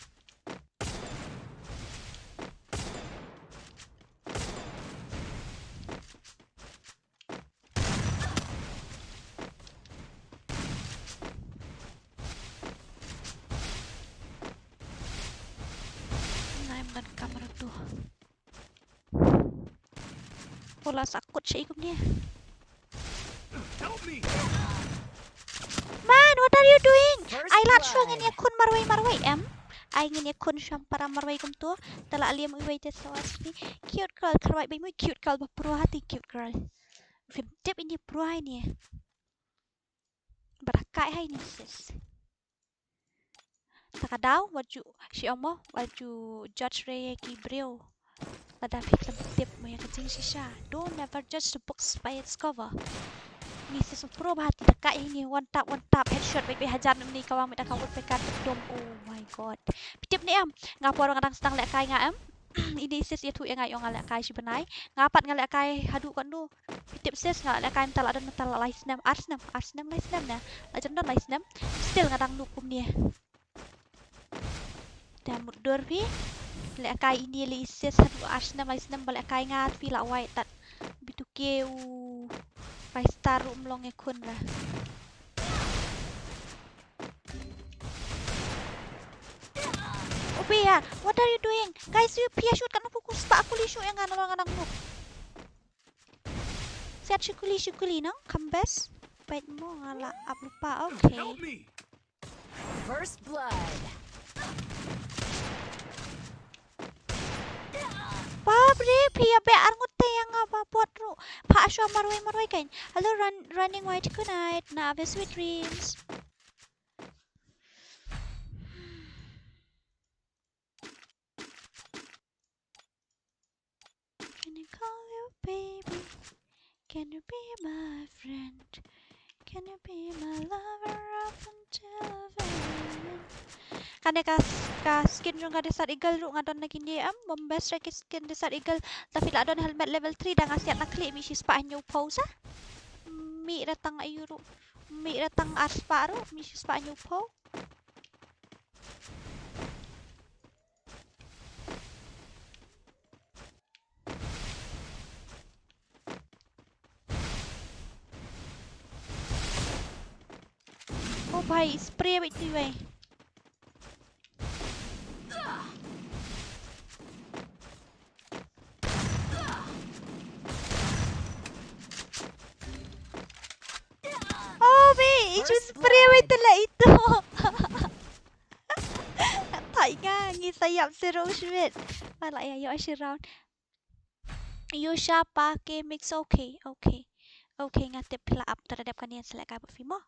Nai, ym don kamera tu. Wala sa kut sha i kumne. Man, what are you doing? Ai lad shuwa ngin ïakhun marwei marwei em. Ai ngin ïakhun shwa para marwei kumto. Te la liam uwei te sa wan sha phi. Cute girl, kharwai bai mui cute girl ba pro ha ti cute girl. Phim tip ine pro ha ine. Ba da kai ha ine sis. Ta ka daw wat ju shi ong mo, wat ju judge re ïa ki briew. Lada phi khlem tip mo ïa ka jingshisha. Don't ever judge the books by its cover. Ni sis pro ba ha ti da kai ha ine one tap one tap headshot beit beit hajan ni ka wang beit da ka wut beit ka dum. Oh my god. Phi tip ne em? Nga por nga dang sdang lehkai nga em. Ine sis ïathuh ïa nga ïong nga lehkai shi bnai. Nga pat nga lehkai haduh katno. Phi tip sis nga lehkai mynta la don mynta la lai snem, ar snem, ar snem lai snem ne. La jan don lai snem. Still nga dang noob kumne. Te mutdur phi. Lehkai ine lei sis haduh ar snem lai snem ba lehkai nga phi la wai tat. Bituke u five star ruh ym long ïakhun la. Obe ya, what are you doing? Guys, you pia shoot kan pukul spah kuli shoot ïa nga nalor nga nang noob. Siat shi kuli shi kuli nang, come best. Peit mo nga la ap lypa, okay. Help me! First blood. Bap re, phi ïa beh arngut te ïa nga ba bot ruh. Pha shwa marwei marwei kan. Hello, run, running white good night. Na have sweet dreams. Can I call you baby? Can you be my friend? Can you be my lover up until the end? Kane ka, ka skin jong ka Desert Eagle ruh nga don na kine em, bom best ki skin Desert Eagle. Tapi la don helmet level three da nga siat na khlieh mih shispah hynñiew phew sa. Mih da tang aïu ruh. Mih da tang arspah ruh, mih shispah hynñiew phew. Oh bhai, spray beit tu bhai. Oh bhai, i ju spray beit tu la itu. Thai nga ngi sa ïap zero shibit. Ma la ïa ïoh shi round. Yusha pa ke mix, okay, okay. Okay, nga tip phi la ap. Te da dep kane select kai bad phi mo.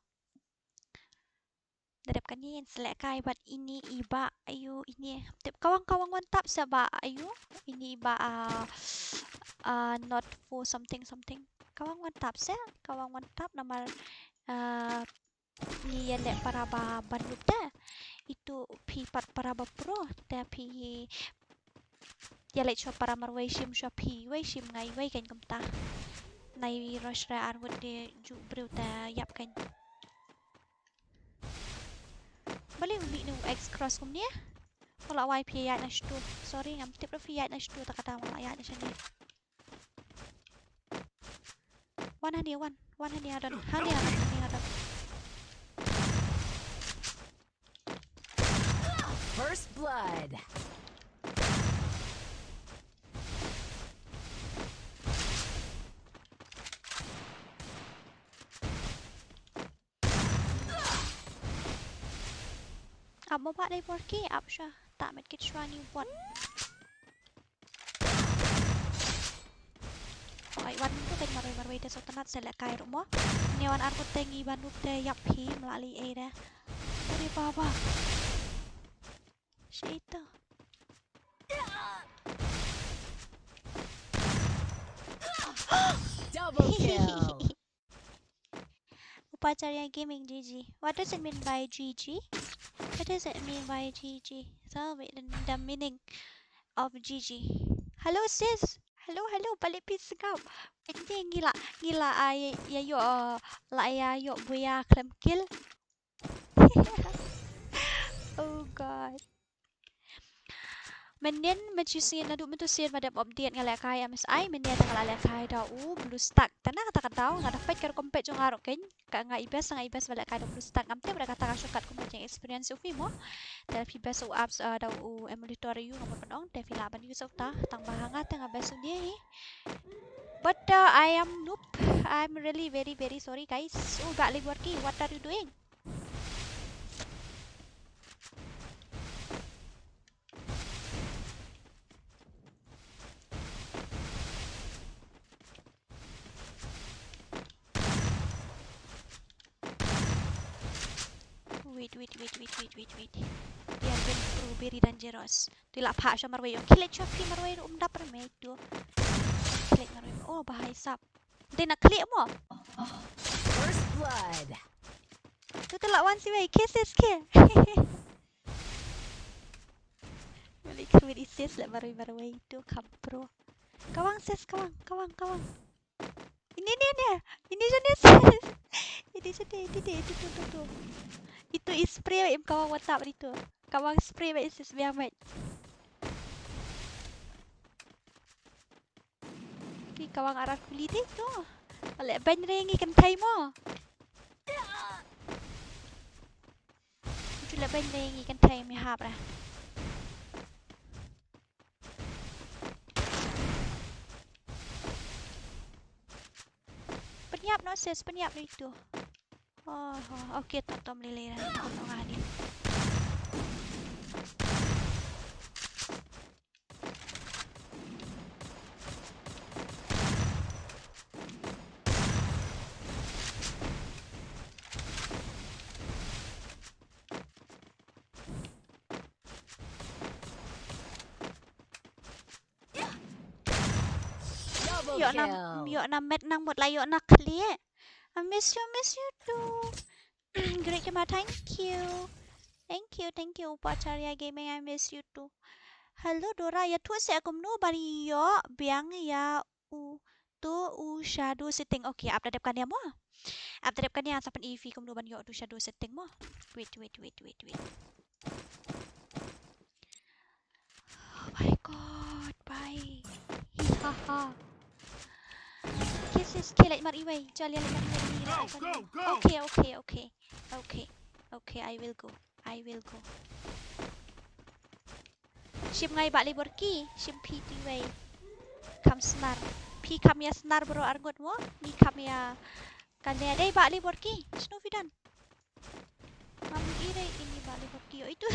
Da dep kane select kai bad ine i Bah aïu ine. Tip ka wang, ka wang one tap sa Bah aïu. Ine i Bah, ah, ah, not for something something. Ka wang one tap sa, ka wang one tap namar, ah, ngi ïaleh para ba, ba noob te. Itu phi pat para ba pro te phi ïaleh shuwa para marwei shim shuwa phi wei shim nga iwei kan kumta. Nai rush ra arngut de ju briew te ïap kan. Balei u mih ne u X cross kumne? Nga la wai phi ïaid na shtu. Sorry, ngam tip ruh phi ïaid na shtu, ta kata nga la ïaid na shane. Wan hangne, wan. Wan hangne, Adon. Hangne, Adon. Hangne, Adon. First blood. Ap mo Bah dei por ki ap sha. Ta met kit shwa ni bot. Oi, wan tu kan marwei marwei te sot tanat select kai ruh mo. Ngi wan arngut te ngi ba noob te ïap hi mlali ei de. Uri baba. Shito. Double kill. Upacharya Gaming G G. What does it mean by G G? What does it mean by G G? Tell me the, the meaning of G G. Hello sis. Hello, hello. Balei phi sngap? Ngi la, ngi la ïa ïoh, la ïa ïoh buya khlem kill. Oh god. Mynnin mynta sien naduh mynta sien ba dep update nga lehkai M S I, mynnin te nga la lehkai da u BlueStack. Te na kata ka daw nga da peit ka rukom peit jong nga ruh kein. Ka nga i best, nga i best ba lehkai da u BlueStack. Ngam tip da kata ka shortcut kumno jing experience u phi mo. Te phi best u apps, uh, da u emulator ïa u ngam pat ong te phi lah ban use uta. Tang ba ha nga te nga best u ne hi. But, uh, I am noob. I'm really very very sorry guys. Oh, Bah Leborki, what are you doing? Wait, wait. They are very pro, very dangerous. Tu la pha sha marwei. Khie leit sha phi marwei ruh um dap re me tu. Khie leit marwei. Oh, bahai sap. Dei na khlieh mo. First blood. Tu tu la wan si wei. Khie sis khie. Wali khie wei sis la marwei marwei tu kham pro. Kawang sis, kawang, kawang, kawang. Ini, ini, ini. Ini jane sis. Ini jane, ini jane, itu tu, tu, tu. Itu i spray im kawang watap itu. Kawang spray ba sis biang mai. Pi kawang arar kuli dei tu. Ale bang re ngi kynthei mo. Ju le bang re ngi kynthei mi hap ra. Pynïap noh sis, pynïap noh itu. Oh, oh, okay, to, to, mlei lei ra. Kom noh nga ni. Ïoh na, ïoh na met nang mut la ïoh na khlieh. I miss you, miss you too. Great Kema, thank you. Thank you, thank you, Upacharya Gaming, I miss you too. Hello, Dora, ïathuh seh kumno ban ïoh biang ïa uto u shadow setting. Okay, ap da dep kane mo. Ap da dep kane sa pyn-i phi kumno ban ïoh uto u shadow setting mo. Wait, wait, wait, wait, wait. Oh my God, bye. Hi ha ha. Khie sis, khie leit mar iwei. Jal ïa leit mar iwei. Go, go, go. Okay, okay, okay. Okay. Okay, I will go. I will go. Shim ngai ba libor ki, shim phi tu iwei. Kham snar. Phi kham ïa snar bro arngut mo. Ngi kham ïa kane dei ba libor ki. Shano phi don? Ngam i re ini ba libor ki ïoh itu.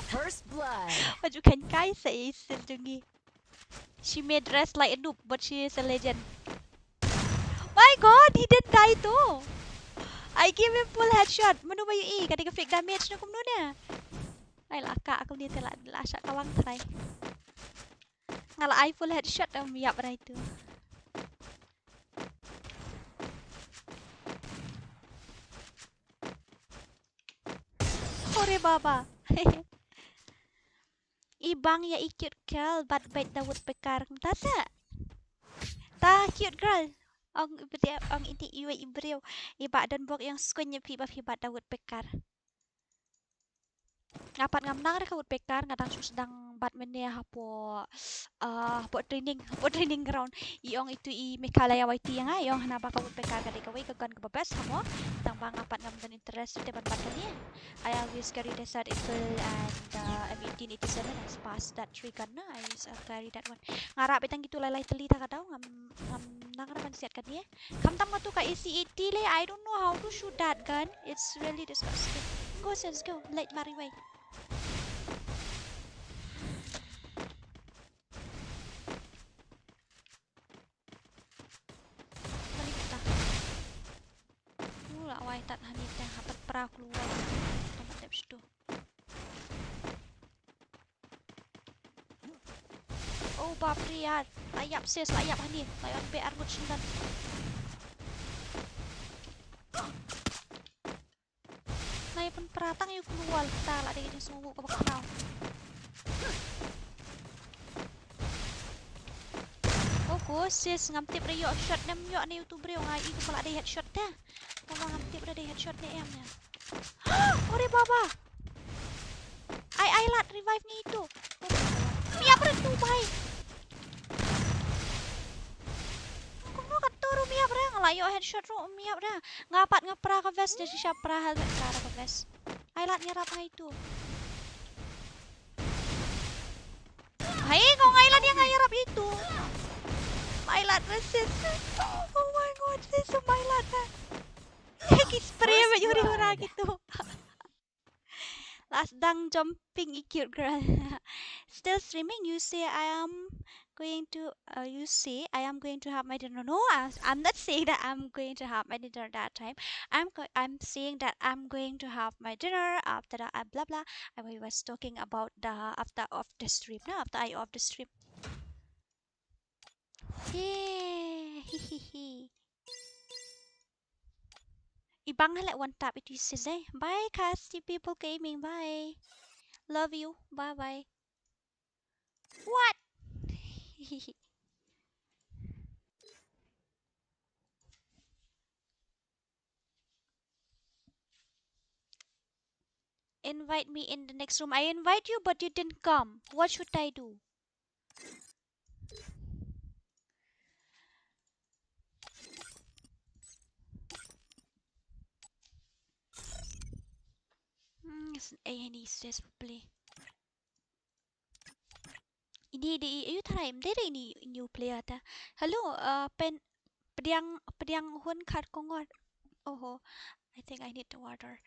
First blood. Baju kan kai sa i sil jong ngi. She may dress like a noob, but she is a legend. My God, he didn't die too. I gave him full headshot. Mano ba ïohi, ka dei ka fake damage ne kumno ne. Ai la ka, kumne te la, la shah kawang trai. Nga la ai full headshot, um ïap rai tu. Hore baba. I bang ïa i cute girl bad bad da woodpecker. Kumta sa. Ta cute girl. Ong i briew, ong ini iwei i briew. I ba don bok ïong skuin ïa phi ba phi bad da woodpecker. Nga pat ngam nang re ka woodpecker, nga dang shu sdang bad mynne hapoh, ah, hapoh training, hapoh training ground. I ong itu i Meghalaya Y T ïa nga, i ong hana ba ka woodpecker ka dei kawei ka gun kaba best ha mo. Tang ba nga pat ngam don interest te ban bat kane. I always carry Desert Eagle and, uh, M eighteen eighty-seven. As past that three gun na, I always, uh, carry that one. Nga rap itang kitu lai lai tylli ta ka daw, ngam, ngam nang ra ban siat kane. Khamtam nga tu ka A C eighty le, I don't know how to shoot that gun. It's really disgusting. Go sis, go. Leit mari wei. Mari kita. U la wai tat hani tang ha pat pra kloi. Tang tep situ. Oh bapre yaar. La ïap sis, la ïap hani. La ïap be arngut shindan. Nai pynpra tang ïa u kloi ta la dei ka jingsngewnguh kaba khraw. Oh ko sis, ngam tip re ïoh shot ne em ïoh ne utu briew, nga i kumba la dei headshot te. Kumba ngam tip re dei headshot ne em ne. Ore baba. Ai ai lad revive ngi itu. Miap re tu bai. Kumno kato ruh miap re, nga la ïoh headshot ruh miap re. Nga pat nga pra ka vest, te shisha pra helmet, pra ka vest. Ai lad ïarap nga itu. Hai, kong ai lad ïa nga ïarap itu. Ai lad re sis. Oh my God, sis, ai lad re. Ki spray ba yuri hura gitu. Last dang jumping i cute girl. Still streaming, you say I am going to, uh, you say I am going to have my dinner. No, I, I'm not saying that I'm going to have my dinner that time. I'm go- I'm saying that I'm going to have my dinner after the, uh, blah blah. I was talking about the after of the stream, no, after I of the stream. Hey, hi hi hi. Ibang hala one tap itu sih. Bye, Casty People Gaming. Bye. Love you. Bye bye. What? Invite me in the next room. I invite you, but you didn't come. What should I do? Hmm, s-, eh, ini stress play. Ini di, ayu tharai, mdei ini new player ta. Hello, uh, pen, pdiang, pdiang hun khar kongor. Oho, I think I need the water.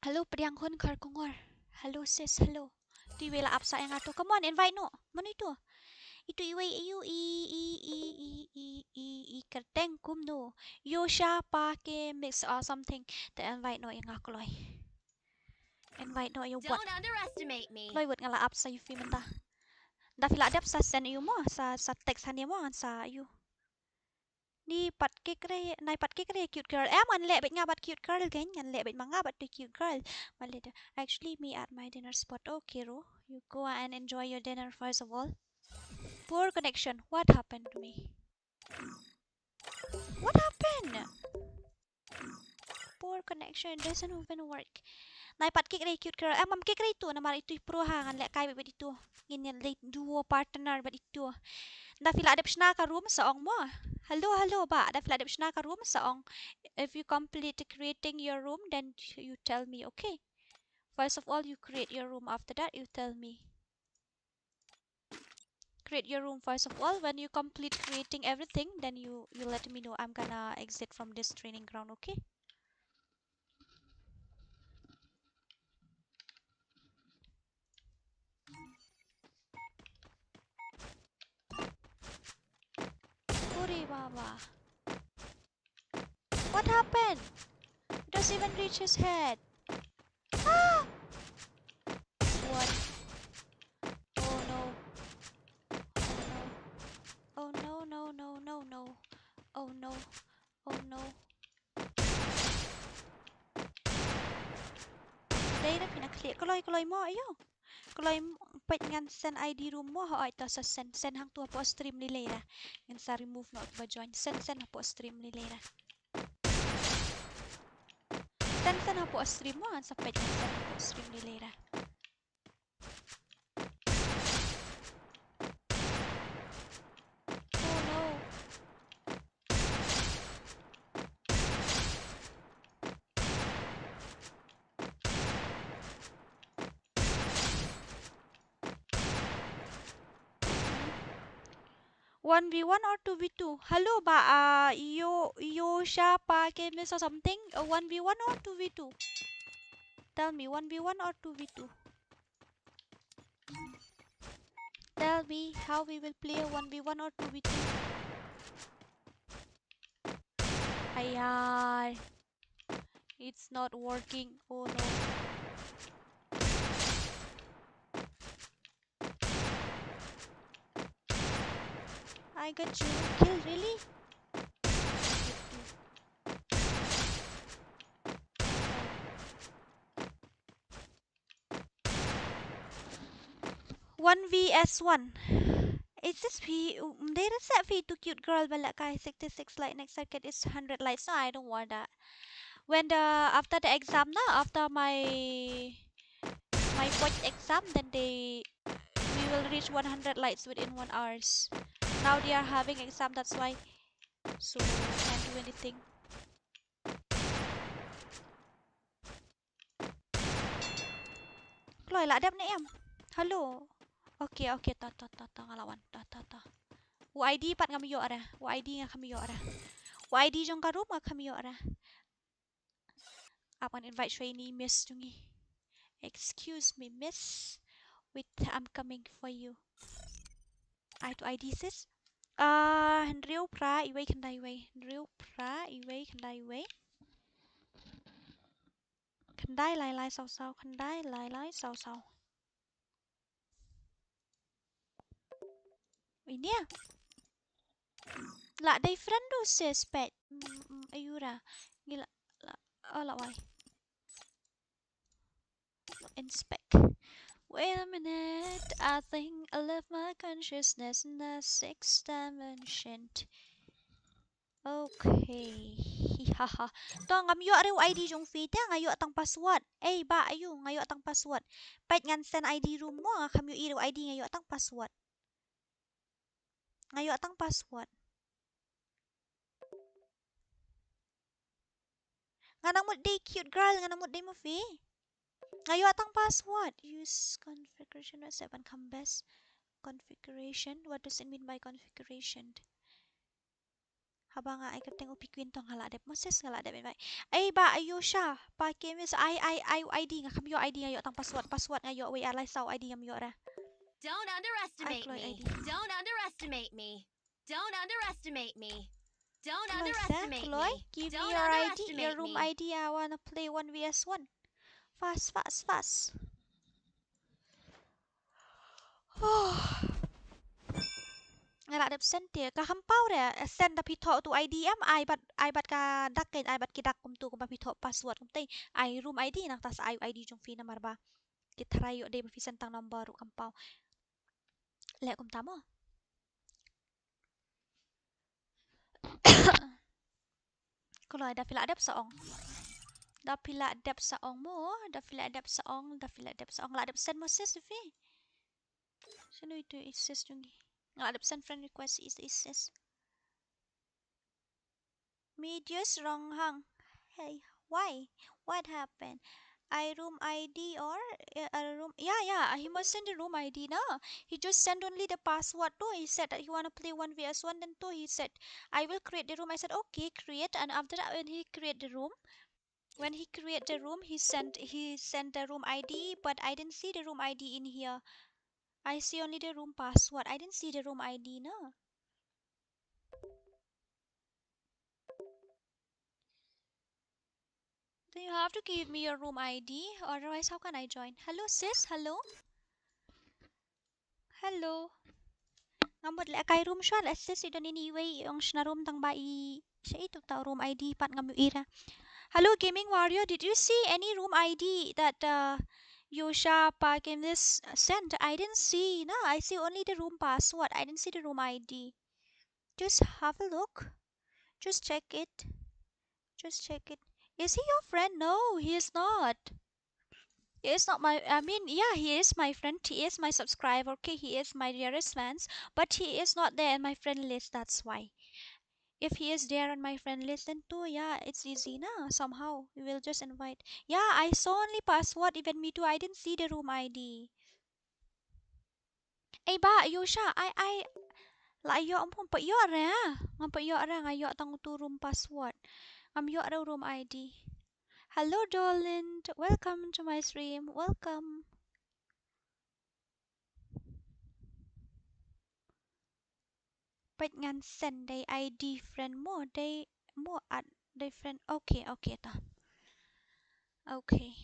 Hello, pdiang hun khar kongor. Hello, sis, hello. Tu iwei la ap sa ïa nga tu. Come on, invite noh. Mano itu? Itu iwei, ayu, i, i, i, i, i, i, i, kyrteng kumno. Yosha, pa, ke, mix or something. Te invite noh ïa nga kloi. Invite noh ïa u bot. Don't underestimate me. Kloi wut nga la ap sa ïa phi mynta. Da phi la dep sa send ïa u mo, sa, sa text hangne mo, ngan sa ïa u. Ni pat ki kre, nai pat ki kre cute girl. Em, ngan leh beit nga bad cute girl kein, ngan leh beit ma nga bad the cute girl. Actually, me at my dinner spot. Okay, Ro. You go and enjoy your dinner first of all. Poor connection. What happened to me? What happened? Poor connection. It doesn't even work. Nai pat ki kre cute girl. Em, ngam ki kre itu namar itu i pro ha, ngan leh kai beit itu. Ngin ïa leh duo partner bad itu. Da phi la dep shna ka room sa ong mo. Hello, hello, bah. Da phi la dep shna ka room sa ong. If you complete creating your room, then you tell me, okay? First of all, you create your room. After that, you tell me. Create your room first of all. When you complete creating everything, then you, you let me know. I'm gonna exit from this training ground, okay? Ore baba. What happened? It doesn't even reach his head. Ah! What? Oh no. Oh no. Oh no, no, no, no, no. Oh no. Oh no. Dei da phi na khlieh kloi kloi mo, ayo. Kloi m-, peit ngan send I D room mo, hooid to sa send, send hangto hapoh stream lei lei da. Ngan sa remove noh kiba join, send, send hapoh stream lei lei da. Send, send hapoh stream mo, ngan sa peit ngan send hapoh stream lei lei da. Oh no. One v one or two v two? Hello, ba, uh, yo, yo, sha, pa, ke, miss or something? Uh, one v one or two v two? Tell me, one v one or two v two? Tell me how we will play one v one or two v two. Ayar. It's not working. Oh no. I got zero kill, really? One v s one. It's just phi, um, they reset phi to cute girl, but like I sixty-six like next target is hundred likes. No, I don't want that. When the, after the exam, na, after my, my point exam, then they, we will reach one hundred likes within one hours. Now they are having exam, that's why. So, can't do anything. Kloi la dep ne em? Hello. Okay, okay, to, to, to, to, nga la wan, to, to, to. U I D pat ngam ïoh ra. U I D nga kham ïoh ra. U I D jong ka room nga kham ïoh ra. Ap ngan invite shwa ine i miss jong ngi. Excuse me, miss. Wait, I'm coming for you. Ai tu I D sis. Ah, hynriew phra iwei khyndai iwei. Hynriew phra iwei khyndai iwei. Khyndai lai lai saw saw. Khyndai lai lai saw saw. Ini ya. La dei friend tu sis pet. Mm, mm, ayura. Ngi la, la, oh, la wai. Inspect. Wait a minute. I think I left my consciousness in the sixth dimension. Okay. Haha. To ngam ïoh ruh I D jong phi te, nga ïoh tang password. Ei, ba ayu, nga ïoh tang password. Peit ngan send I D ruh mo, nga kham ïoh ruh I D, nga ïoh tang password. Nga ïoh tang password. Nga nang mut dei cute girl, nga nang mut dei ma phi. Nga ïoh tang password. Use configuration website ban kham best. Configuration. What does it mean by configuration? Haba nga ai kyrteng u P Queen to nga la dep. Moses nga la dep invite. Ei ba ayu sha. Pa Kemis ai ai ai I D nga kham ïoh I D nga ïoh tang password. Password nga ïoh wei ar lai saw I D ngam ïoh ra. Don't underestimate Ai, Chloe, me. I D. Don't underestimate me. Don't underestimate me. Don't Chloe, sir, underestimate Chloe, me. Give me Don't your I D, your underestimate room me. I D. I wanna play one V S one. Fast, fast, fast. Nga la dep send te, ka hampaw re, send da phi thoh tu I D em, ai bad, ai bad ka dak kein, ai bad ki dak kumtu kumba phi thoh password kumtei, ai room I D nangta sa ai I D jong phi namar ba ki tharai ïoh dei ba phi send tang number ruh ka hampaw. Leh kumta mo. Kloi da phi la dep sa ong. Da phi la dep sa ong mo, da phi la dep sa ong, da phi la dep sa ong, la dep send message phi. Sino itu I S S jong ngi. Nga la dep send friend request is I S S. Medius Ronghang. Hey, why? What happened? I room I D or uh, a room? Yeah, yeah. He must send the room I D, no? He just sent only the password, though. He said that he wanna play one V S one. Then, though, he said, "I will create the room." I said, "Okay, create." And after that, when he create the room, when he create the room, he sent he sent the room I D, but I didn't see the room I D in here. I see only the room password. I didn't see the room I D, no. Then you have to give me your room I D, otherwise how can I join? Hello sis, hello. Hello. Nga mut leh kai room shuwa leh sis, i don ini iwei i ong shna room tang ba i sha itu ta room I D pat ngam ïohi ra. Hello Gaming Warrior, did you see any room I D that uh, Yosha Parkinlis sent? I didn't see. No, I see only the room password. I didn't see the room I D. Just have a look. Just check it. Just check it. Is he your friend? No, he is not. He is not my, I mean, yeah, he is my friend. He is my subscriber. Okay, he is my dearest fans. But he is not there in my friend list. That's why. If he is there on my friend list, then too, yeah, it's easy, na? Somehow, we will just invite. Yeah, I saw only password. Even me too, I didn't see the room I D. Ei ba, ïoh sha, ai, ai. La ïoh, ngam pat ïoh re. Ngam pat ïoh re, nga ïoh tang utu room password. Ngam ïoh re room I D. Hello, Doland. Welcome to my stream. Welcome. Peit ngan send dei I D friend mo, dei mo add dei friend. Okay, okay ta. Okay.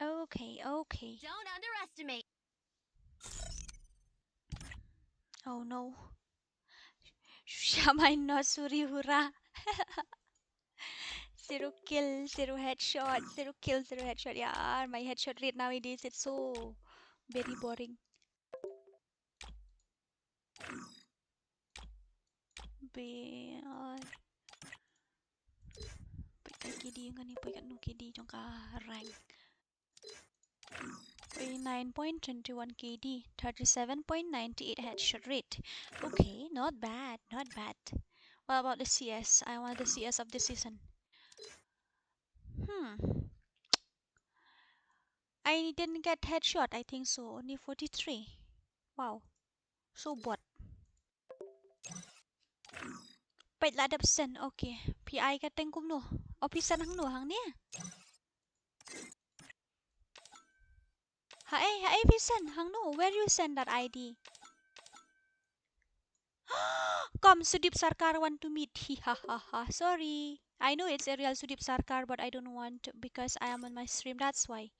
Okay, okay. Don't underestimate. Oh no. Shamaino Surihura. Zero kill, zero headshot, zero kill, zero headshot. Yeah, my headshot rate nowadays, it's so very boring. Be, uh, poi ka K D nga ni, poi ka nu K D jong ka rank. Poi nine point twenty one K D, thirty seven point nine eight headshot rate. Okay, not bad, not bad. What about the C S? I want the C S of the season. Hmm. I didn't get headshot, I think so. Only forty three. Wow. So bot. Peit la dep send, okay. Phi ai ka teng kumno? O phi send hangno, hangne? Haei, haei phi send? Hangno? Where you send that I D? Come, Sudip Sarkar want to meet. Hi ha ha ha. Sorry. I know it's a real Sudip Sarkar, but I don't want to because I am on my stream. That's why.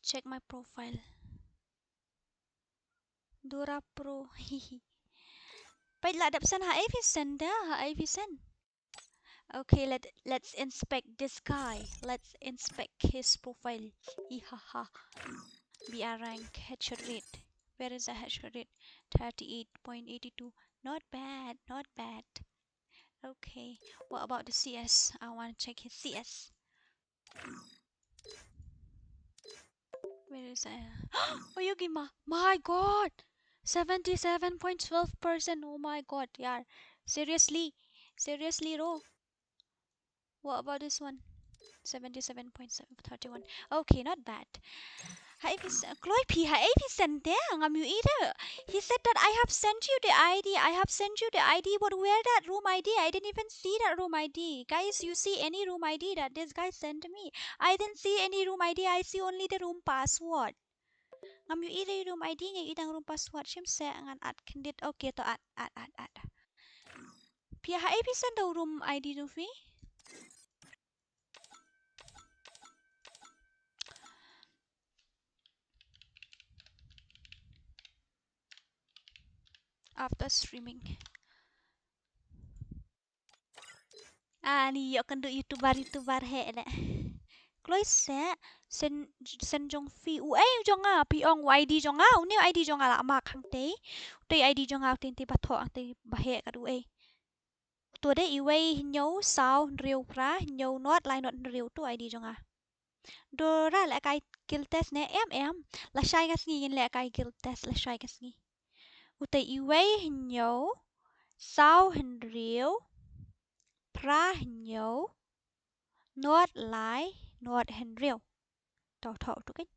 Check my profile. Dora Pro. Peit la dep send, haei phi send da, haei phi send. Okay, let let's inspect this guy. Let's inspect his profile. Ihaha. B R rank, headshot rate. Where is the headshot rate? Thirty-eight point eighty-two. Not bad, not bad. Okay, what about the C S? I want to check his C S. Where is it? Oh, Yugima. My God. Seventy-seven point twelve percent. Oh my God, yaar. Seriously. Seriously, bro. What about this one? Seventy-seven point seven, thirty-one. Okay, not bad. Haei phi s-, Chloe phi, haei phi send te? Ngam ïohi te. He said that I have sent you the I D. I have sent you the I D, but where that room I D? I didn't even see that room I D. Guys, you see any room I D that this guy sent me? I didn't see any room I D. I see only the room password. Ngam ïohi te room I D, nga ïohi tang room password. Shim seh, ngan add khyndiat. Okay, to add, add, add, add. Phi, haei phi send da u room I D jong phi? After streaming. Ani ïoh kynduh YouTuber, YouTuber heh leh. Kloi seh, send, send jong phi. Uei u jong nga, phi ong u I D jong nga, une u I D jong nga la mark hangtei. Utei u I D jong nga, utei, utei ba thoh, utei ba heh kat uei. Uto dei uwei hynñiew saw hynriew phra hynñiew nod lai nod hynriew, uto u I D jong nga. Dora lehkai guild test ne? Em em. Lashai ka sngi ngin lehkai guild test, lashai ka sngi. Utei uwei hynñiew saw hynriew phra hynñiew nod lai nod hynriew. Tau tau tu kan.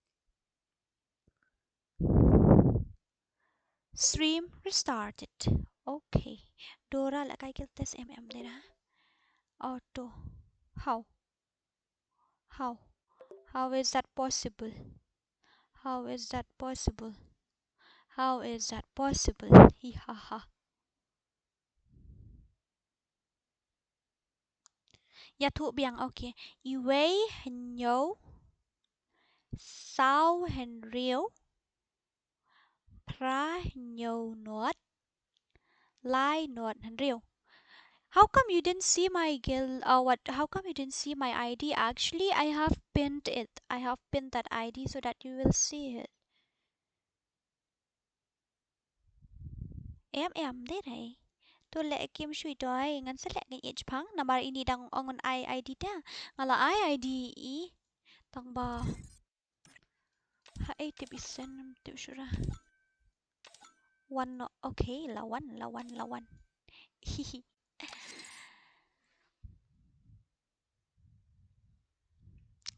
Stream restarted. Okay. Dora lehkai guild test, em em dei na. Auto. How? How? How is that possible? How is that possible? How is that possible? Hi ha ha. Ïathuh biang, okay. Uwei hynñiew saw hynriew phra hynñiew nod lai nod hynriew. How come you didn't see my guild, uh, what, how come you didn't see my I D? Actually, I have pinned it. I have pinned that I D so that you will see it. Em em dei dei. To leh kim shui doi, ngan sa leh ngan ïeit pang namar ini dang ong ngan ai I D da. Nga la ai I D i. Tang ba. Haei tip isen tip shura. One no, okay, la one, la one, la one. Hihi.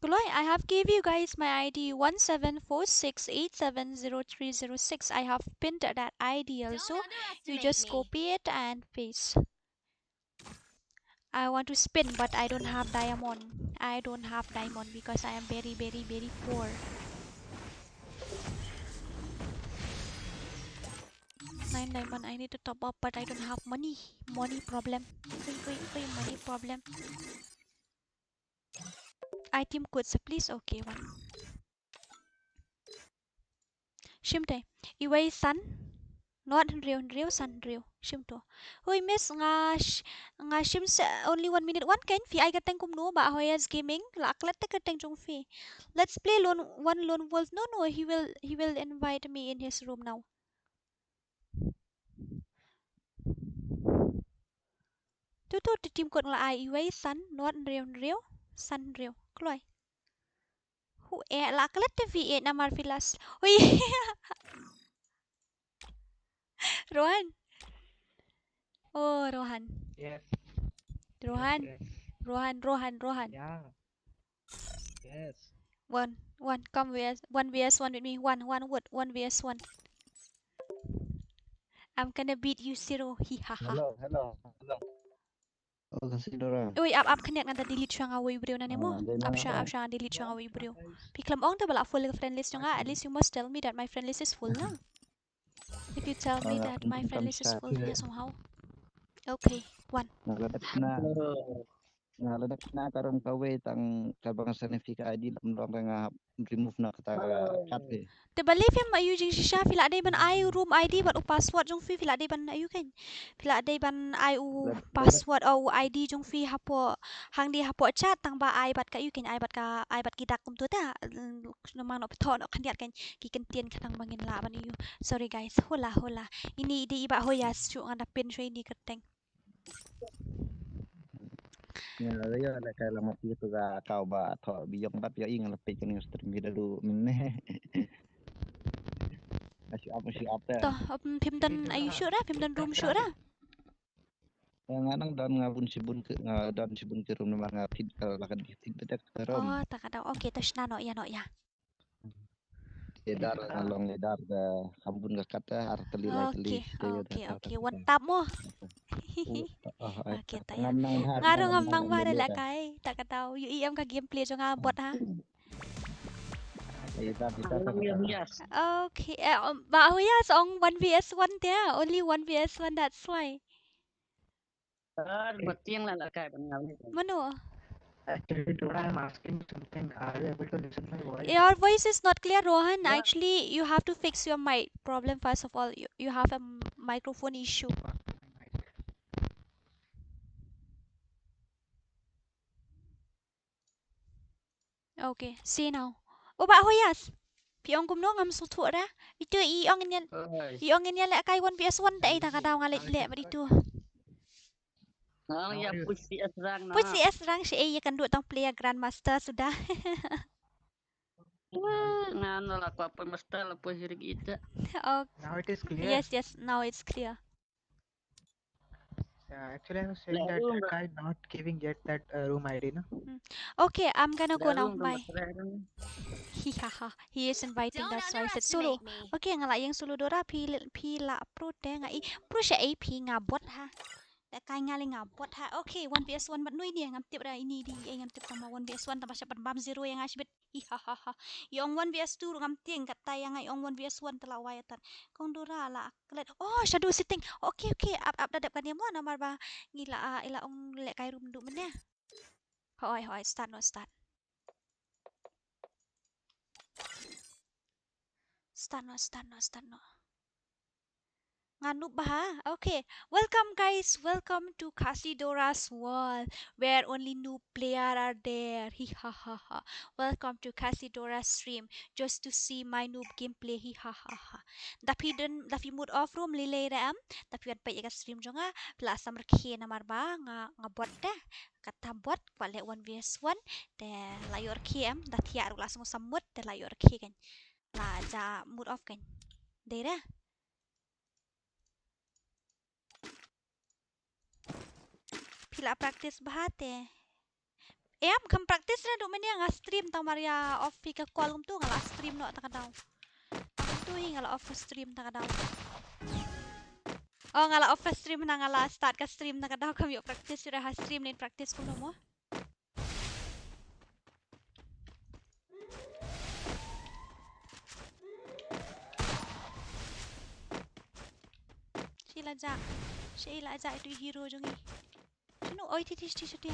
Kloi, I have gave you guys my I D one seven four six eight seven zero three zero six. I have pinned that I D also. You just copy it and paste. I want to spin, but I don't have diamond. I don't have diamond because I am very, very, very poor. Nine diamond, I need to top up, but I don't have money. Money problem. Wait, wait, wait, money problem. Item codes, please. Okay, one. Shim te. Iwei san. Nod hynriew hynriew san hynriew. Shim to. Hui miss, nga sh-, nga shim se only one minute. Wan kein phi ai ka teng kumno ba Hoyas Gaming. La klet te ka teng jong phi. Let's play lone, one lone wolf. No, no, he will, he will invite me in his room now. Tu tu tu team code nga la ai iwei san nod hynriew hynriew san hynriew. Kloi. Hu e la klet te phi e namar phi las. Hui. Rohan. Oh, Rohan. Yes. Rohan. Yes, yes. Rohan, Rohan, Rohan. Yeah. Yes. One, one, come V S, one V S one with me. One, one wood, one V S one. I'm gonna beat you zero. Hi ha ha. Hello, hello, hello. Oh, Casidora. Oi, ap ap khyndiat, nga da delete shuwa nga wei briew nangne mo. Ah, dei na. Ap shuwa, ap shuwa, delete shuwa nga wei briew. Phi khlem ong te ba la full ka friend list jong nga, at least you must tell me that my friend list is full na. If you tell me that my friend list is full, yeah, somehow. Okay, one. Nga la dep na, nga la dep na ka rum kawei tang kaba nga send ïa phi ka I D lam dong, nga remove na kata ka card te. Te balei phim ai u jingshisha, phi la dei ban ai u room I D bad u password jong phi, phi la dei ban ai u kein. Phi la dei ban ai u password o u I D jong phi hapoh, hangne hapoh chat, tang ba ai bad ka, ïa u kein, ai bad ka, ai bad ki dak kumto te. Namar noh phi thoh noh khyndiat kein, ki kyntien khnang ba ngin lah ban ïa u. Sorry guys, hola hola. Ini i dei i Bah Hoyas, shu nga da pin shuwa ini kyrteng. Ïa, ïa, la kai la ma phi tu ga kau ba thoh biang bad ïa i nga la peit kane stream ki da lu mynne. Asyik apa, asyik apa. To, um, phim don ai u shuh ra, phim don room shuh ra. Ïa, nga nang don, nga bun shibun ki, nga don shibun ki room namar nga feed ka, la ka feed bad ka room. Oh, ta ka dang. Okay, to shna noh ïa, noh ïa. Leader, nga long leader da kham bun ka kat, ah, ar tylli lai tylli. Okay, okay, okay. Wan tap mo. Okay, ta ïa. Nga ruh ngam nang bha re lehkai, ta ka dang. Ïohi em ka gameplay jong nga bot ha. Leader, leader. Okay, eh, um, Bah Hoyas ong one V S one te, only one V S one, that's why. Ar batiang la la kai ban ngam. Mano? Actually, Dora, I'm asking something. Are you able to listen my voice? Your voice is not clear, Rohan. Yeah. Actually, you have to fix your mic problem first of all. You, you have a m-, microphone issue. Okay, say now. O Bah Hoyas. Phi ong kumno, ngam sngewthuh ra. Itu i ong ngin ïa, i ong ngin ïa lehkai one V S one te, ei, ta ka dang nga leh leh bad itu. Ong ïa push C S rank na. Push C S rank shi, ei, ïa kan duh tang player grandmaster suda. Ngan la kwah poi master la poi hirik ita. Okay. Now it is clear. Yes, yes, now it's clear. Yeah, actually, I was saying that that guy not giving yet that, uh, room I D, no? Hmm. Okay, I'm gonna go now. Bye. Hihaha. He is inviting, that's why I said solo. Okay, nga la ïeng solo Dora, phi, phi la pro te nga i. Pro sha A P nga bot ha. Lehkai nga leh nga bot ha. Okay, one V S one bad nui ni, ngam tip ra ini di, eh, ngam tip tang ma one V S one, tang ba sha ban bam zero ïa nga shibit. Hihahaha. I ong one V S two ruh ngam tieng, katta ïa nga i ong one V S one te la wai atat. Kong Dora la klet. Oh, shadow setting. Okay, okay. Ap, ap da dep kane mo namar ba ngi la, ah, i la ong lehkai room duh mynne. Hoi, hoi, start noh, start. Start noh, start noh, start noh. Nga noob bha. Okay. Welcome, guys. Welcome to Casidora's world, where only noob player are there. Hihahaha. Welcome to Casidora's stream, just to see my noob gameplay. Hihahaha. Da phi don, da phi mute off ruh ym lei lei re em. Da phi wan peit ïa ka stream jong nga, phi la sam rkhie namar ba nga, nga bot te. Kata bot, kwah leh one V S one. Te la ïoh rkhie em, da thiah ruh la sngew sam mut, te la ïoh rkhie kein. La ja mute off kein. Dei re. Phi la practice bha te. Em, kham practice re, duh mynne nga stream tang mar ïa off phi ka call kumtu, nga la stream noh ta ka daw. Kumtu hi nga la off ka stream ta ka daw. Oh, nga la off ka stream na nga la start ka stream ta ka daw, kham ïoh practice re ha stream, nin practice kumno mo. Shi la jah. Shi la jah itu hero jong ngi. Shano? Oi, ti, ti, ti, ti.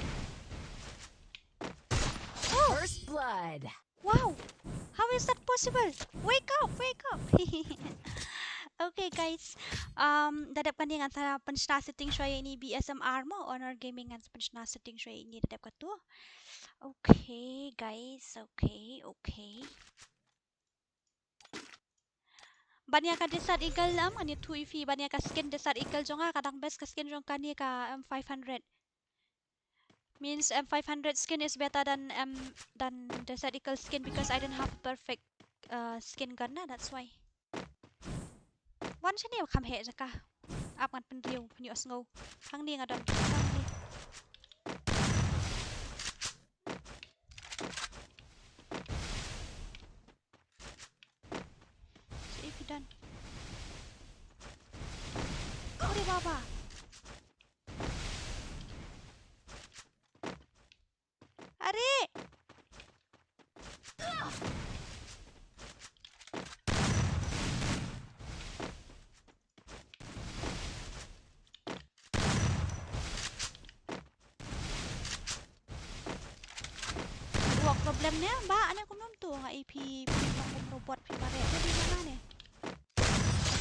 Oh! First blood. Wow! How is that possible? Wake up, wake up. Okay, guys. Um, da dep kane ngan sa pynshna setting shwa ïa ini B S M R mo, Honor Gaming, ngan sa pynshna setting shwa ïa ini da dep katu. Okay, guys. Okay, okay. Ban ïa ka Desert Eagle, em, ngan ïathuh ïa phi, ban ïa ka skin Desert Eagle jong nga, ka dang best ka skin jong kane ka M five hundred. Means M five hundred skin is better than, um, than Desert Eagle skin because I don't have a perfect, uh, skin gun na, that's why. Wan shane ba kham heh jaka. Ap ngan pynriew, pynïohsngew. Hangne nga don. Hangne. Shaei phi don? Ore baba. Lem ne ba ane kumno to nga i phi phi long kum robot phi pare. Jadi mana ne?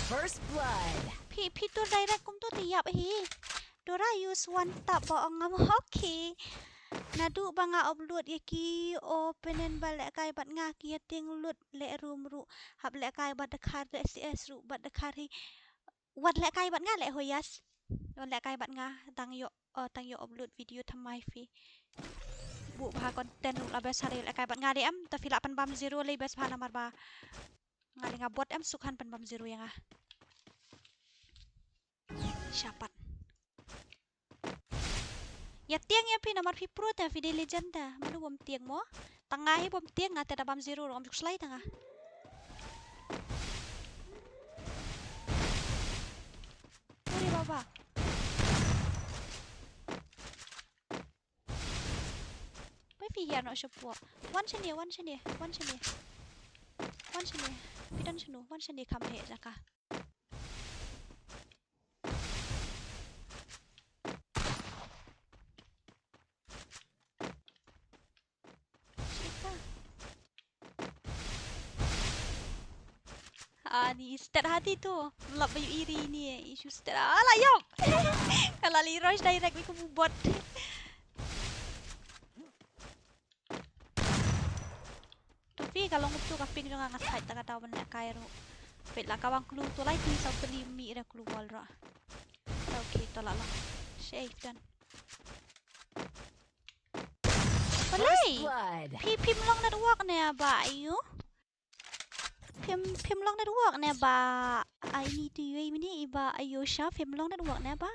First blood. Phi phi tur direct kum to te ïap hi. Dora use one tap ba ong ngam okay. Naduh ba nga upload ïa ki opponent ba lehkai bad nga ki ïa tieng lut leh room ruh hap lehkai bad dkhar leh C S ruh bad dkhar hi. Wat lehkai bad nga leh hoyas. Wat lehkai bad nga tang ïoh, oh, tang ïoh upload video thymmai phi. Buh bha content ruh la best ha leh lehkai bad nga de em ta phi lah pynbam zero lei best bha namar ba nga lei nga bot em suk han pynbam zero ïa nga. Shapat. Ïa tieng ïa phi namar phi pro te phi dei legend te. Mano bym tieng mo? Tang nga hi bym tieng nga te da bam zero ruh ngam ju khuslai tang nga. Uri baba. Bai phi hiar noh shapoh. Wan shane, wan shane, wan shane. Wan shane. Phi don shano, wan shane kham heh jaka. Shika. Ani stat hati tu. Lap bayu iri ni eh. Isu stat. Ala yop. Kala li rush direct ni ku bot. Tu phi ka long tu ka ping jong nga nga sait ta ka daw ban lehkai ruh. Peit la ka wang clue tu lai ti sa peli mi ira clue wall ruh. Okay, to la long. Shei done. Balei? First blood. Phi phim long network ne ba ayu? Phim phim long network ne ba? Ai ni tu yui mini i ba ayu sha phim long network ne ba?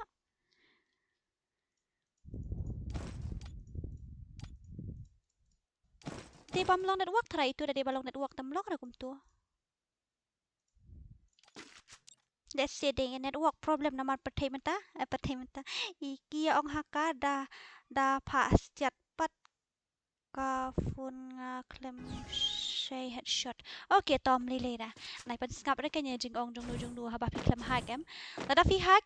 Dei bam long network tharai itu da dei ba long network tam long ra kumtu. Let's say dei network problem namar pathai mynta, eh, pathai mynta. I ki ong ha ka da, da pha siat pat ka phone nga khlem shei headshot. Okay, tom lei lei da. Nai pynsngap re kane jingong jong nu jong nu haba phi khlem hack em. Lada phi hack,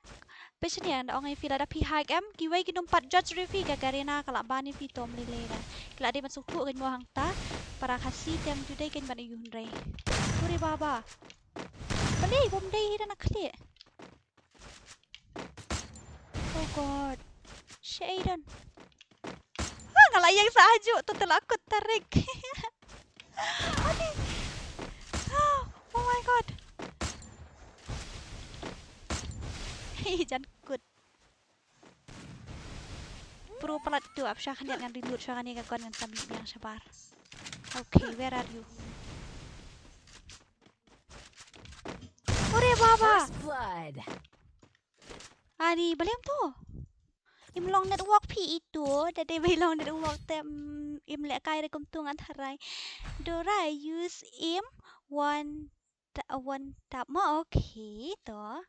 phi shane da ong ïa phi lada phi hack em, kiwei ki nym pat judge re phi ka Garena ka lah ban ïa phi tom lei lei da. Ki lah dei ban sngewthuh ka mo hangta. Para Khasi tem ju dei kan ban ïa u hynrei. Ure baba. Balei bom dei da na khlieh. Oh God. Shaidan. Ah, nga la ïeng sa hajuh tu te la kut tarik. Ani. Ah, oh my God. Hi jan kut. Pro palat tu ap sha khyndiat ngan reload sha kane ka gun ngan sa mih biang shabar. Okay, where are you? Ore baba. First blood. Ani, balei em tu? Im long network phi itu, da dei bai long network te, mm, im lehkai re kumtu ngan tharai. Dora use im one ta-, one tap mo, okay, to.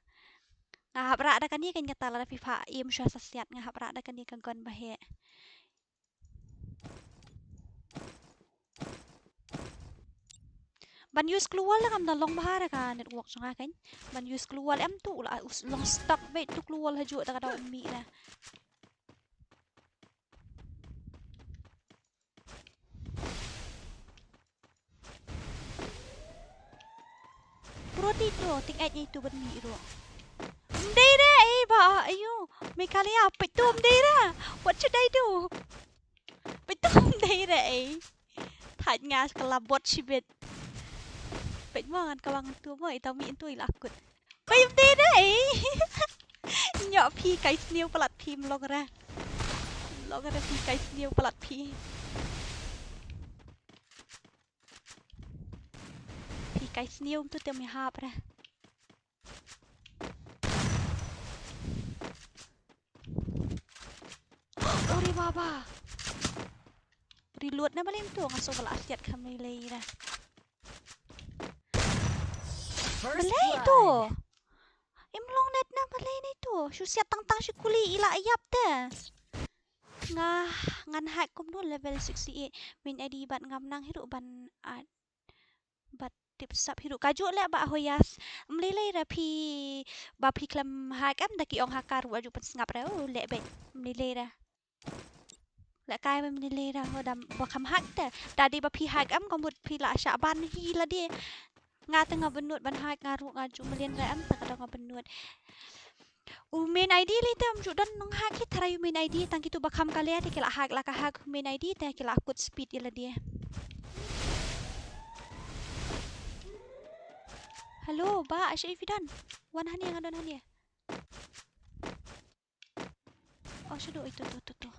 Nga hap rah da kane kan kata lada phi pha im sha sa siat nga hap rah da kane ka gun ba heh. Ban use clue wall da kam da long bha da ka network jong nga kan. Ban use clue wall em tu la us long stuck beit tu clue wall hajuh da ka dau mih da. Pro ti tu, ting et ni tu ban mih ruh. Mdei re, eh, ba, ayo. Meghalaya, peit tu mdei re. What should I do? Peit tu mdei re, eh. Thait nga ka la bot shibit. Peit mo ngan ka wang tu mo, ita mih tu i la kut. Peit mdei re, eh. Nyok phi kai sniew palat phi mlong re. Mlong re phi kai sniew palat phi. Phi kai sniew tu te mi hap re. Ore baba. Reload na balei tu nga so bala asiat kami lei ra. First balei tu blood. Im long net na balei ni tu. Shu siat tang tang shu kuli ila ayap te. Nga ngan hack kumno level sixty-eight. Min adi bat ngam nang hiru ban at. Bat tip sap hiru kajuh leh ba hoyas. Mlilei ra phi ba phi klem hack em da ki ong hacker wa ju pen sngap ra. Oh, leh bek. Mlilei ra. Lehkai ba mynne lei ra ho dam ba kham hack te. Da dei ba phi hack em ka mut phi la shah ban hi lade. Nga te nga bynnud ban hack nga ruh nga ju mlien re em te ka dang nga bynnud. U main I D lei te ym ju don nonghack hi, tharai u main I D tang kitu ba kham kale te ki la hack, la ka hack u main I D te ki la kut speed ïa lade. Hello, ba, asha i phi don? Wan hangne, nga don hangne. Oh, shuh, oi, tu, tu, tu, tu.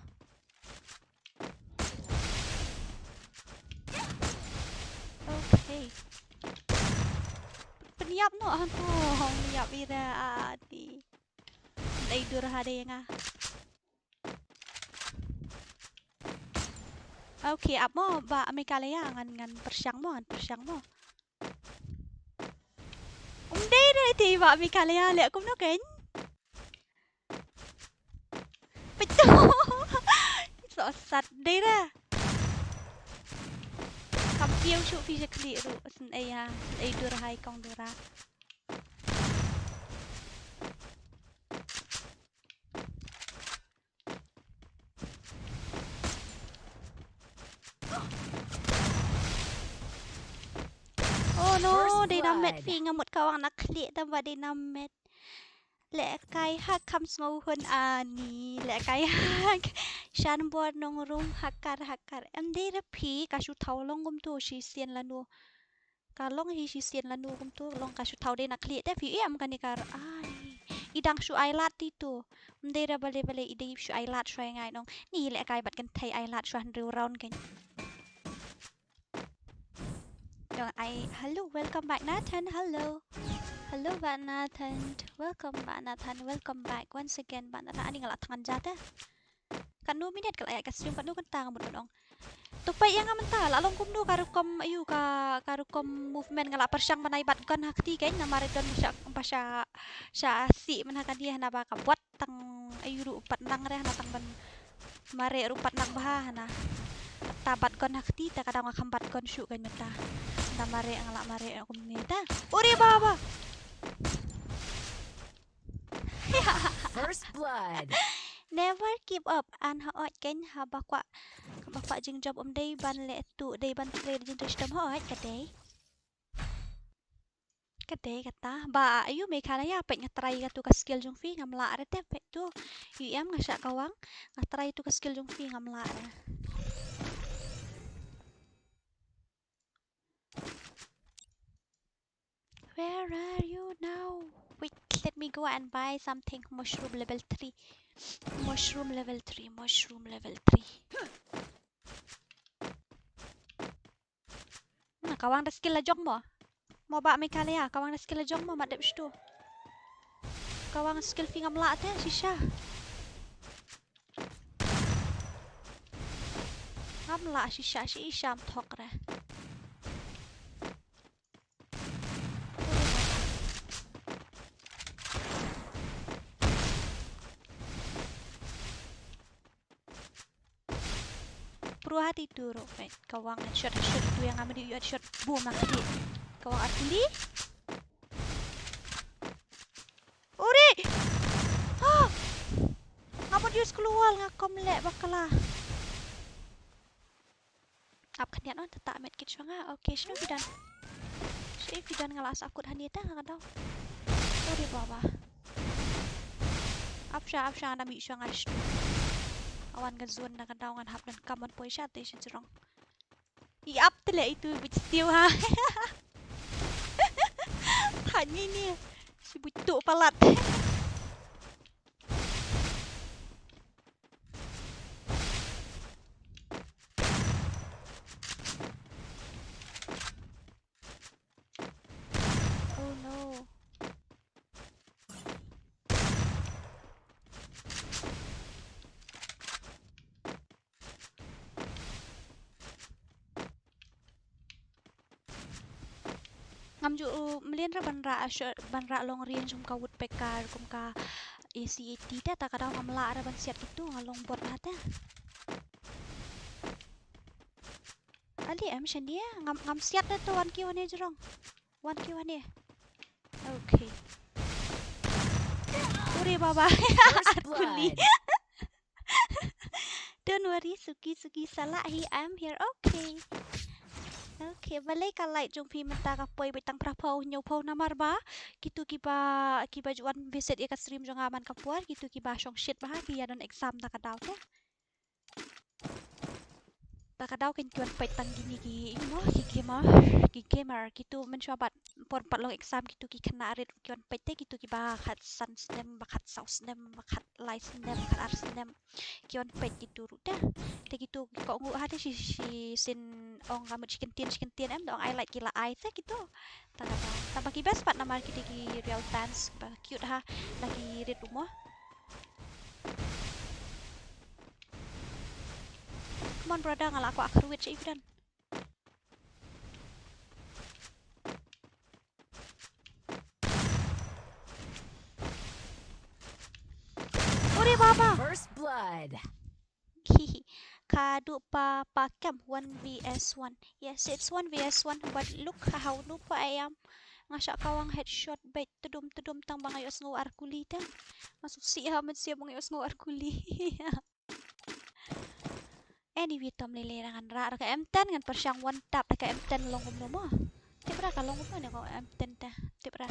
Okay. Pynïap noh, ah, tu. Pynïap ira, ah, ti. Ai dur ha dei nga. Okay, ap mo, ba Meghalaya, ngan, ngan pyrshang mo, ngan pyrshang mo. Um dei re te ba Meghalaya leh kumno kein. Peit to. Soh sat dei re. Kam kiew shuh phi sha khlieh ruh. Sngewsih ïa, sngewsih dur hai kong dura. Oh no, dei na met phi, nga mut ka wang na khlieh tang ba dei na met. Lehkai hack kham sngewhun ani, lehkai hack. Shan bor nong rum hacker hacker. Em dei re phi, ka shu thaw long kumtu shisien lano. Ka long hi shisien lano kumtu, long ka shu thaw dei na khlieh te phi em kane ka, ai. I dang shu ai lad ti tu. Em dei re balei balei i dei shu ai lad shuwa ngai nong. Ni lehkai bad kynthei ai lad shuwa hynriew round kein. Dong ai, hello, welcome back Nathan, hello. Hello, Bah Nathan. Welcome, Bah Nathan. Welcome back once again, Bah Nathan. Ani nga la thngan ja te. Katno minit ka la ïaid ka stream, katno kynta nga mut ban ong. To peit ïa nga mynta, la long kumno ka rukom, aïu ka, ka rukom movement, nga la pyrshang ban ai bat gun ha kti kein, namar don ba sha, ba sha, sha sih mynta ka dei hana ba ka buat tang, aïu ruh pat nang re hana tang ban mareh ruh pat nang bha hana. Kata bat gun ha kti te ka dang kham bat gun shuh kein mynta. Nda mareh nga la mareh kumne ta. Uri baba. First blood. Never give up. An ha ot kein haba kwah, haba kwah jingjop um dei ban leh tu, dei ban trei jingjop shitom ha ot ka dei. Ka dei kata. Ba aïu Meghalaya peit nga try katu ka skill jong phi ngam lah re te peit tu. U em nga shah kawang nga try tu ka skill jong phi ngam lah re. Where are you now? Wait, let me go and buy something. Mushroom level three. Mushroom level three. Mushroom level three. Na, ka wang da skill la jong mo. Mo ba Meghalaya, ka wang da skill la jong mo, mat dep stu. Ka wang skill phi ngam lah te, shisha. Ngam lah shisha, shisha ym thok re. Pruha ti tu ro, peit. Ka wang headshot, headshot tu ïa nga madi headshot boom na kti. Ka wang artillery. Uri! Ha! Nga mut use gloo wall nga kom leh bakla. Ap khyndiat on, tata medkit shuwa nga. Okay, shano phi don? Shi phi don nga la sah kut hani ta nga ka daw. Uri baba. Ap sha, ap sha nga da mih shuwa nga shtu. Awan ka zone na ka daw ngan hap don kam ban poi sha te shi jrong. I ap te leh itu buit stiu ha. Hani ni. Shi buit tu palat. Oh no. Ngam ju, uh, mlien ra ban rah, uh, shot, ban rah long range kum ka woodpecker, kum ka A C eighty te, ta ka daw ngam lah ra ban siat kitu, nga long bot ha te. Ali em shane, ngam, ngam siat da to wan ki wan e jrong. Wan ki wan e. Okay. Uri baba. First blood. Kuli. Don't Sorry, suki suki salah hi, I'm here. Okay. Okay, balei ka light jong phi mynta ka poi beit tang phra phew hynñiew phew namar ba kito kiba, kiba ju wan visit ïa ka stream jong nga man ka por, kito kiba shong shit bha ki ïa don exam da ka daw te. Da ka daw kein ki wan peit tang kine ki, you know, ki gamer, ki gamer, kito mynshuwa bad por pat long exam kito ki khynnah rit ki wan peit te, kito kiba khatsan snem, ba khatsaw snem, ba khatlai snem, khatar snem. Ki wan peit kito ruh te. Te kito ki kohnguh ha te shi, shisien ong ka mut shi kyntien, shi kyntien em, da ong ai light ki la ai te kito. Ta kata. Tang ba ki best pat namar kito ki real fans ba cute ha, la ki rit ruh mo. Come on brother, nga la kwah kyrwit sha i phi don. Uri baba. First blood. Ka duh pa, pa kem one v s one. Yes, it's one v s one, but look how noob I am. Nga shah kawang headshot beit tdum tdum tang ba nga ïohsngew ar kuli te. Nga sngewsih ha mynsiem ba nga ïohsngew ar kuli. Anyway, to ym lei lei, ngan rah da ka M ten, ngan pyrshang one tap da ka M ten long kumno mo. Tip ra ka long kumno ne ka M ten te. Tip ra.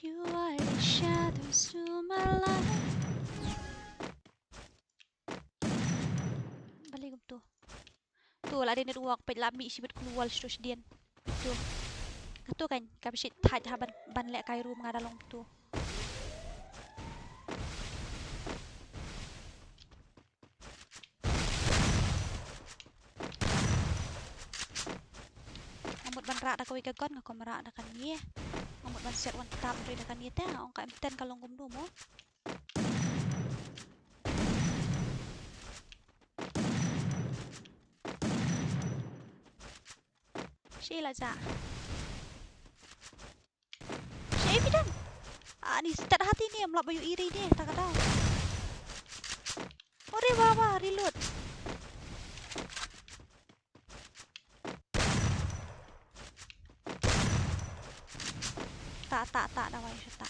You are the shadows to my light. Balei kumto? To la dei network, peit la mih shibit klur wal shto shadien. To. Kato kan ka bishit thait ha ban, ban leh kai room nga da long to. Nga mut ban rah da kawei ka gun, nga kwah rah da kane. Nga mut ban set one tap ruh da kane te, nga ong ka M ten ka long kumno mo. Shi la ja. Shi evident. Ani start hati ni, em lap bayu iri ni, ta ka daw. Ore baba, reload. Ta, ta, ta, dawai, ta, ta.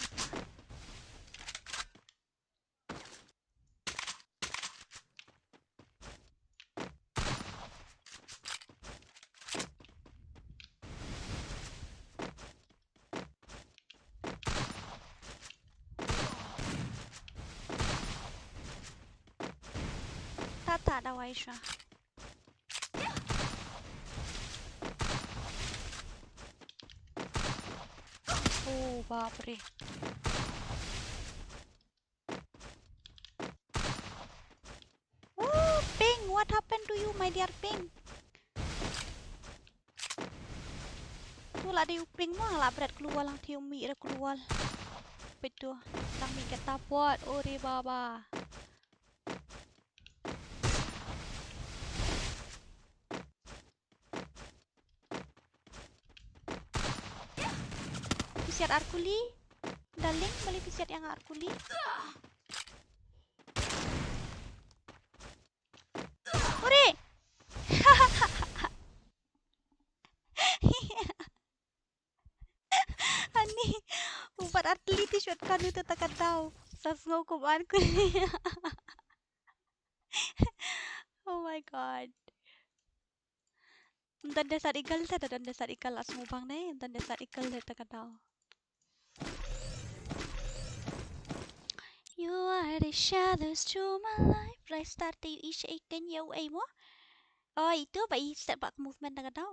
Ta, ta, dawai sha. Oh, bapre. Oh, ping, what happened to you, my dear ping? Tu la dei u ping mo, la bret klur wal lang thiu mi re klur wal. Peit tu, lang mi kata pot, ore baba. Phi siat ar kuli? Darling, balei phi siat ïa nga ar kuli? Ure! Ani, u bat ar kuli te shot kanu te ta ka daw. Sa sngew kum ar kuli. Oh my god. Ym don de sat eagle te, da don de sat eagle, la sngewbang ne, ym don de sat eagle te ta ka daw. You are the shadows to my life. Rai star te ïohi shaei kein ïa uei mo. Oh, itu ba i step back movement da ka daw.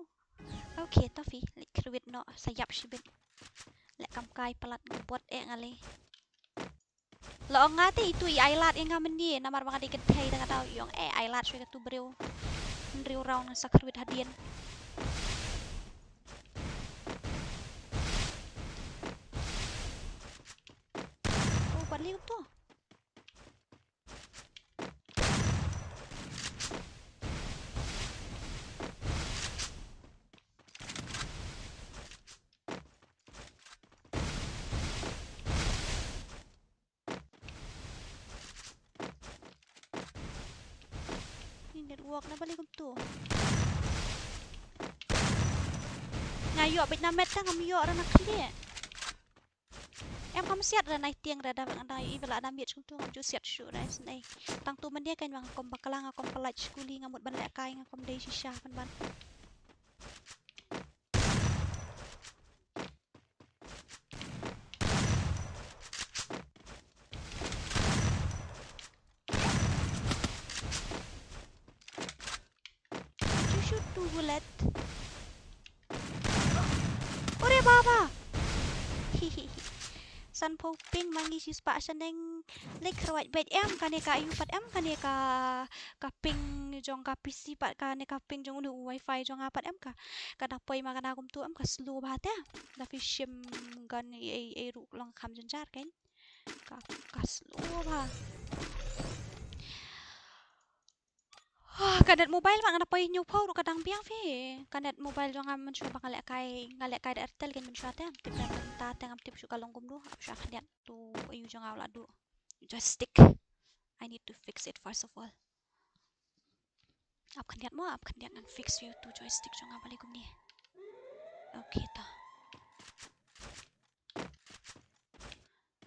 Okay, to phi leit kyrwit noh, sa ïap shibit. Leh kam kai palat, nga bot eh nga lei. La ong nga te itu i ai lad ïa nga mynne namar ba nga dei kynthei, da ka daw i ong eh ai lad shuwa katu briew. Hynriew round nga sa kyrwit hadien. Oh, balei kumto? Ni network na balei kumto. Nga ïoh beit na met te, ngam ïoh ruh na khlieh. Em kam Siat re nai tieng re da nga dang ïohi ba la da miet skum tu ngam ju siat shuh re snei. Tang tu myndia kein ba nga kum bakla nga kum pynlait skuli nga mut ban lehkai nga kum dei shisha pynban. Did you shoot two bullet? Ore baba! Hihihi. Sanphew ping ma ngi shispah shaneng. Lek kharwait beit em kane ka ïu pat em kane ka, ka ping jong ka P C pat kane ka ping jong uni u wifi jong nga pat em ka. Ka da poi ma ka na kumtu em ka slow bha te. Da phi shim gun ei ei ruh long kham jynjar kein. Ka, ka slow bha. Ah, ka net mobile ma nga na poi hynñiew phew ruh ka dang biang phi. Ka net mobile jong nga mynshuwa ba nga lehkai, nga lehkai da Airtel kein mynshuwa te. Ngam tip da mynta te ngam tip shuh ka long kumno. Ap shuwa khyndiat tu ïu jong nga u la duh. Joystick. I need to fix it first of all. Ap khyndiat mo, ap khyndiat ngan fix ïa utu joystick jong nga balei kumne. Okay to.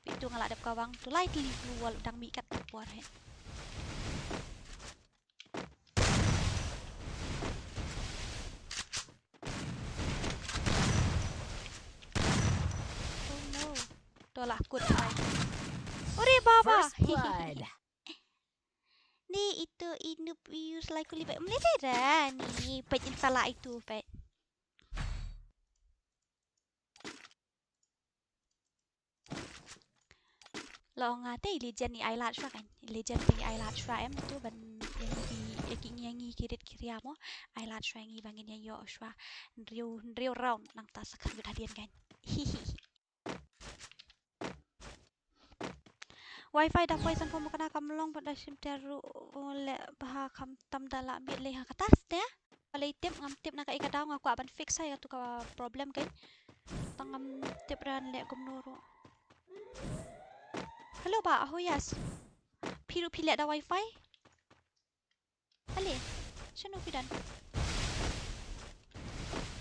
Peit tu nga la dep kawang tu lai tylli blue wall u dang mih kat ka por hi. Oh no. To la kut ai. Ore baba. First blood. Ni itu inup ius lai kuli peit. Mlei dei da ni peit insala itu peit. Long nga te i legend i ai lad shwa kan. I legend te i ai lad shwa em tu ban ïa ngi ïa ki ngi ïa ngi ki rit ki ria mo. Ai lad shwa ngi ba ngin ïa ïoh shwa. Hynriew hynriew round nangta sa kyrwit hadien kan. Hihihi. Wifi da poi san pom kana kam long pat da shim ter ruh leh bha kham tam da la miet lei ha kata te. Balei tip ngam tip na ka i ka daw nga kwah ban fix ha ïa tu ka problem kein. Tang ngam tip ran leh kumno ruh. Hello ba, oh yes. Phi ruh phi leh da wifi? Ale, shano phi don?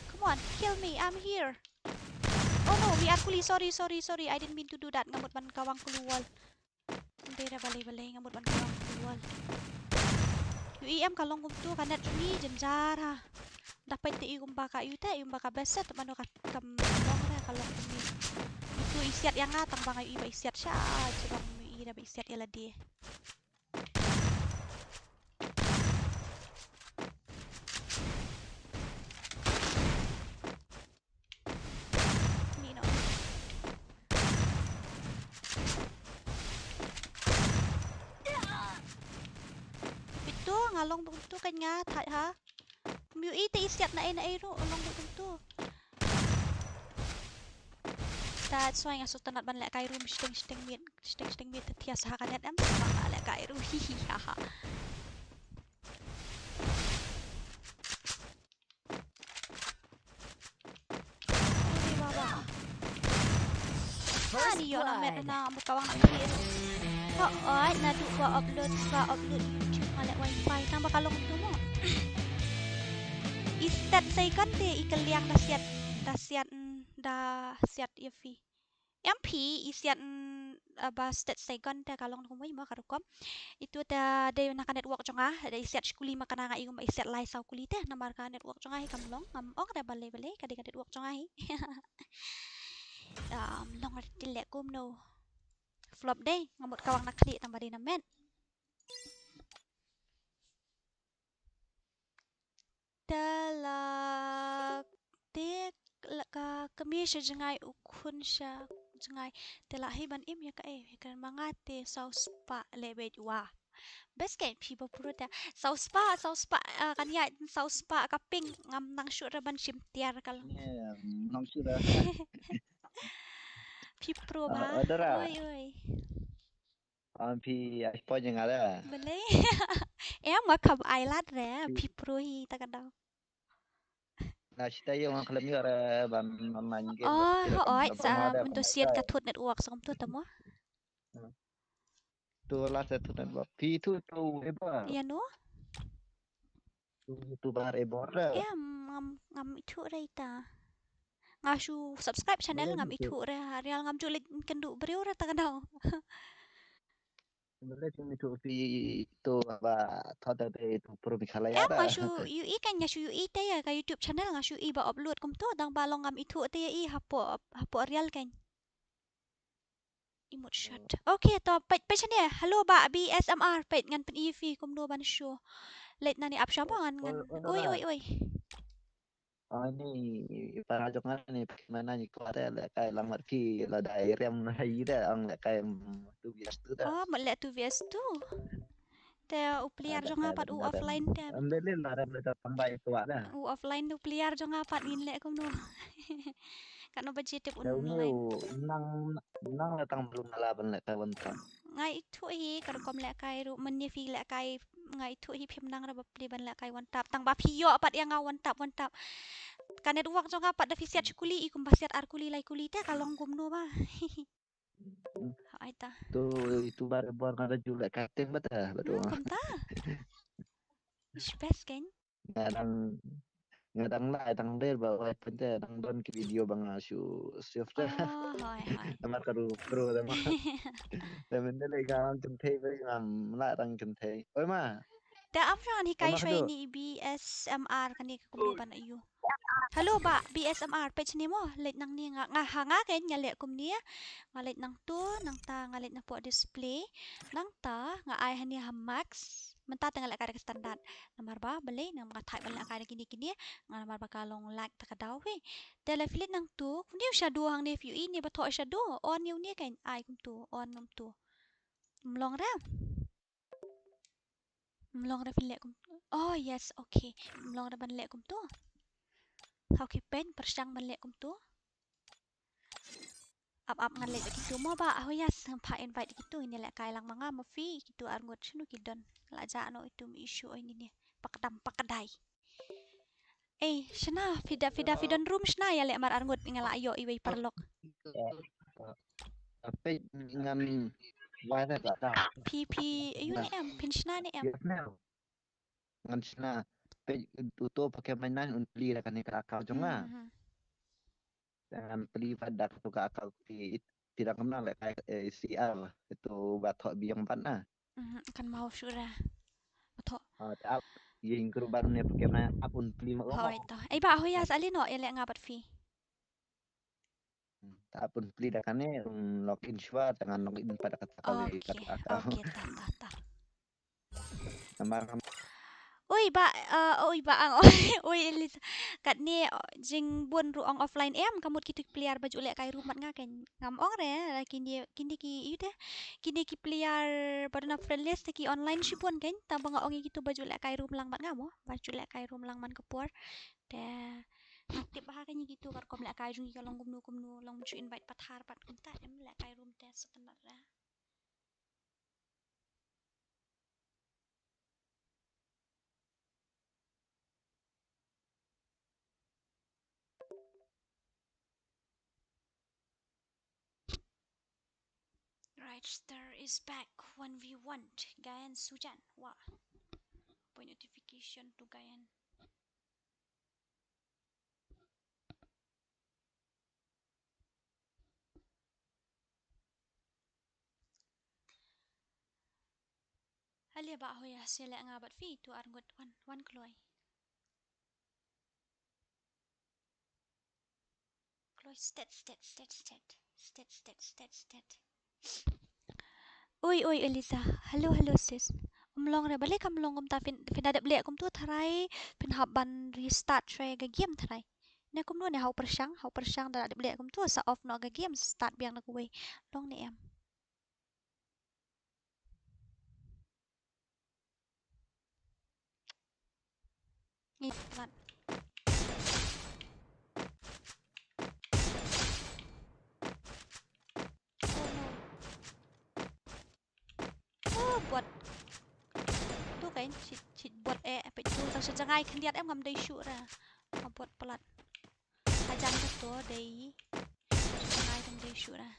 Come on, kill me, I'm here. Oh no, we are kuli. Sorry, sorry, sorry. I didn't mean to do that. Nga mut ban kawang kulu wall. Ym dei re balei balei, nga mut ban kawang kulu wall. Ïohi em ka long kumtu ka net jong ngi jynjar ha. Da peit te i kumba ka ïohi te i kumba ka best set mano ka kam long re ka long kumne. Itu i siat ïa nga tang ba nga ïohi ba i siat sha, sha ba nga ïohi da ba i siat ïa lade. Ni no. Bitu nga long bitu kan nga thait ha. Miu i te i siat na ei na ei ruh long bitu. That's why nga shu tynnat ban lehkai ruh shiteng shiteng miet, shiteng shiteng miet te thiah sa ha ka net em, shu ban lehkai ruh, hi hi ha ha. Uri baba. First blood. Ani ïoh na met na ba kawang na phi. Hooid, naduh ba upload, ba upload YouTube nga leh wifi tang ba ka long tu mo. I siat second te i kylliang da siat, da siat, mm, da siat ïa phi. Em phi i siat, mm, ah, ba siat second te ka long kumwei mo ka rukom. Itu te dei na ka network jong nga, dei i siat shi kuli ma kane nga i kum ba i siat lai saw kuli te namar ka network jong nga hi kam long, ngam ong re balei balei ka dei ka network jong nga hi. Um, long re te leh kumno. Flop dei, nga mut kawang na khlieh tang ba dei na met. Te la te la ka kmie sha jngai u khun sha jngai. Te la hi ban im ïa kaei, ïa ka ma nga te saw spah leh beit wa. Best kein phi ba pro te. Saw spah, saw spah, ah, kan ïa saw spah ka ping ngam nang shuh re ban shim tiar ka long. Yeah, nang shuh re. Phi pro ba. Ah, dara. Oi, oi. Am phi ai poi jngai da. Balei? Em nga kham ai lad re, phi pro hi ta ka daw. Na shita ïa nga khlem ïoh re ba man ge. Oh, hooid, sa mynta siat ka thut network sa kumtu ta mo. Tu la sa thut network. Phi tu tu e ba. Ïa no? Tu tu ba re bor re. Em ngam ngam ithuh re ita. Nga shu subscribe channel, ngam ithuh re, ha, rial ngam ju leit kynduh briew re ta ka daw. Bale phi ithuh phi to ba thot da te to pro mi khala ya. Em, nga shu ïohi kan, nga shu ïohi te ïa ka YouTube channel, nga shu ïohi ba upload kumto, tang ba long ngam ithuh te ïa i hapoh, hapoh rial kan. Emote shot. Okay, to peit, peit shane. Hello bah B S M R, peit ngan pyni phi kumno ban show. Leit nani ap shwa mo ngan, ngan. Oi, oi, oi. Ani para jong nga ni, phi mana ni ko ada le kai lang mat phi la dai rem na hi da ang le kai tu bias tu da. Oh, mat le tu bias tu. Te u player jong nga pat u offline te. Am le le la rem le ta pang bai tu da. U offline u player jong nga pat ngin leh kumno. Katno baje tip un nang nang la tang belum la ban leh kai wan tang. Nga ithuh hi ka rukom leh kai ruh, mynne phi leh kai nga ithuh hi phim nang ra ba pli ban leh kai one tap. Tang ba phi ïoh pat ïa nga one tap, one tap. Ka network jong nga pat da phi siat shi kuli i kumba siat ar kuli lai kuli te ka long kumno ba. Ai ta. Tu itu bar bor nga da ju leh kai teng ba ta ba tu. Hmm, kumta. Ish best kan. Nga dang, nga dang lai tang der ba wai pynte dang don ki video ba nga shu save te. Oh, hoi, hoi. Namar ka ru pro da ma. Da mynne le ka ang kynthei ba ngam lah dang kynthei. Oi ma. Da ap shuwa ngan hikai shuwa ïa ini B S M R kane ka kumno ban ïoh. Hello bah B S M R, peit shane mo, leit nangne nga, nga ha nga kan nga leh kumne. Nga leit nangto, nangta nga leit napoh display. Nangta nga ai hangne ha max. Mynta te nga leh kai da ka standard. Namar ba balei, namar nga thait ban leh kai da kine kine, nga namar ba ka long lag ta ka daw hi. Te leh phi leit nangto, kumne u shadow hangne phi ïohi ne ba thoh shadow, on ïa une kan, ai kumto, on kumto. Ym long re. Ym long re phin leh kumto. Oh yes, okay. Ym long re ban leh kumto. Okay, pyn pyrshang ban leh kumto. Ap ap ngan leit da kitu mo bah, oh yes, ngam pat invite da kitu, ngin ïa leh kai lang ma nga ma phi, kitu arngut shano ki don. La jah noh itu, ym issue oi, ngin ïa pakdam pakdai. Ei, shna, phi da, phi da, phi don room shna ïa leh mar arngut, nga la ïoh iwei paralok. Peit ngan wai da da. Phi, phi, ïoh ne em, phin shna ne em. Ngan shna, peit uto Pokemon nine un plie da kane ka account jong nga. Mhm. Ngan plie pat da kato ka account phi, phi dang kumno leh kai, eh, C R, ito ba thoh biang pat na. Mhm, kan mau shuh ra. Ba thoh. Ah, te ap, ïing kru ban ne Pokemon nine ap un plie ma. Hoi to. Ei bah, hoi ïa sa leh noh, ïa leh nga bad phi. Hmm, te ap un plie da kane, un log in shuwa, te ngan log in pat da kata ka, okay, ka account. Okay, ta, ta, ta. Namar ngam. Ui bah, uh, ui bah ang, ui Elisa. Katne, uh, jingbun ruh ong offline em, ka mut kitu ki player ba ju leh kai room bad nga kan. Ngam ong re, la kine, kine ki, ïu te, kine ki player ba don ha friend list te ki online shibun kan, tang ba nga ong ïa kitu ba ju leh kai room lang bad nga mo, ba ju leh kai room lang man ka por. Te, nga tip ba ha kane kitu ka rukom leh kai jong ki ka long kumno kumno, long ju invite pathar pat kumta, em leh kai room te sa tynat re. Right, there is back one v one. Gayan Sujan. Wah. Point notification to Gayan. Alia bah, hoi ïa, sa leh nga bad phi, tu arngut wan, wan kloi. Kloi stet, stet, stet, stet. Stet, stet, stet, stet. Oi, oi, Eliza. Hello, hello, sis. Ym long re, balei kam long kumta, phin, phin da dep leh kumtu tharai, phin hap ban restart try ka game tharai. Ne kumno ne, hau pyrshang, hau pyrshang da dep leh kumtu, sa off noh ka game, start biang na kawei. Long ne em. Ngi mat. Oh no. Oh, bot. Tu kan, cheat, cheat bot eh, apa itu? Tang sejang ai khyndiat em ngam dei shuh ra. Nga bot palat. Hajan ka to dei. Sejang ai khyndiat shuh ra.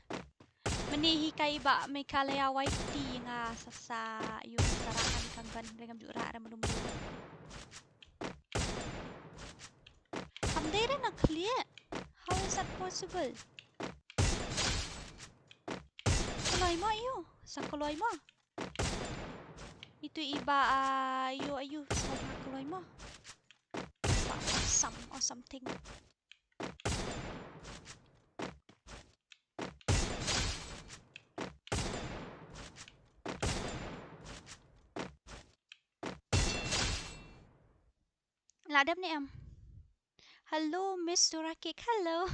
Mynne hi kai ba Meghalaya Y T nga sa sa yu sa ra kan kan ban re ngam ju ra re mlum. Kam dei re na khlieh. How is that possible? Kloi mo ïu, sa kloi mo. Itu iba, ah, ïu, ïu, sa kloi mo. Ba, sam or something. La dep ne em? Hello, Miss Dora Cake. Hello.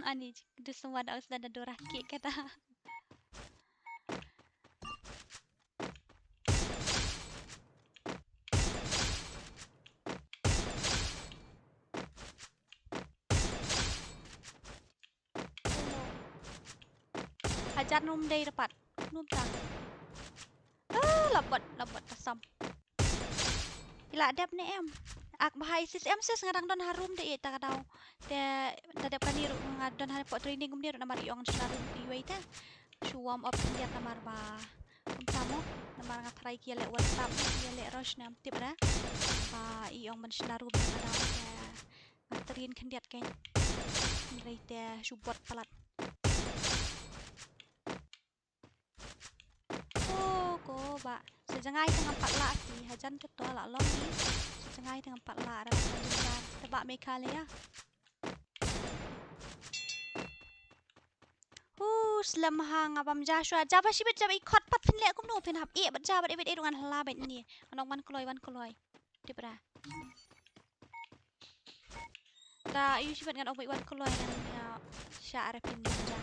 Ani, du semua da us da Dora Cake kata. Hajan rum dei dapat. Num ta. Ah, labot, labot tasam. Ila dep ne em. Ak bahai sis em sis ngadang don harum de ita kadau. Te da dep kani ru ngadon ha pok training kumne ru namar iong sna rum ti wei te. Shu warm up khyndiat namar ba. Kumta mo, namar nga tharai ki ïaleh WhatsApp, ki ïaleh rush ne em tip ra. Ba iong ban sna rum ngadang te. Nga train khyndiat kein. Hynrei te shu bot palat. Oh, ko ba. Sa jngai te ngam pat lah ti. Hajan te to lah long ni. Sa jngai te ngam pat lah ra kan jngai. Te ba Meghalaya. Hu, slem ha nga bam ja shwa. Ja ba shibit ja ba i khot pat phin leh kumno phin hap. Eh, bat ja bat eh, bat eh, dungan hala bat ni. Ngan ong wan kloi, wan kloi. Tip ra. Da, ïu shibit ngan ong bai wan kloi ngan ïa sha ara pin ja.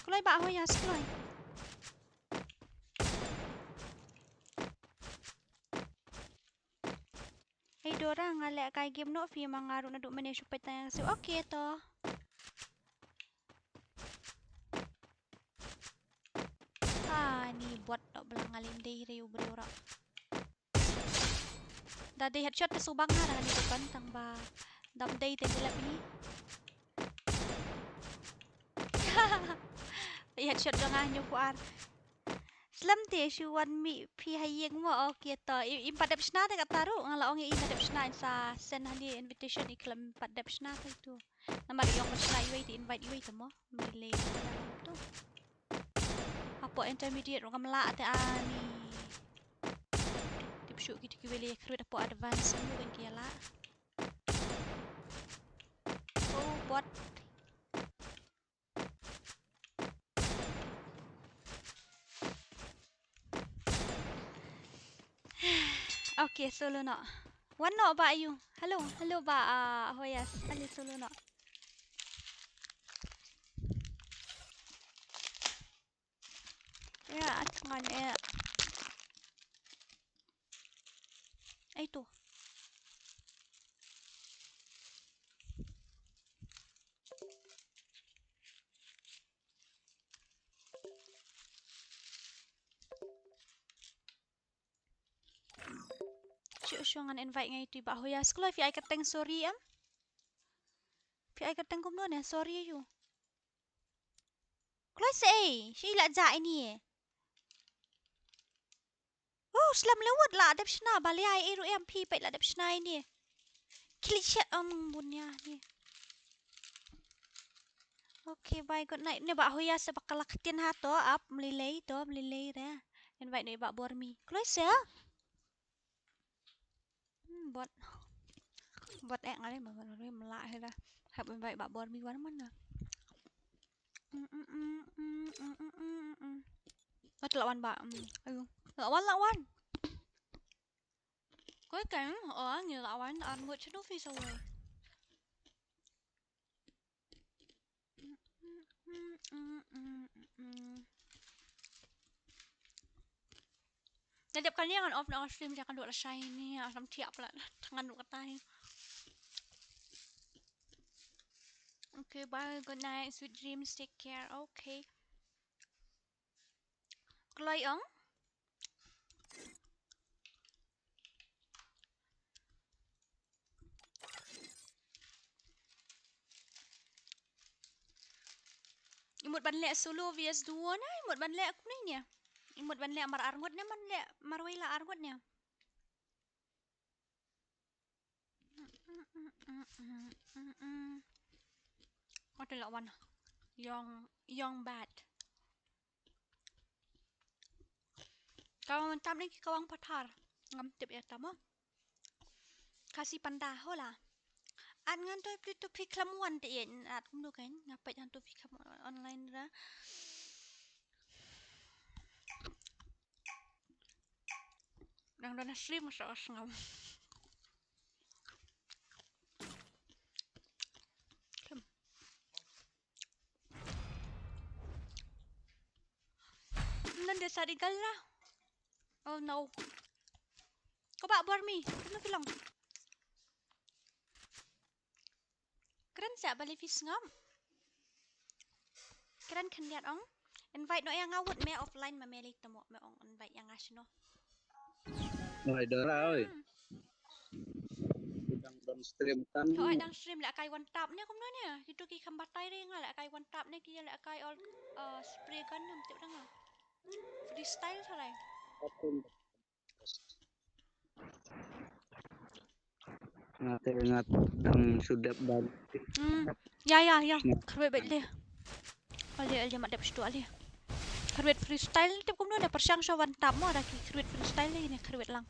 Kloi ba hoi ya kloi. Hei Dora, nga leh kai game noh phi ma nga ruh naduh mynne shu peit tang ïa nga siew. Okay to. Ah, ni bot dok blang alim dei reu berdora. Da dei headshot te subang ha da ni bukan tang ba dam dei te dilap ni. Headshot jong nga nyu kuar. Slem te shu wan mih phi ha ïing mo, okay to. I, im pat dep shna te kata ruh, nga la ong i im pat dep shna in sa send hani invitation i khlem pat dep shna te tu. Namar i ong pat shna iwei te invite iwei te mo. Mih lei te da long tu. Hapoh intermediate ruh ngam lah te ani. Tip shu kiti kiwei lei khrut hapoh advance nyu kan ki la. Oh, bot. Okay, solo no. Wan no ba ïu. Hello, hello ba, ah, Hoyas. Hello, solo no. Ya, at ngan eh. Ai tu. Shu shu ngan invite ngai tu ba Hoyas. Kloi phi ai ka teng sorry em. Phi ai ka teng kumno ne sorry ïu. Kloi se ei, shi la ja ini. Oh, slem lewat la dep shna, ba liai ei ruh em phi peit la dep shna ini. Kili shet ong bun ïa ni. Okay, bye, good night. Ne ba Hoyas se ba kalak tin ha to, ap mlilei to, mlilei re. Invite ne ba Bormi. Kloi se. Hmm, bot. Bot eh ngai ma ngai mla he da. Hap invite ba Bormi wan man na. Mm, mm, mm. Ngat la wan ba. Mm. Ayo. La wan, la wan. Koi kan, oh, ngi la wan, an ngut chenu fi sa wai. Da dep kane ngan off na stream, ja kan duk lashai ni, ah, sam thiap la, tang ngan duk katai. Okay, bye, good night, sweet dreams, take care, okay. Kloi ong. I mut ban leh solo V S duo na, i mut ban leh kumne nia. Mut ban leh mar arngut ne, ban leh marwei la arngut ne. Wat la wan. Yong, yong bad. Ka wan tam ne ki ka wan pathar. Ngam tip ïa tamo. Khasi panda hola. At ngan to pli to phi klam wan te ïa at kumno kan nga peit ngan to phi klam online ra. Nang dona stream sa os ngam. Nan dia sari galla. Oh no. Ko ba bor mi. Kumno ki long. Kren sa bali fis ngam. Kren khyndiat ong. Invite no ïa nga wut me offline ma me lei tamo me ong invite ïa nga shino. Oi dora oi. Hmm. Dang dang stream kan. Hoi dang stream la kai one tap ne kumno ne. Kitu ki kham batai re nga la kai one tap ne ki la kai all uh, spray gun nam tip dang. Freestyle sarai. Nga te nga tang sudap ban. Hmm. Ya ya ya. Kharwet bet le. Ale ale mat dep stu ale. Kharwet freestyle tip kumno ne persiang so wan tap mo ada ki kharwet freestyle le ne kharwet lang.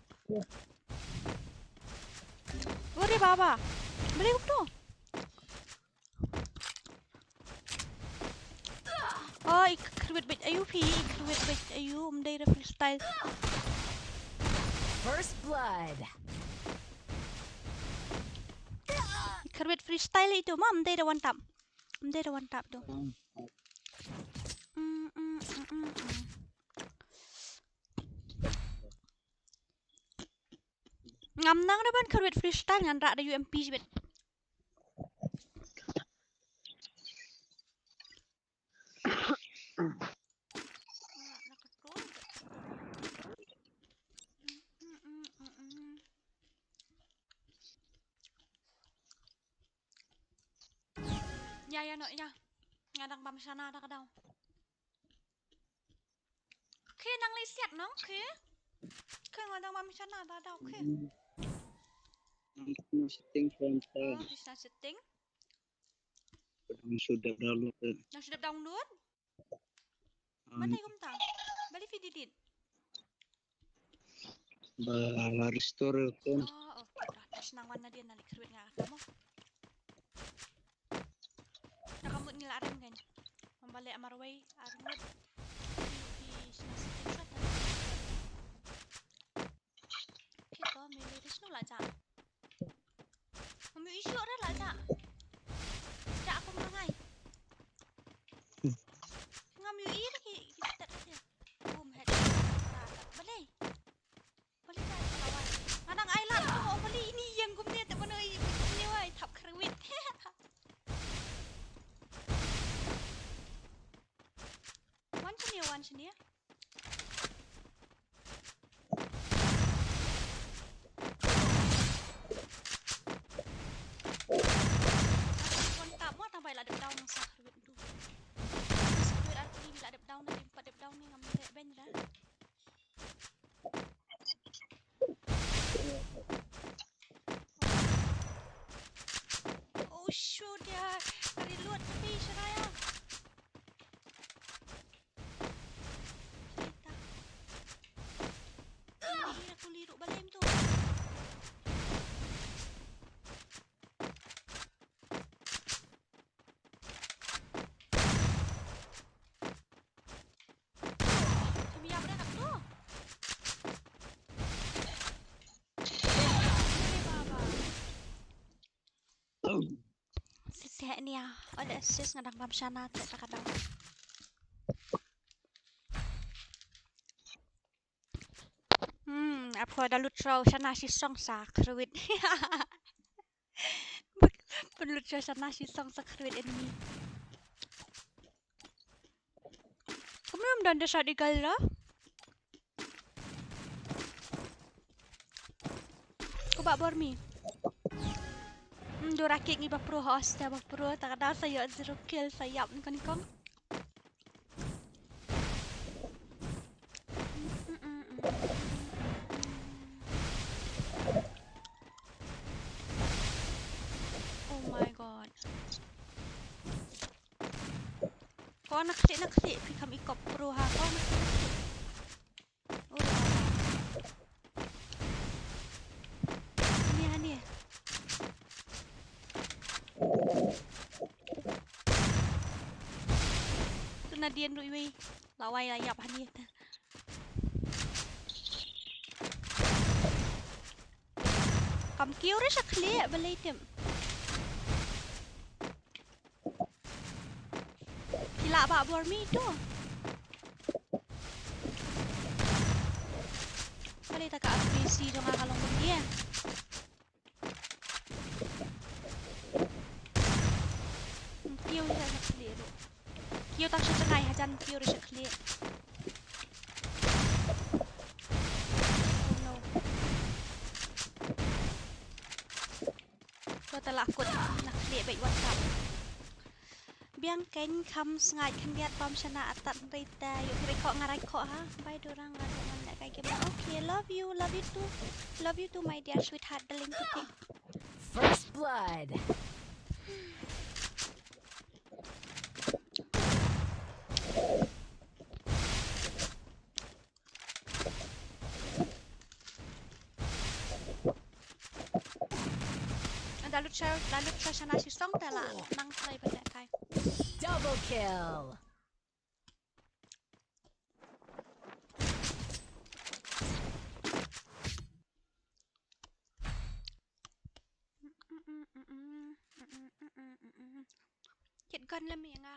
Ore baba. Beli kumno. Oh, ik kharwet bait ayu phi, ik kharwet bait ayu, um dei da freestyle. First blood. Ik kharwet freestyle itu ma, um dei da one tap. Um dei da one tap tu. Mm, mm, mm, mm, mm. Ngam nang da ban kharwet freestyle ngan rak da U M P jibet. Ya ya no ya. Nga dang bam shana da ka daw. Okay, nang lei siat nong, okay. Okay, nga dang bam shana da da, okay. Setting from. Oh, bisa setting. Nang sudah download. Nang sudah download? Mana kumta? Bali fi didit. Ba restore kan. Oh, okay. Terus nang wan na dia nalik kharwet nga kata mo. Nakamut ngi la rem kan. Mambale amarwei armut. Di sna sitin sat. Kita mele di snu la ja. Ngam ïohi shuh re la ja. Ja aku mengai. Ngam ïohi re ki ki stat re. Boom head. Balei. Pali ka lawan. Nga dang ai lad tu oh pali ini ïeng kumne te pano i kumne wai thap kharwit. Wan sini wan sini. Wan tap mo tang bai la dep down sa kharwit tu. Sa kharwit ar pali bi la dep down na tim pat dep down ni ngam dep ben la. Oh shoot ya. Reload tapi seraya. Kita. Ira kuli ruk balem tu. Siseh nia, ole sis nga dang bam shana te ta ka dang. Hmm, apo da lut rau shana shi song sa kharwit. Pun lut rau shana shi song sa kharwit enemy. Kumno ym don da shot eagle la? Ko ba bor mi. Hmm, dura kik ngi ba pro host ba pro ta ka da sa ïoh zero kill sa ïap ni kon kong. Ko na khlieh, na khlieh, phi kham i kop pro ha, ko na khlieh, na khlieh. Oh, la, la. Hangne, hangne. Tu na dien ruh iwei. La wai la ïap hangne. Kam kiew re sha khlieh, balei tip. Phi lah bah bor mi tu. Balei ta ka R P C jong nga ka long kumne. Kiew sha khlieh ruh. Kiew tak sha jngai hajan kiew re sha khlieh. Oh no. Ko ta la kut na khlieh beit wat kap. Biang kein kham sngaid khyndiat bam shana atat rita yu kri kho ngarai kho ha. Bai durang nga dong ngan kai game. Okay, love you, love you too. Love you too, my dear sweetheart, darling to be. First blood. Da lut sha, da lut sha shana shi song ta la nang try ba kai. Double kill. Kit gun lem ïa nga.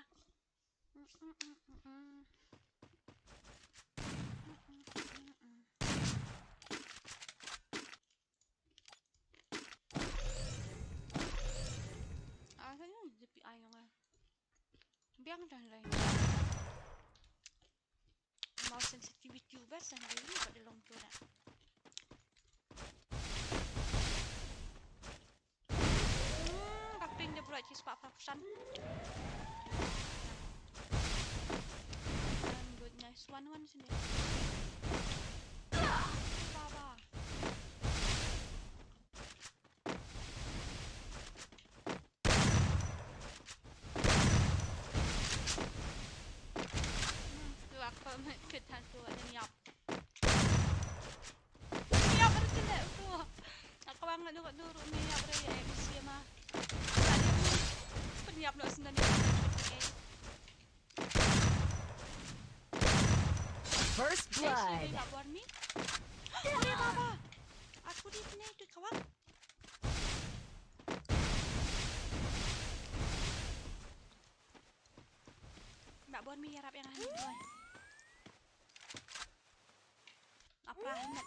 Ah, sa ïa D P I ïa nga. Biang dah lai. Mouse sensitivity u best and really pada long tu dah. Hmm, kaping dia pula cheese pak pakusan. Good, nice one one sini. Baba. Hmm, tu aku mai ketan tu ada niap. Niap ada tu lek tu. Aku bangun tu kat dulu niap ada ya mesti mah. Tadi aku peniap nak sendan ni. First blood. Bak bor mi. Ore baba. Aku di sini tu kawan. Bak bor mi ïarap ïa nga hangne. Apa hangne?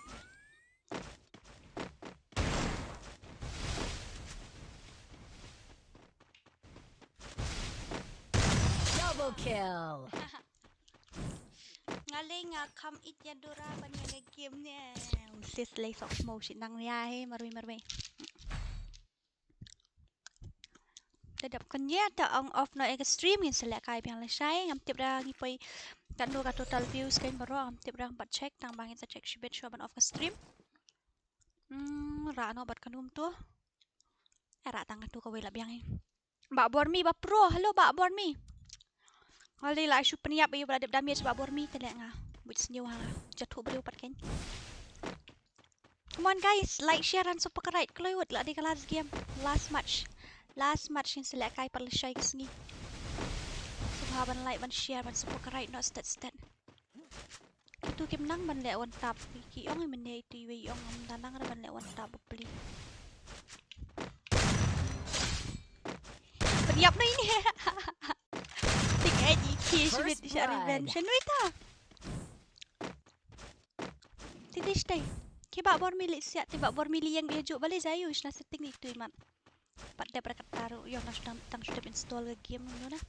Double kill. Nga lei nga kham ïeit ïa Dora ban ïa ka game ne. Sis lei sok mo shi nang ïa he marwei marwei. Te dap kan ïa ta ong off noh ïa ka stream ngin sa lehkai biang lashai, ngam tip da ngi poi katno ka total views kein baroh, ngam tip da, ngam pat check, tang ba ngin sa check shibit shuwa ban off ka stream. Hmm, rah noh bad ka num tu. Eh, rah tang katu kawei lah biang hi. Bah Bormi, bah pro, hello bah Bormi. Nga lei la shu pynïap ïa u ba la dep damage bah Bormi, te leh nga buit sniew ha nga. Jathuh briew pat kein. Come on guys, like, share and subscribe. Kloi wut la dei ka last game, last match. Last match ngin sa lehkai pat lashai ka sngi. Sngewbha ban like, ban share, ban subscribe noh stet stet. Kitu kim nang ban leh one tap. Ki ong i mynne itu iwei i ong ngam da nang re ban leh one tap bapli. Pynïap na ini. Tik aji ki shibit sha revenge. Shen wita. Titi shtei. Ki bah Bormi leh siat, ti bah Bormi leh ïeng ïa ju balei jayu isna setting itu imat. Pat dep ra kata ruh ïoh na sdang tang sdep install ka game no na.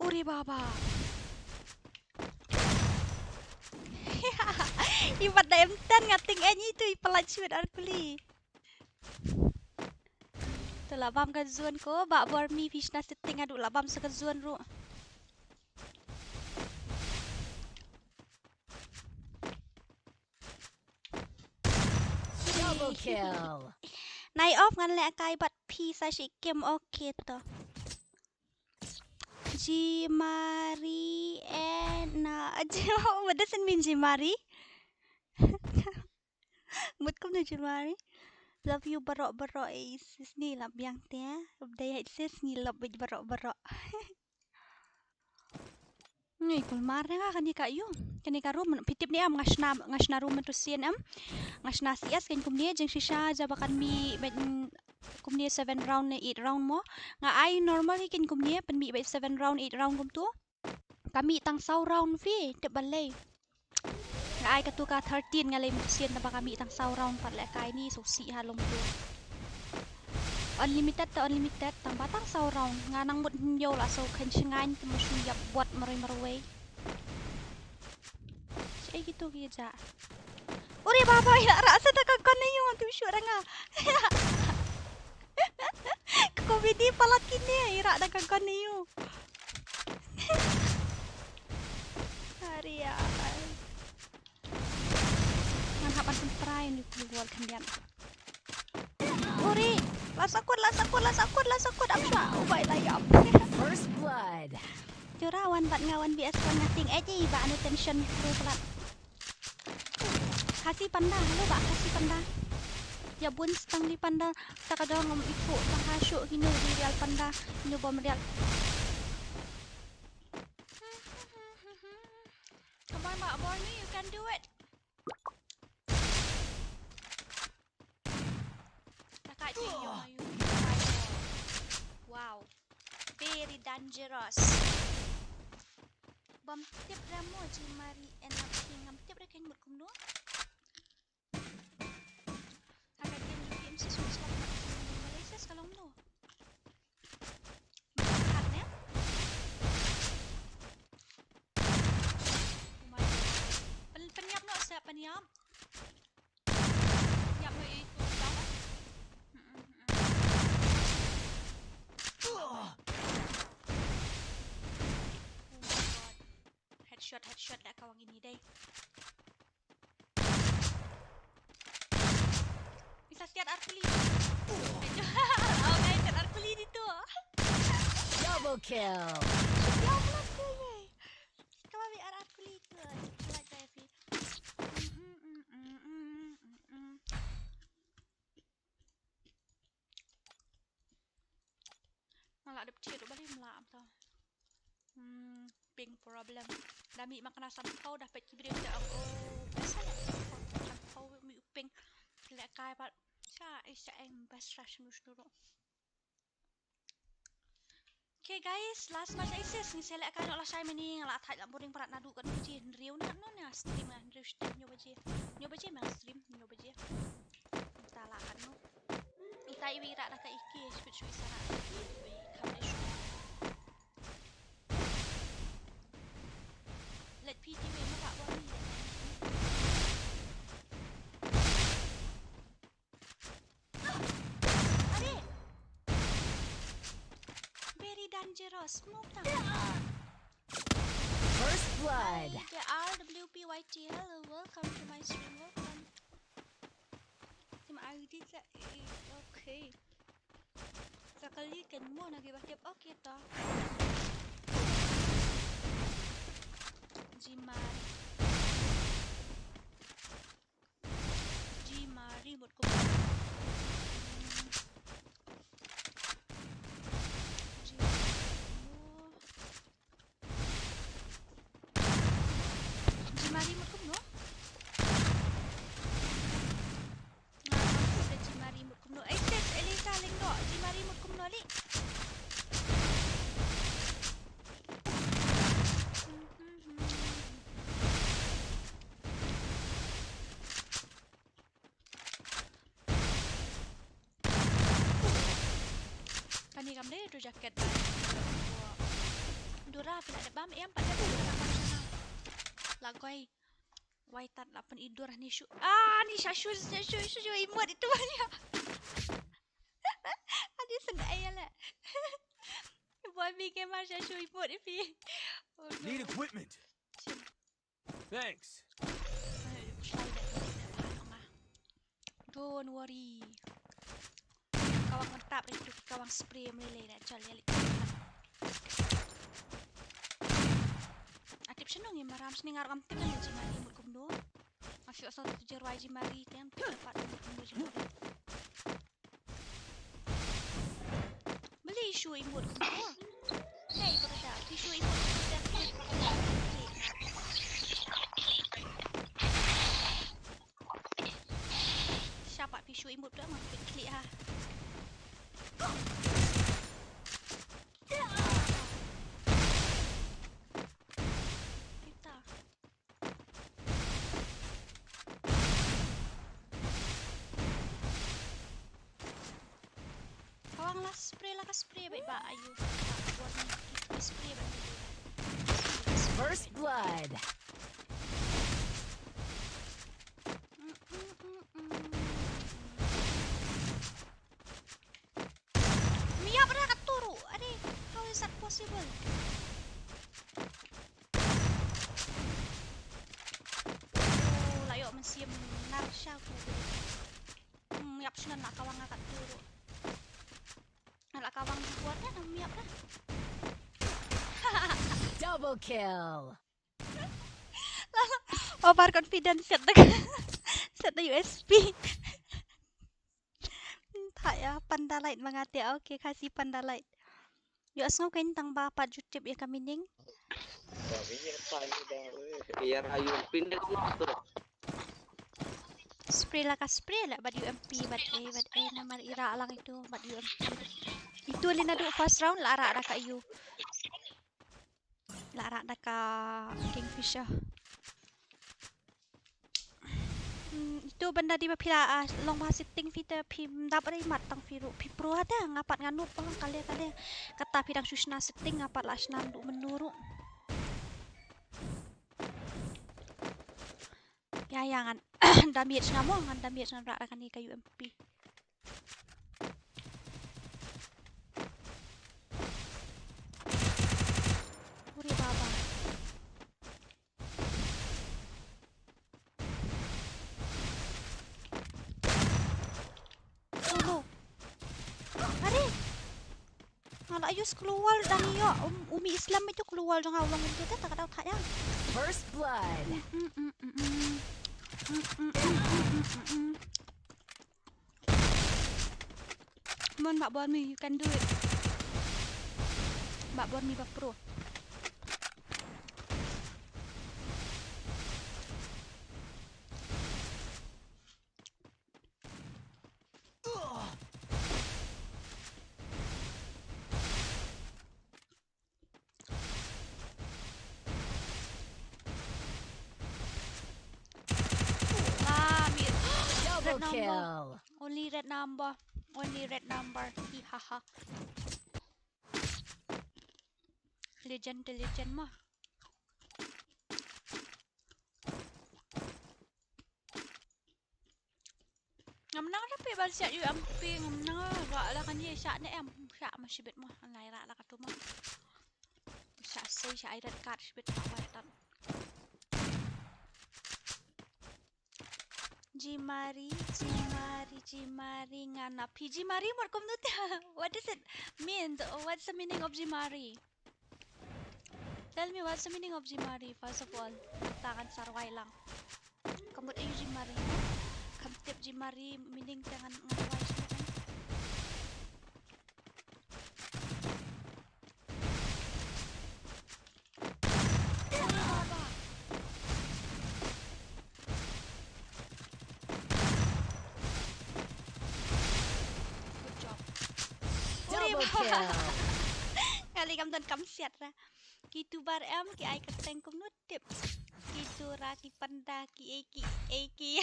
Uri baba. I pat da em ten nga ting en itu i palat shibit ar kuli. Te la bam ka zone ko, bah Bormi phi shna setting haduh la bam sa ka zone ruh. Double kill. Nai off ngan lehkai bad phi sa shi kim, okay to. Jimari and na what does it mean, Jimari? Mut kumno Jimari? Love you baroh baroh, eh, sis ni lap biang te. Dei hai sis ni lap bit baroh baroh. Ngi kulmar nga kane ka ïu. Kane ka room phi tip ne em, nga shna, nga shna room mynta sien em. Nga shna C S kan kumne jingshisha jaba kan mih bad kumne seven round ne eight round mo. Nga ai normal hi kan kumne pynmih bad seven round eight round kumtu. Ka mih tang saw round phi tip balei. Nga ai katu ka thirteen nga lei mynta sien naba ka mih tang saw round pat lehkai ni sngewsih ha lum tu. Unlimited te unlimited tang ba tang saw round nga nang mut hynñiew la saw khein shngain te mo shu ïap bot marwei marwei. Shaei kitu ki ja. Uri baba ïa rah sa ta ka kon ïa ngam tip shuh ranga. Ka komedi palat kine ïa rah da ka kon ïa. Hari ya. Ngan hap ban pynpra ïa une u wall khyndiat. Uri, la sakut, la sakut, la sakut, la sakut, am shwa, u bai la ïap. First blood. Jura wan bad nga wan B S wan nga ting, eh, ji ba anu tension kru palat. Khasi panda, halo ba khasi panda. Ïa bun stang di panda, ta ka dong ngam ipu, ta ka shu kino di real panda, kino bom real. Come on, Bak Borneo, you can do it. Taka ji yo mayu. Wow. Very dangerous. Bam tip ramo ji mari en ap ngam tip reken mut kumno. Haka game ju game si sum slap na Malaysia sekalong no. Hat ne? Umar. Pen, penyap no sa penyap. Penyap no itu down. Mm-mm, mm-mm. Oh my god. Headshot, headshot da kawang ini dai. Isa siat arkuli. Oh, guys, siat arkuli di tu. Double kill. Ya, plus tu, yay. Kau ambil ar arkuli tu. Like that, Evi. Nga la dep thied ruh balei mla am tau. Hmm, ping problem. Da mih ma kena sanphew da peit ki briew te ong, oh, best la sanphew, sanphew mih u ping. Lehkai pat. Sha, eh, sha eng best rush nus nuru. Okay guys, last match aces ngi select kai noh lashai mini nga la thait la boring parat naduh katno baje, hynriew ne katno ne nga stream nga hynriew shiteng hynñiew baje. Hynñiew baje ma nga stream, hynñiew baje. Mynta la katno. Ita iwi rak da ka iki, shpit shpit sarak. Iwi kham dei shpit. Let P T wei ma ka bor ni. Are. Very dangerous. Smoke na. First blood. Hi, the R W P Y T. Hello, welcome to my stream. Welcome. Tim I D sa, eh, okay. Sa kali kan mo na giba tip. Okay to. Jimari. Jimari mut kumno. Jimari mut kumno. Jimari mut kumno. Nga ngam tip da jimari mut kumno. Ei, sis, Elisa Lyngdoh, jimari mut kumno li. Kane kam dei tu jaket ba. Dura phi la dep bam em pat dep la bam sana. La goi. Wai tat la pyn i dur ni shu. Ah, ni sha shu sha shu shu shu i mut itu ya. Ani sen ai ya le. Boy mi ke mar sha shu i mut i phi. Oh, no. Need equipment. Chin. Thanks. Don't worry. Kawang mentap itu kawang spray meleleh dah jal ya. Shano ngi maram shane, nga ruh ngam tip lane Jimari mut kumno. Nga shu ïohsngew tu jingrwai Jimari te, ngam tip pat mut kumno Jimari. Balei shu i mut kumno? Hei, ba ka da, phi shu i mut kumno te. Shaphang phi shu i mut da, ma phi khlieh ha. Kita. Kawang la spray, la ka spray bad ba ayu. Ka warning ki spray bad ba ayu. First blood. Mm, mm, mm, mm. Miap ra ka turu. Are, how is that possible? Oh, la ïoh mynsiem nar sha ku. Hmm, ïap shnon la kawang ka turu. La kawang ka kuat kan, miap ra. Double kill. Overconfident, set the, set the U S P. Tha ïa Panda Light ma nga te. Okay, Khasi Panda Light. Ïohsngew kein tang ba pat ju tip ïa ka meaning. Ïa ra U M P ne kumno to. Spray la ka spray la bad U M P bad A, bad A namar i rah lang itu bad U M P. Itu lei naduh first round la rah da ka U. La rah da ka Kingfisher. Hmm, itu ban da dei ba phi la, ah, long ba setting phi te phim dap re mat tang phi ruh phi pro ha te, nga pat nga noob ba ka lei ka lei. Kata phi dang shu shna setting, nga pat la shna duh mynno ruh. Ïa, ïa, ngan damage nga mo, ngan damage ngan rah da kane ka U M P. Uri baba. Oh no. Are. Nga la use gloo wall dang ïoh. Um, u mih slem itu gloo wall jong nga u long kumtu te, ta ka dei u thait ïa. First blood. Mm, mm, mm, mm, mm. Mm, mm, mm, mm, mm, mm. Come on, Bah Bormi, you can do it. Bah Bormi, Bah Pro. Ah, mi-, red number. Double kill. Only red number. Only red number. Hi ha ha. Legend, the legend mo. Ngam nang, da phi ban siat U M P, ngam nang, rah la kane, shah ne em, shah ma shibit mo, nai rah la katu mo. Shah sei, shah ai red card shibit, shah wai tan. Jimari, Jimari, Jimari, nga na phi. Jimari mut kumno te? What does it mean? What's the meaning of Jimari? Tell me what's the meaning of Jimari, first of all. Ta kan sa rwai lang. Ka mut aïu Jimari? Kam tip Jimari meaning te ngan, ngan rwai shuh kan. Good job. Uri baba. Double kill. Kali kam don kam siat ra. Ki tuber em, ki ai kyrteng kumno tip. Ki tura, ki panda, ki ei, ki ei, ki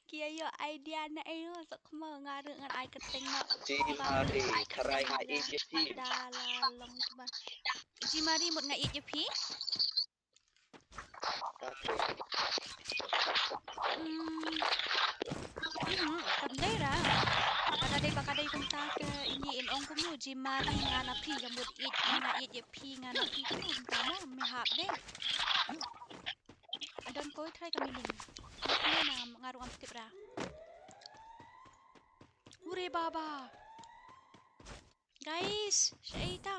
ki ïoh idea na ei no, sok mo nga ruh ngan ai kyrteng no. Jimari, tharai nga ïeit ïa phi. Da la long tuber. Jimari mut nga ïeit ïa phi. Hmm. Hmm, kam dei ra. Ka dei ba ka dei kumta ke ine in ong kumno, Jimari nga na phi, ka mut ïeit, nga ïeit ïa phi, nga na phi kumno kumta mo, me hap de. Adon kawei tharai ka meaning. Nga ruh ngam tip ra. Ure baba. Guys, shaei ta.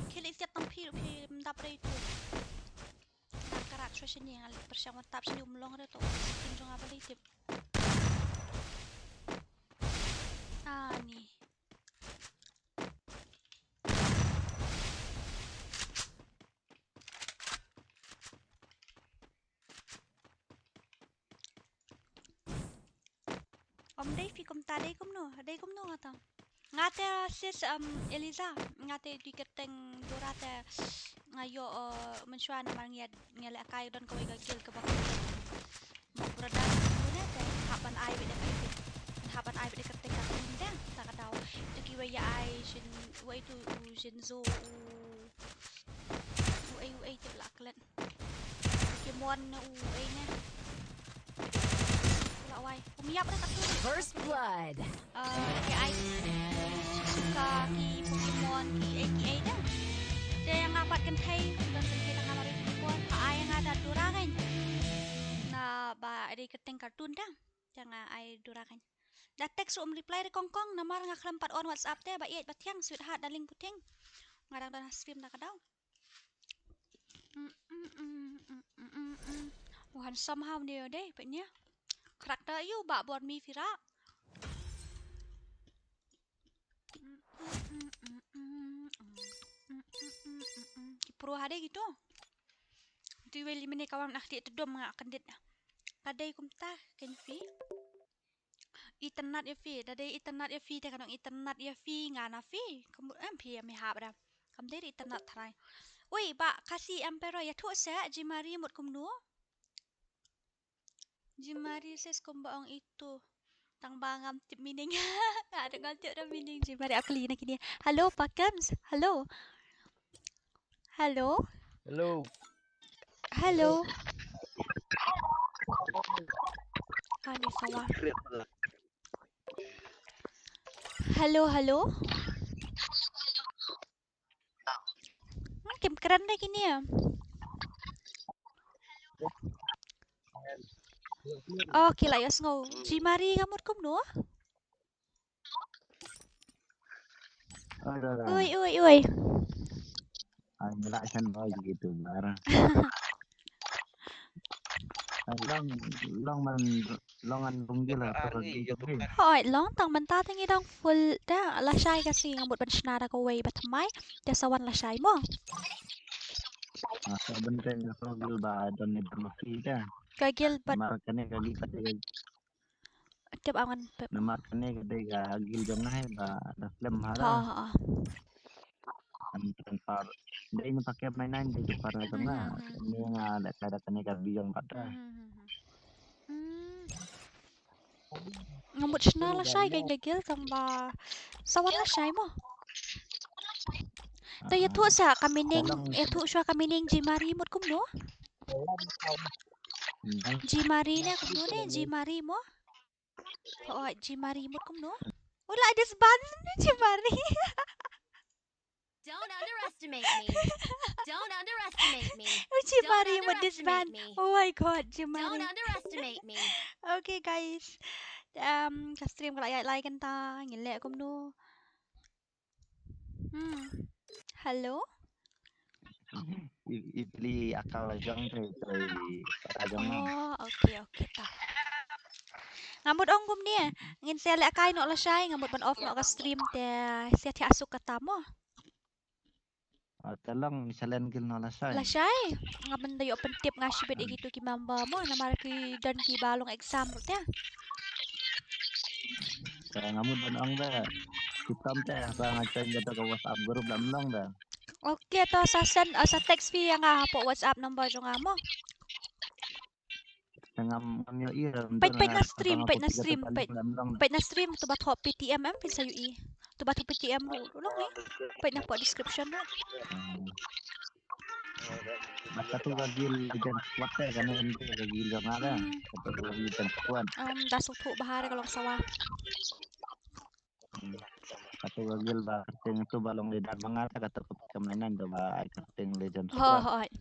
Khie leit siat tang phi ruh phim dap re tu. Tap shuwa shane, nga leh pyrshang wan tap shane, um long re to. Team jong nga balei tip. Ani. Ym dei phi kumta, dei kumno, dei kumno nga tang. Nga te sis, um, Eliza, nga te dei kyrteng Dora te nga ïoh, uh, mynshuwa namar ngi ïa, ngi ïa lehkai don kawei ka guild kaba mo brother ne te hap ban ai beit da kyrteng. Hap ban ai beit da kyrteng ka kyrteng te ta ka daw. Te kiwei ïa ai shin wei tu u Shinzo u u ei u ei te la klet. Pokemon ne u ei ne. Pula wai. Um ïap da katu. First blood. Ah, ki ai. Ka ki Pokemon ki ei ki ei da. Te nga pat kynthei, don kynthei tang nga mar Pokemon. Ha ai nga da Dora kan. Na ba dei kyrteng cartoon da. Te nga ai Dora kan. Da text um reply re kong kong, namar nga khlem pat on WhatsApp te ba ïeit ba thiang, sweetheart, darling, puting. Nga dang don ha stream da ka daw. Mm, mm, mm. Oh, handsome ha une de, peit ne. Karakter ïa u bah bor mi phi ra. Mm, mm, mm, mm, mm. Mm, mm, mm, mm, mm. Ki pro ha de kitu. Tu wei li mene ka wan nak ti tedom nga kyndit. Ka dei kumta kan phi. Itynnad ïa phi, da dei itynnad ïa phi, te kan ong itynnad ïa phi, nga na phi. Kumno em phi ïa me hap da. Kam dei itynnad tharai. Ui, bah Khasi Emperor, ïathuh seh, Jimari mut kumno? Jimari sis kumba ong itu. Tang ba ngam tip meaning. Nga da ngam tip da meaning Jimari, akli na kine. Hello, Pakams. Hello. Hello. Hello. Hello. Ani sawa. Hello, hello. Hmm, kim kren da kine. Oh, ki la ïohsngew. Jimari ka mut kumno? Oi, oi, oi. Ai, ngi la shan bai gitu, bar. Ai, long, long man, long an bung gila, to ka gila. Hoi, long tang mynta te ngi dang full da, lashai ka sngi nga mut ban shna da kawei ba thymmai, te sa wan lashai mo. Ah, sa benteng ka gil ba don ni bermati da. Ka gil ba. Mar kane ka gil ba. Tip awan pep. Namar kane ka dei ka gil jong nga ba da slem ha. Ha, ha, ha. An kan par. Dei ni pakai main nine dei ka par jong nga. Hmm, hmm, hmm. Ni nga da ka da kane ka bi jong ba da. Hmm, hmm, hmm, hmm. Hmm. Nga mut shna lashai ka gil tang ba sa wan lashai mo. To ïathuh sa ka meaning, ïathuh shuwa ka meaning Jimari mut kumno? Jimari ne kumno ne Jimari mo? Oh, Jimari mut kumno? Ula disband Jimari. Don't underestimate me. Don't underestimate me. Jimari mut disband. Oh my God, Jimari. Don't underestimate me. Okay guys. Um, ka stream ka la ïaid lai kynta, ngin leh kumno. Hmm. Hello? I, i pli akal jong te, te i para jong nga. Oh, okay, okay, ta. Nga mut ong kumne, ngin sa lehkai noh lashai, nga mut ban off noh ka stream te, sa thiah suk kata mo. Ah, te long ni sa len gil noh lashai. Lashai, nga mut da ïoh pyntip nga shibit ïa kitu ki member mo, namar ki don kiba long exam ruh te. Te nga mut ban ong da. Ki tam te, ba nga join da ka WhatsApp group lam long da. Okay, to sa send, uh, sa text phi ïa nga hapoh WhatsApp number jong nga mo. Te ngam, ngam ïohi. Peit, peit na stream, peit na stream, peit, peit na stream, to ba thoh P T M em, phin sa ïohi. To ba thoh P T M ruh, ruh long eh. Peit na hapoh description ruh. Bad katu ka guild Legend Squad te, kane ka guild jong nga te. Hmm. Katu ka guild Legend Squad. Um, da sngewthuh bha re ka long sawa. Hmm. Katu ka guild ba kyrteng tu ba long leader ba nga te, katu ka pyrkhat mainan tu ba ai kyrteng Legend Squad. Hooid.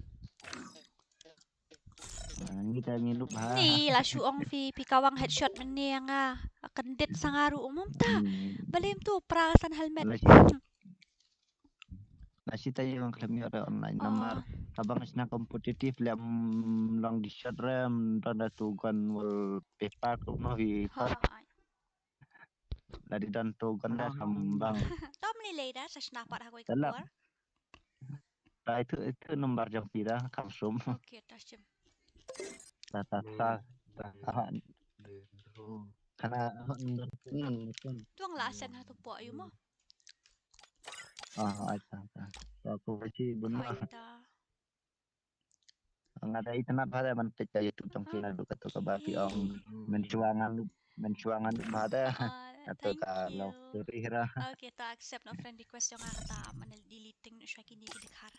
Ah, ngi te ngi lup bha. Ni la shu ong phi, phi kawang headshot mynne ïa nga. Kyndit sa nga ruh um ta. Hmm. Balei em tu pra san helmet. Lashai te ïa nga khlem ïoh re online namar. Abang sna competitive lem long di shot rem don da tu gun wallpaper tu no hi. Hooid. Lada don tu gun da sam bang. Tom lei lei da sa sna pat ha kawei ka por. Dai tu tu number jong phi da kam sum. Okay, ta shim. Ta ta ta. Kana number. Tuang la sen ha tu po yu mo. Ah, ai ta ta. Ko ko chi bun. Ai ta. Nga da itynnat bha da ban peit ka YouTube jong phi naduh kato kaba phi ong mynshuwa ngan mynshuwa ngan bha da. Kato ka love story ra. Okay, to accept no friend request jong nga kata man deleting no shwa kini ki dikhar.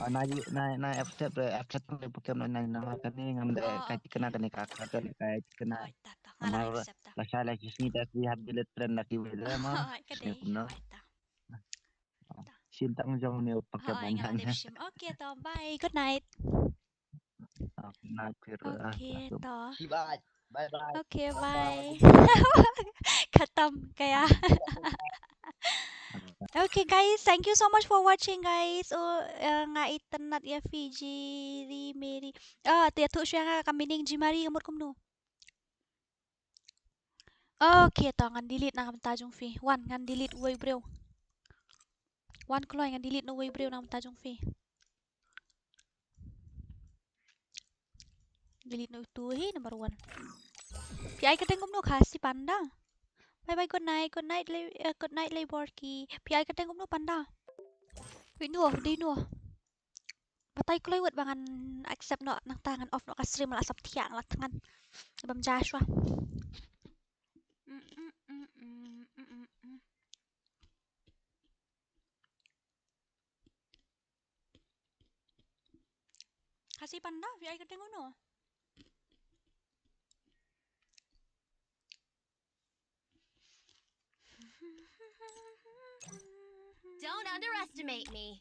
Ah, na na na accept accept no pokem no na na kane ngam da ka tikna kane ka ka ka tikna. Nga la accept ta. La sha la shisni ta si hab delete friend la ki wei da ma. Ka dei no. Shin tang jong ne u pakai. Ha, banyak ina ne. Shim. Okay, to. Bye. Good night. Ah, good night, Kira. Okay, to. Bye. Bye bye. Okay, bye. Khatam kaya. Okay guys, thank you so much for watching guys. Oh, eh, nga itynnat ïa Fiji ri meri. Ah, te tu shu nga ka meaning jimari ka mut kumno. Okay, to ngan delete na ka bynta jong phi. Wan ngan delete uwei u briew. Wan kloi ngan delete na uwei u briew na ka bynta jong phi. Delete na utu hi number one. Phi ai kyrteng kumno Khasi Panda. Bye bye, good night, good night, le, eh, good night, le Borki. Phi ai kyrteng kumno Panda. Wait, no, dei no. Batai kloi wat ba ngan accept noh, nangta ngan off noh ka stream la sap thiah la thngan. Bam ja shwa. Khasi Panda, phi ai kyrteng kumno? Don't underestimate me.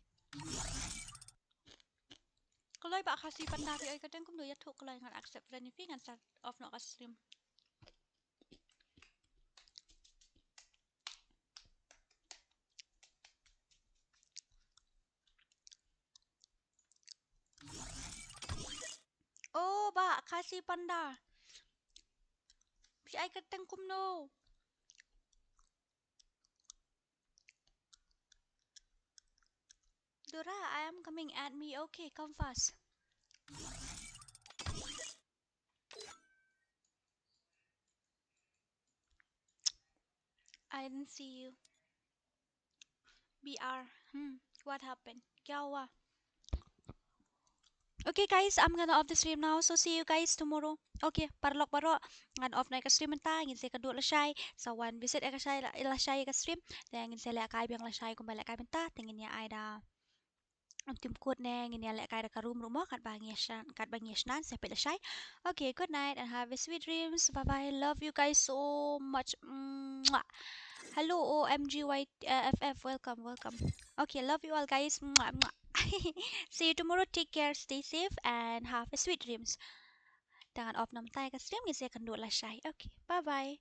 Kloi ba Khasi Panda phi ai kyrteng kumno, ïathuh kloi ngan accept friend ïa phi ngan sa off noh ka stream. Oh, ba Khasi Panda. Phi ai kyrteng kumno? Dora, I am coming, add me. Okay, come fast. I didn't see you. B R. Hmm. What happened? Kya hua? Okay guys, I'm gonna off the stream now. So see you guys tomorrow. Okay, paralok baroh. Ngan off noh ïa ka stream mynta, ngin sa ïakynduh lashai. Sa wan visit ïa ka shai la, lashai ïa ka stream. Te ngin sa lehkai biang lashai kumba lehkai mynta. Te ngin ïa ai da ym tim kut ne ngin ïa lehkai da ka room ruh mo katba ngi ïa shna, katba ngi ïa shna sa peit lashai. Okay, good night and have a sweet dreams. Bye bye. Love you guys so much. Mwah. Hello O M G Y, uh, F F. Welcome, welcome. Okay, love you all guys. Mwah, mwah. See you tomorrow. Take care, stay safe and have a sweet dreams. Te ngan off noh mynta ïa ka stream, ngin sa ïakynduh lashai. Okay, bye bye.